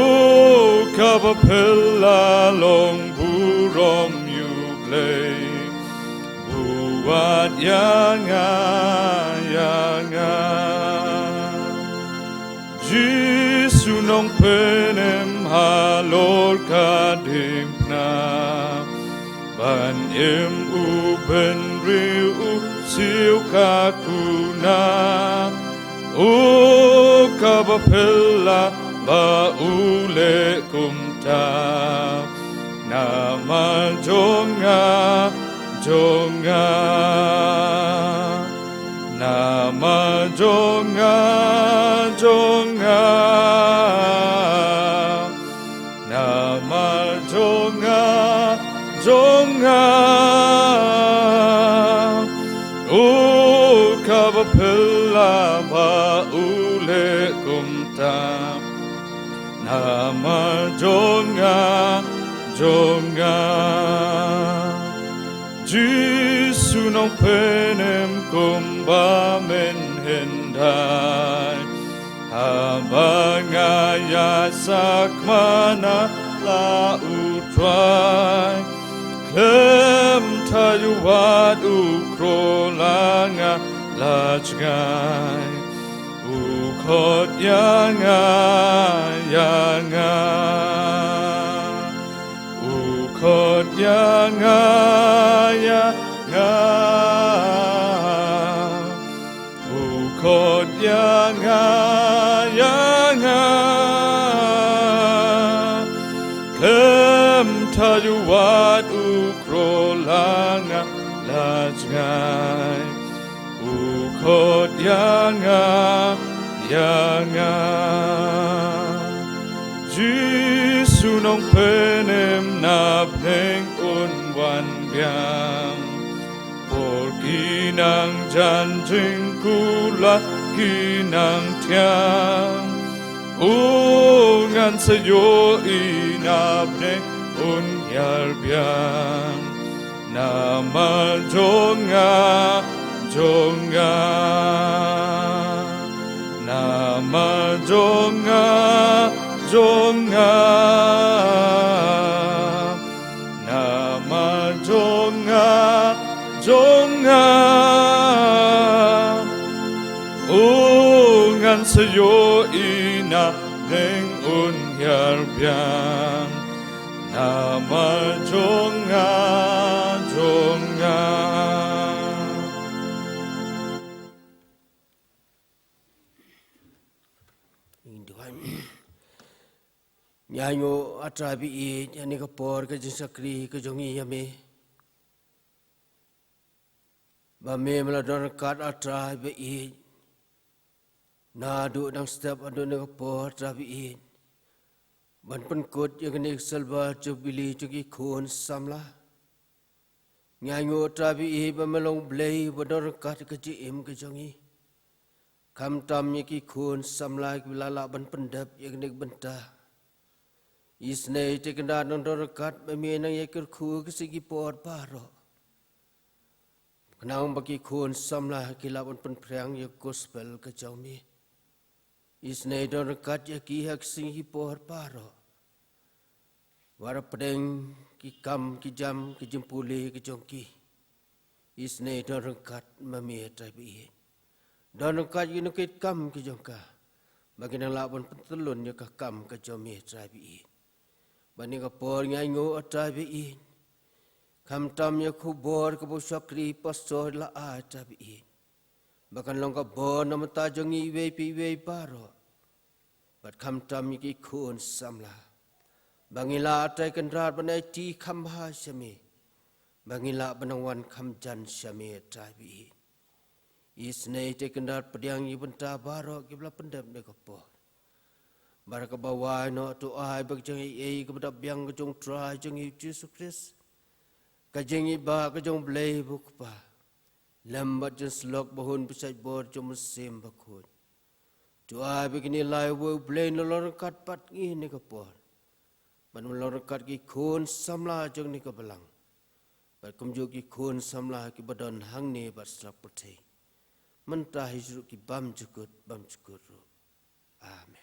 kaba phylla long burom ïa u Blei, buwad ïa nga, ïa nga. Jisu nongpynim halor ka diengphna, ban im u bynriew u siew ka kuna. O kaba phylla ba u leh kumta, namar jong nga, jong nga. Namar jong nga, jong nga. Namar jong nga, jong nga. O kaba phylla ba u leh kumta, namar jong nga, jong nga. Jisu nongpynim kumba mynhyndai, haba nga ïaid sakma na la u Trai. Khlem thaw ïa u wat u kro la nga la jngai. U khot ïa nga, ïa nga. U khot ïa nga, ïa nga. U khot ïa nga, ïa nga. Khlem thaw ïa u wat u kro la nga la jngai. U khot ïa nga, ïa nga. Jisu nongpynim na bneng un wan biang. Por ki nang jan jingkular ki nang thiang. O ngan sa ïohi na bneng un hiar biang. Namar jong nga, jong nga. Namar jong nga, jong nga. Namar jong nga, jong nga. O ngan sa ïohi na bneng un hiar biang. Namar jong nga, jong nga. Ngi ainguh, A Trai ba ïeit, ïa kane ka por ka jingshakri ka jong ngi ïa me, ba me me la don ryngkat, A Trai ba ïeit, naduh dang step haduh kane ka por, A Trai ba ïeit, ban pynkut ïa kane ka Silver Jubilee jong ki khun samla. Ngi ainguh, A Trai ba ïeit, ba me long Blei ba don ryngkat ka jingim ka jong ngi. Khamtam ïa ki khun samla kiba la lah ban pyndep ïa kane ka bynta, isynei te kynrad nang don ryngkat ba me nang ïakyrkhu ha ki sngi ki por baroh, khnang ba ki khun samla ki lah ban pynphriang ïa ka gospel ka jong me. Isynei don ryngkat ïa ki ha ki sngi ki por baroh, wat hapdeng ki kam ki jam, ki jingpule ki jong ki. Isynei don ryngkat ma me, A Trai ba ïeit. Don ryngkat ïa ki nongkitkam ki jong ka, ba kin nang lah ban pyntyllun ïa ka kam ka jong me, A Trai ba ïeit. Bad ha kane ka por ngi ainguh, A Trai ba ïeit, khamtam ïa ka khubor kaba u shakri pastor la ai, A Trai ba ïeit, ba kan long ka bor na ka bynta jong ngi iwei pa iwei baroh. Bad khamtam ïa ki khun samla, ba ngin lah, A Trai, kynrad ban aiti kham bha sha me, ba ngin lah ban nang wan kham jan sha me, A Trai ba ïeit. Isynei te kynrad pdiang ïa ki bynta baroh kiba la pyndep ha kane ka por. Bad ha kaba wai noh, to ai ba ka jingaiei kaba dap biang ka jong U Trai jong ngi U Jisu Khrist, ka jingïeit ka jong U Blei ba u Kpa, lem bad jingsyllok ba hun ba shaitbor jong U Mynsiem Bakhuid, to ai ba kine lai uwei U Blei un long ryngkat bad ngi ha kane ka por, bad un long ryngkat ki khun samla jong kane ka balang, bad kumjuh ki khun samla kiba don hangne bad sha pyrthei, mynta, hi shuh, ki bymjukut bymjukut ruh. Amen.